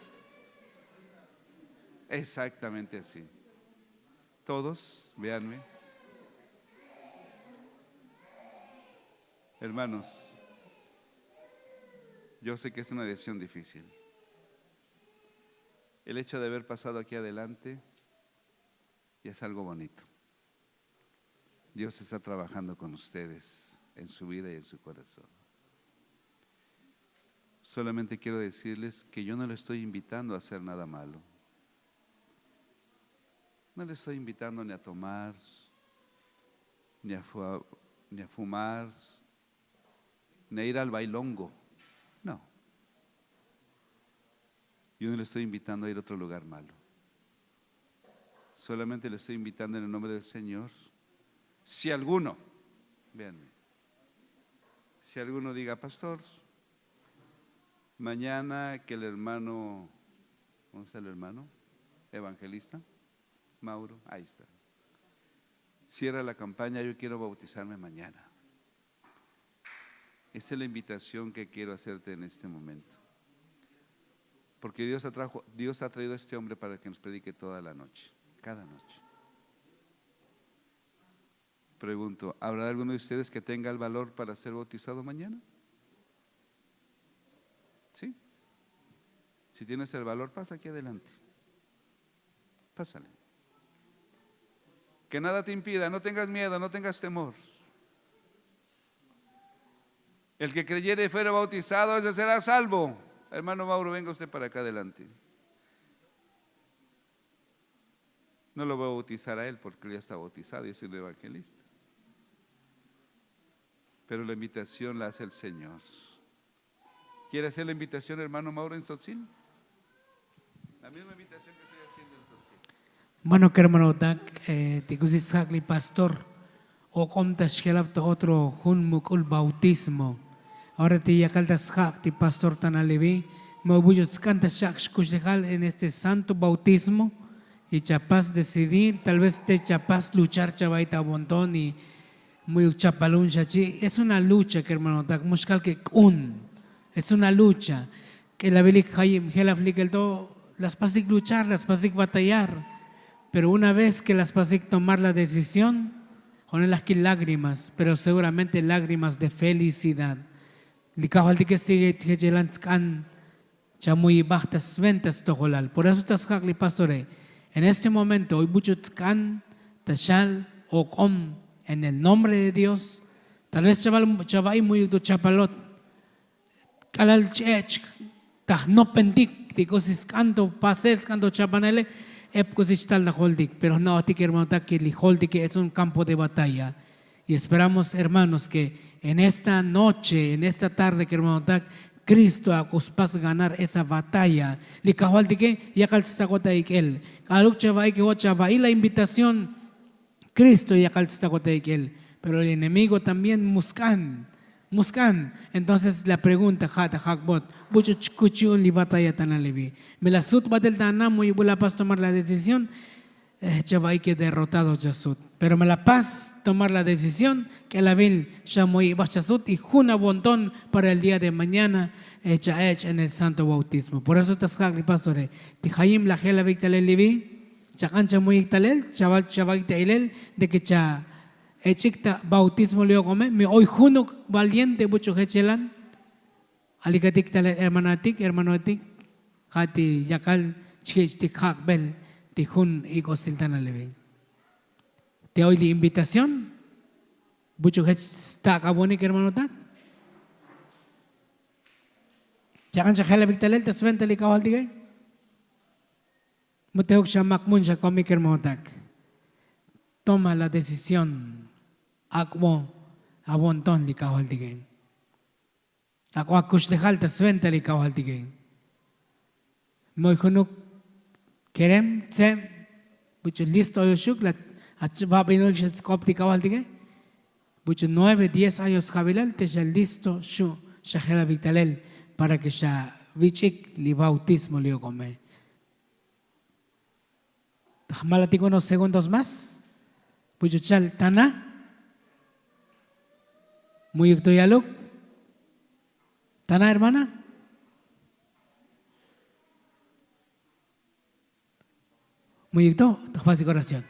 Exactamente así. Todos, véanme. Hermanos, yo sé que es una decisión difícil. El hecho de haber pasado aquí adelante ya es algo bonito. Dios está trabajando con ustedes en su vida y en su corazón. Solamente quiero decirles que yo no le estoy invitando a hacer nada malo. No le estoy invitando ni a tomar, ni a fu-, ni a fumar, ni a ir al bailongo. No. Yo no le estoy invitando a ir a otro lugar malo. Solamente le estoy invitando en el nombre del Señor. Si alguno, véanme, si alguno diga: "Pastor, mañana que el hermano, ¿dónde está el hermano? Evangelista Mauro, ahí está. Cierra la campaña, yo quiero bautizarme mañana". Esa es la invitación que quiero hacerte en este momento. Porque Dios atrajo, Dios ha traído a este hombre para que nos predique toda la noche, cada noche. Pregunto, ¿habrá alguno de ustedes que tenga el valor para ser bautizado mañana? ¿Sí? Si tienes el valor, pasa aquí adelante. Pásale. Que nada te impida, no tengas miedo, no tengas temor. El que creyere y fuere bautizado, ese será salvo. Hermano Mauro, venga usted para acá adelante. No lo voy a bautizar a él porque él ya está bautizado, yo soy un evangelista. Pero la invitación la hace el Señor. ¿Quiere hacer la invitación, hermano Mauro, en Tzotzil? La misma invitación que estoy haciendo en Tzotzil. Bueno, kermanotak, eh, ti kusi sjak' li pastor, ok'om ta xjelab ta otro jun muk'ul bautismo. Ahora ti yakal ta sjak' ti pastor tan alevi, me oy buch'u tsk'an ta xak' xkuxlejal en este santo bautismo. Y chapas decidir, tal vez te chapas luchar chava y ta bontón y mu'yuk chapalun xachi. Es una lucha, kermanotak, mu xkal ke k'un. Es una lucha. K'elavilik jayib jelaflik el to, la spasik luchar, la spasik batallar. Pero una vez que la spasik tomar la decisión, jonel laj kil lágrimas, pero seguramente lágrimas de felicidad. Li kajvaltike sigue jechelan tsk'an chamuyibaj ta sventa stojolal. Por eso ta sjak' li pastore, en este momento oy buch'u tsk'an ta xal ok'om en el nombre de Dios. Tal vez chava'i mu'yuk to chapalot, k'alal ch'ech' ta jnopentik ti k'usi sk'an to pasel, sk'an to chapanele. Ep k'usi chtal ta joltik pero jna'ojtik hermanotak ke li joltike es un kampo de batalla. Y esperamos hermanos ke en esta noche en esta tarde ke hermanotak kristo ak'o spas ganar esa batalla. Li kajvaltike yakal chstakot ta ik'el. K'aluk chava'ik ke vot chava'il la invitación. Kristo yakal chstakot ta ik'el. Pero li enemigo también musk'an. Musk'an. Entonces la pregunta ja' ta jakbot, buch'u chkuch yu'un li batalla ta nalevi? Me la sut batel ta ana' mu'yuk bu la pas tomar la decisión. Chava'ik ke derrotado chasut. Pero me la pas tomar la decisión k'elavil xa mu'yuk baj chasut y jun avonton para el día de mañana. Cha ech' en el santo bautismo por eso ta sjak' li pastore. Ti jayim la jelavik talel livi. Chak'an cha mu'yik talel chava'ik ta ilel de ke cha ech'ik ta bautismo li ok'ome mi oy junuk valiente buch'u jechelan. Alikatik talel hermanatik hermanotik. Ja' ti yakal chjich' tik jak'bel ti jun ik'osil ta nalevi. Ti oy li invitación. Buch'u jech stak' avonik hermanotak. Chak'an cha jelavik talel ta sventa li kajvaltike. Mu teuk xa mak mun xa komik hermanotak. Toma la decisión. Ak'bo avonton li kajvaltike. Ak'o akuxlejal ta sventa li kajvaltike. Moy junuk kerem tzeb. Buch'u listo oyoxuk la. Vabinoik xa tsk'op ti kajvaltike. Buch'u nueve diez años javilal te xa listo xu' xa jelavik talel para ke xa vich'ik li bautismo li ok'ome. Taj malatik unos segundos mas. Buch'u chal tana. Mu'yuk to yaluk. Tana hermana. Mu'yuk to taj pasik oración.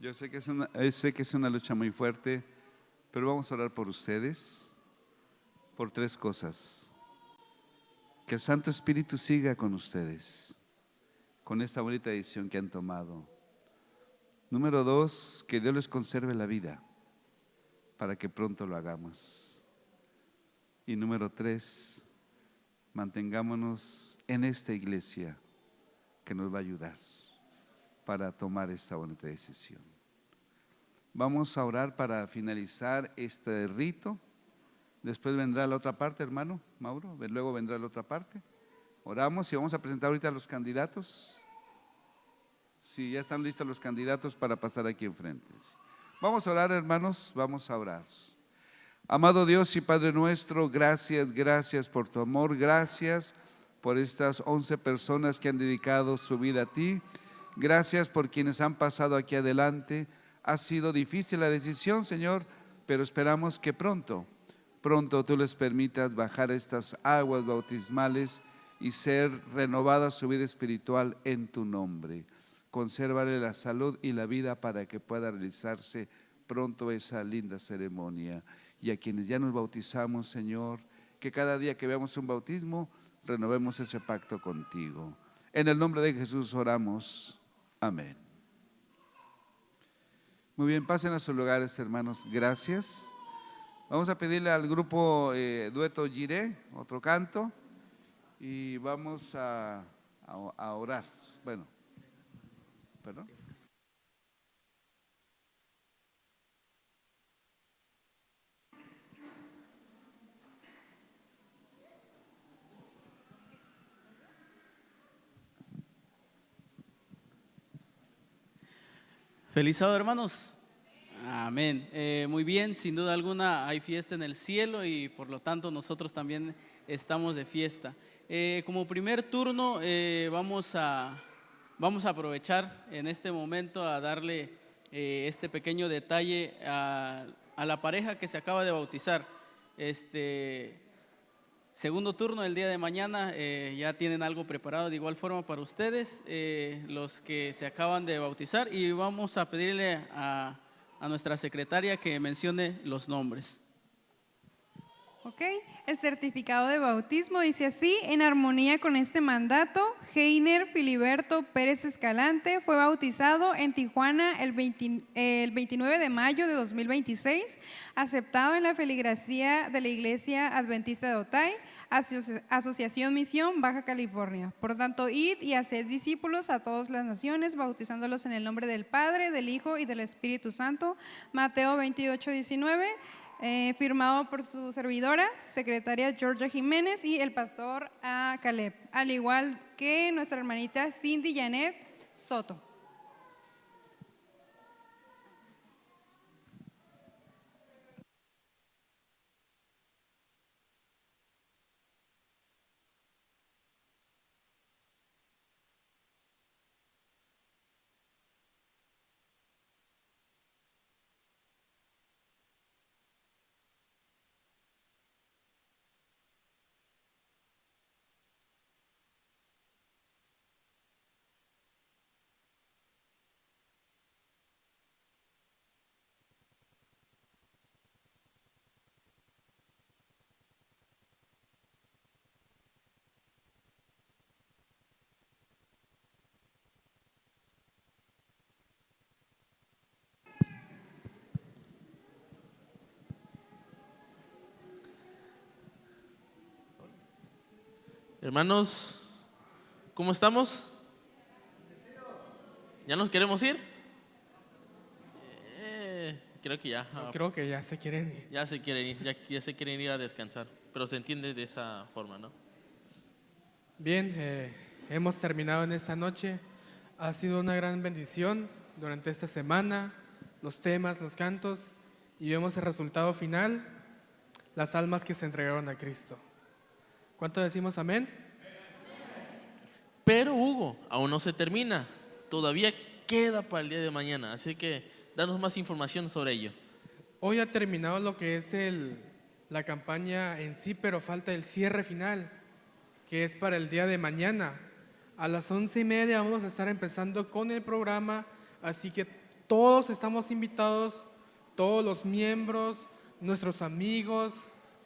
Yo sé ke es una lucha muy fuerte, pero vamos a orar por ustedes. Por tres kosas. Ke el santo espíritu siga kon ustedes, kon esta bonita decisión ke han tomado. Numero dos, ke dios les konserve la vida, para ke pronto lo hagamos. Y numero tres, mantengamonos en esta iglesia, ke nos va ayudar para tomar esta bonita decisión. Vamos a orar para finalizar este rito. Después vendrá la otra parte hermano mauro, luego vendrá la otra parte. Oramos y vamos a presentar ahorita a los candidatos. Si ya están listos los candidatos para pasar aquí enfrente. Vamos a orar hermanos, vamos a orar. Amado dios y padre nuestro, gracias gracias por tu amor, gracias por estas once personas ke han dedikado su vida a ti. Gracias por kienes han pasado aki adelante. Ha sido difísil la decisión señor, pero esperamos ke pronto pronto tu les permitas bajar estas aguas bautismales, y ser renovada su vida espiritual en tu nombre. Konsérvale la salud y la vida para ke pueda realizarse pronto esa linda ceremonia. Y a kienes ya nos bautizamos señor, ke kada dia ke veamos un bautismo renovemos ese pakto kontigo. En el nombre de jesús oramos. Amén. Muy bien pasen a sus lugares hermanos, gracias. Vamos a pedirle al grupo dueto giré otro kanto, y vamos a orar. Bueno. Feliz sábado hermanos. Amén. Muy bien, sin duda alguna hay fiesta en el cielo y por lo tanto nosotros también estamos de fiesta. Como primer turno vamos a aprovechar en este momento a darle este pequeño detalle a la pareja que se acaba de bautizar. Este segundo turno el día de mañana ya tienen algo preparado de igual forma para ustedes los que se acaban de bautizar y vamos a pedirle a nuestra secretaria que mencione los nombres. Ok, el certificado de bautismo dice así: en armonía con este mandato, Heiner Filiberto Pérez Escalante fue bautizado en Tijuana el veinte, el veintinueve de mayo de dos mil veintiséis, aceptado en la feligresía de la Iglesia Adventista de Otay, Asoci-, Asociación Misión, Baja California. Por tanto, id y haced discípulos a todas las naciones, bautizándolos en el nombre del Padre, del Hijo y del Espíritu Santo. Mateo veintiocho diecinueve. Eh, firmado por su servidora, secretaria Georgia Jiménez, y el pastor, ah, Caleb, al igual que nuestra hermanita Cindy Janet Soto. Hermanos, ¿cómo estamos? ¿Ya nos queremos ir? Eh, creo que ya. Yo creo que ya se quieren ir. Ya se quieren ir, ya, ya se quieren ir a descansar. Pero se entiende de esa forma, ¿no? Bien, eh, hemos terminado en esta noche. Ha sido una gran bendición durante esta semana, los temas, los cantos, y vemos el resultado final, las almas que se entregaron a Cristo. ¿Cuánto decimos amén? Pero, Hugo, aún no se termina. Todavía queda para el día de mañana. Así que danos más información sobre ello. Hoy ha terminado lo que es el, la campaña en sí, pero falta el cierre final, que es para el día de mañana. A las once y media vamos a estar empezando con el programa, así que todos estamos invitados, todos los miembros, nuestros amigos,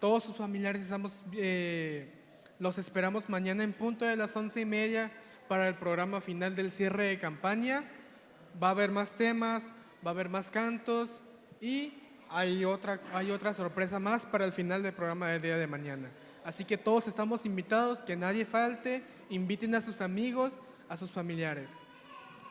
todos sus familiares, estamos, eh, los esperamos mañana en punto de las once y media para el programa final del cierre de campaña. Va a haber más temas, va a haber más cantos y hay otra, hay otra sorpresa más para el final del programa del día de mañana. Así que todos estamos invitados, que nadie falte, inviten a sus amigos, a sus familiares.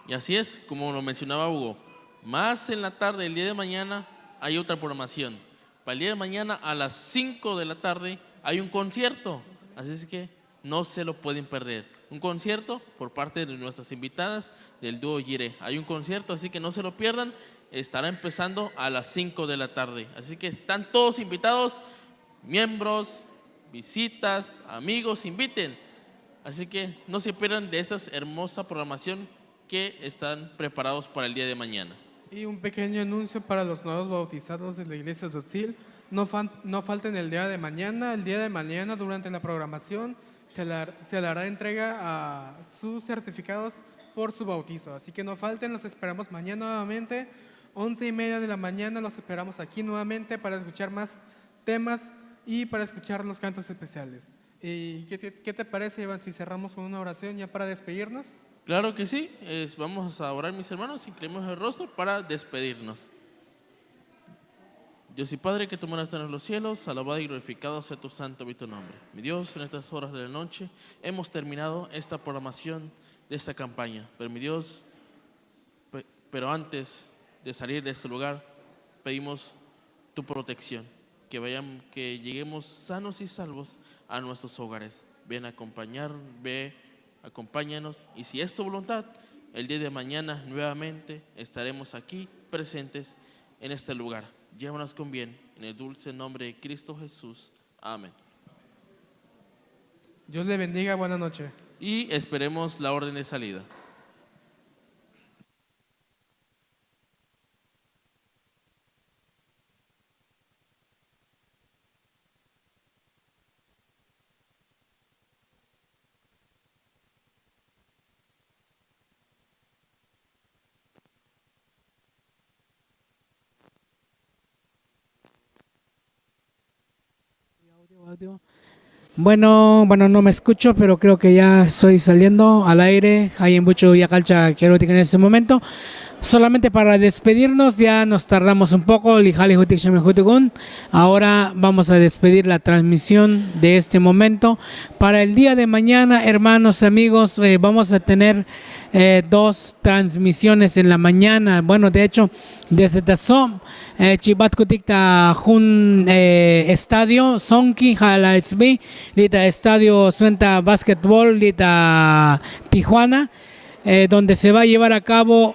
Y así es, como lo mencionaba Hugo, más en la tarde, el día de mañana, hay otra programación. Para el día de mañana a las cinco de la tarde hay un concierto, así es que no se lo pueden perder. Un concierto por parte de nuestras invitadas del dúo Yire. Hay un concierto, así que no se lo pierdan. Estará empezando a las cinco de la tarde. Así que están todos invitados, miembros, visitas, amigos, inviten. Así que no se pierdan de esta hermosa programación que están preparados para el día de mañana. Y un pequeño anuncio para los nuevos bautizados de la iglesia Tzotzil. No fal-, no falten el día de mañana. El día de mañana, durante la programación, se le har-, se le hará entrega a sus certificados por su bautizo. Así que no falten, los esperamos mañana nuevamente, once y media de la mañana, los esperamos aquí nuevamente para escuchar más temas y para escuchar los cantos especiales. ¿Y qué te, qué te parece, Iván, si cerramos con una oración ya para despedirnos? Claro que sí. Es, vamos a orar, mis hermanos, inclinemos el rostro para despedirnos. Dios y Padre, que tú moras en los cielos, alabado y glorificado sea tu santo y tu nombre. Mi Dios, en estas horas de la noche hemos terminado esta programación de esta campaña. Pero, mi Dios, pe-, pero antes de salir de este lugar, pedimos tu protección, que vayan, que lleguemos sanos y salvos a nuestros hogares. Ven a acompañar, ve, acompáñanos, y si es tu voluntad, el día de mañana nuevamente estaremos aquí presentes en este lugar. Llévanos con bien, en el dulce nombre de Cristo Jesús. Amén. Dios le bendiga, buena noche. Y esperemos la orden de salida. Bueno, bueno, no me eskucho, pero kreo ke ya estoy saliendo al aire. Hayin bucho ya kalcha kerotik en este momento. Solamente para despedirnos, ya nos tardamos un poko li hali hutik sheme hutik un. Ahora vamos a despedir la transmisión de este momento. Para el día de mañana, hermanos, amigos, vamos a tener dos transmisiones en la mañana. Bueno, de hecho, desde taso' chibat kutik ta jun estadio sonki ja' la etsbi, li' ta estadio suenta basketbol li' ta tijuana, donde se va a llevar a kabo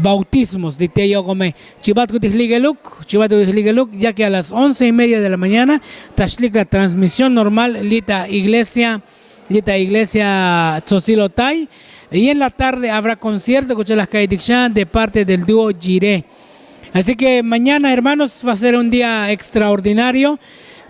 bautismos li' te yo'kome. Chibat kutik jligeluk, chibat kutik jligeluk ya ke a las once y media de la mañana ta xlik la transmisión normal li' ta iglesia, li' ta iglesia tsosilotay. Y en la tarde habrá concierto kucha' laj ka'itik xa de parte del dúo yire. Así ke mañana hermanos va a ser un día extraordinario.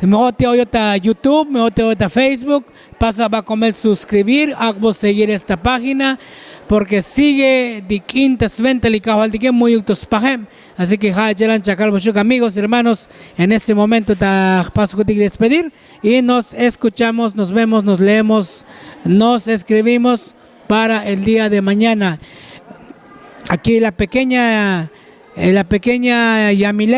Me ote oyo ta youtube, me ote oyo ta facebook, pasa ba komel suskribir, ak'bo seguir esta página, porke sigue di k'in ta sventa li kajvaltike mu'yuk to spajeb. Así ke ja' chelan chakalboxuk amigos, hermanos, en este momento ta jpaskutik despedir y nos eskuchamos, nos vemos, nos leemos, nos eskribimos para el día de mañana. Aki la pekeña, la pekeña yamile.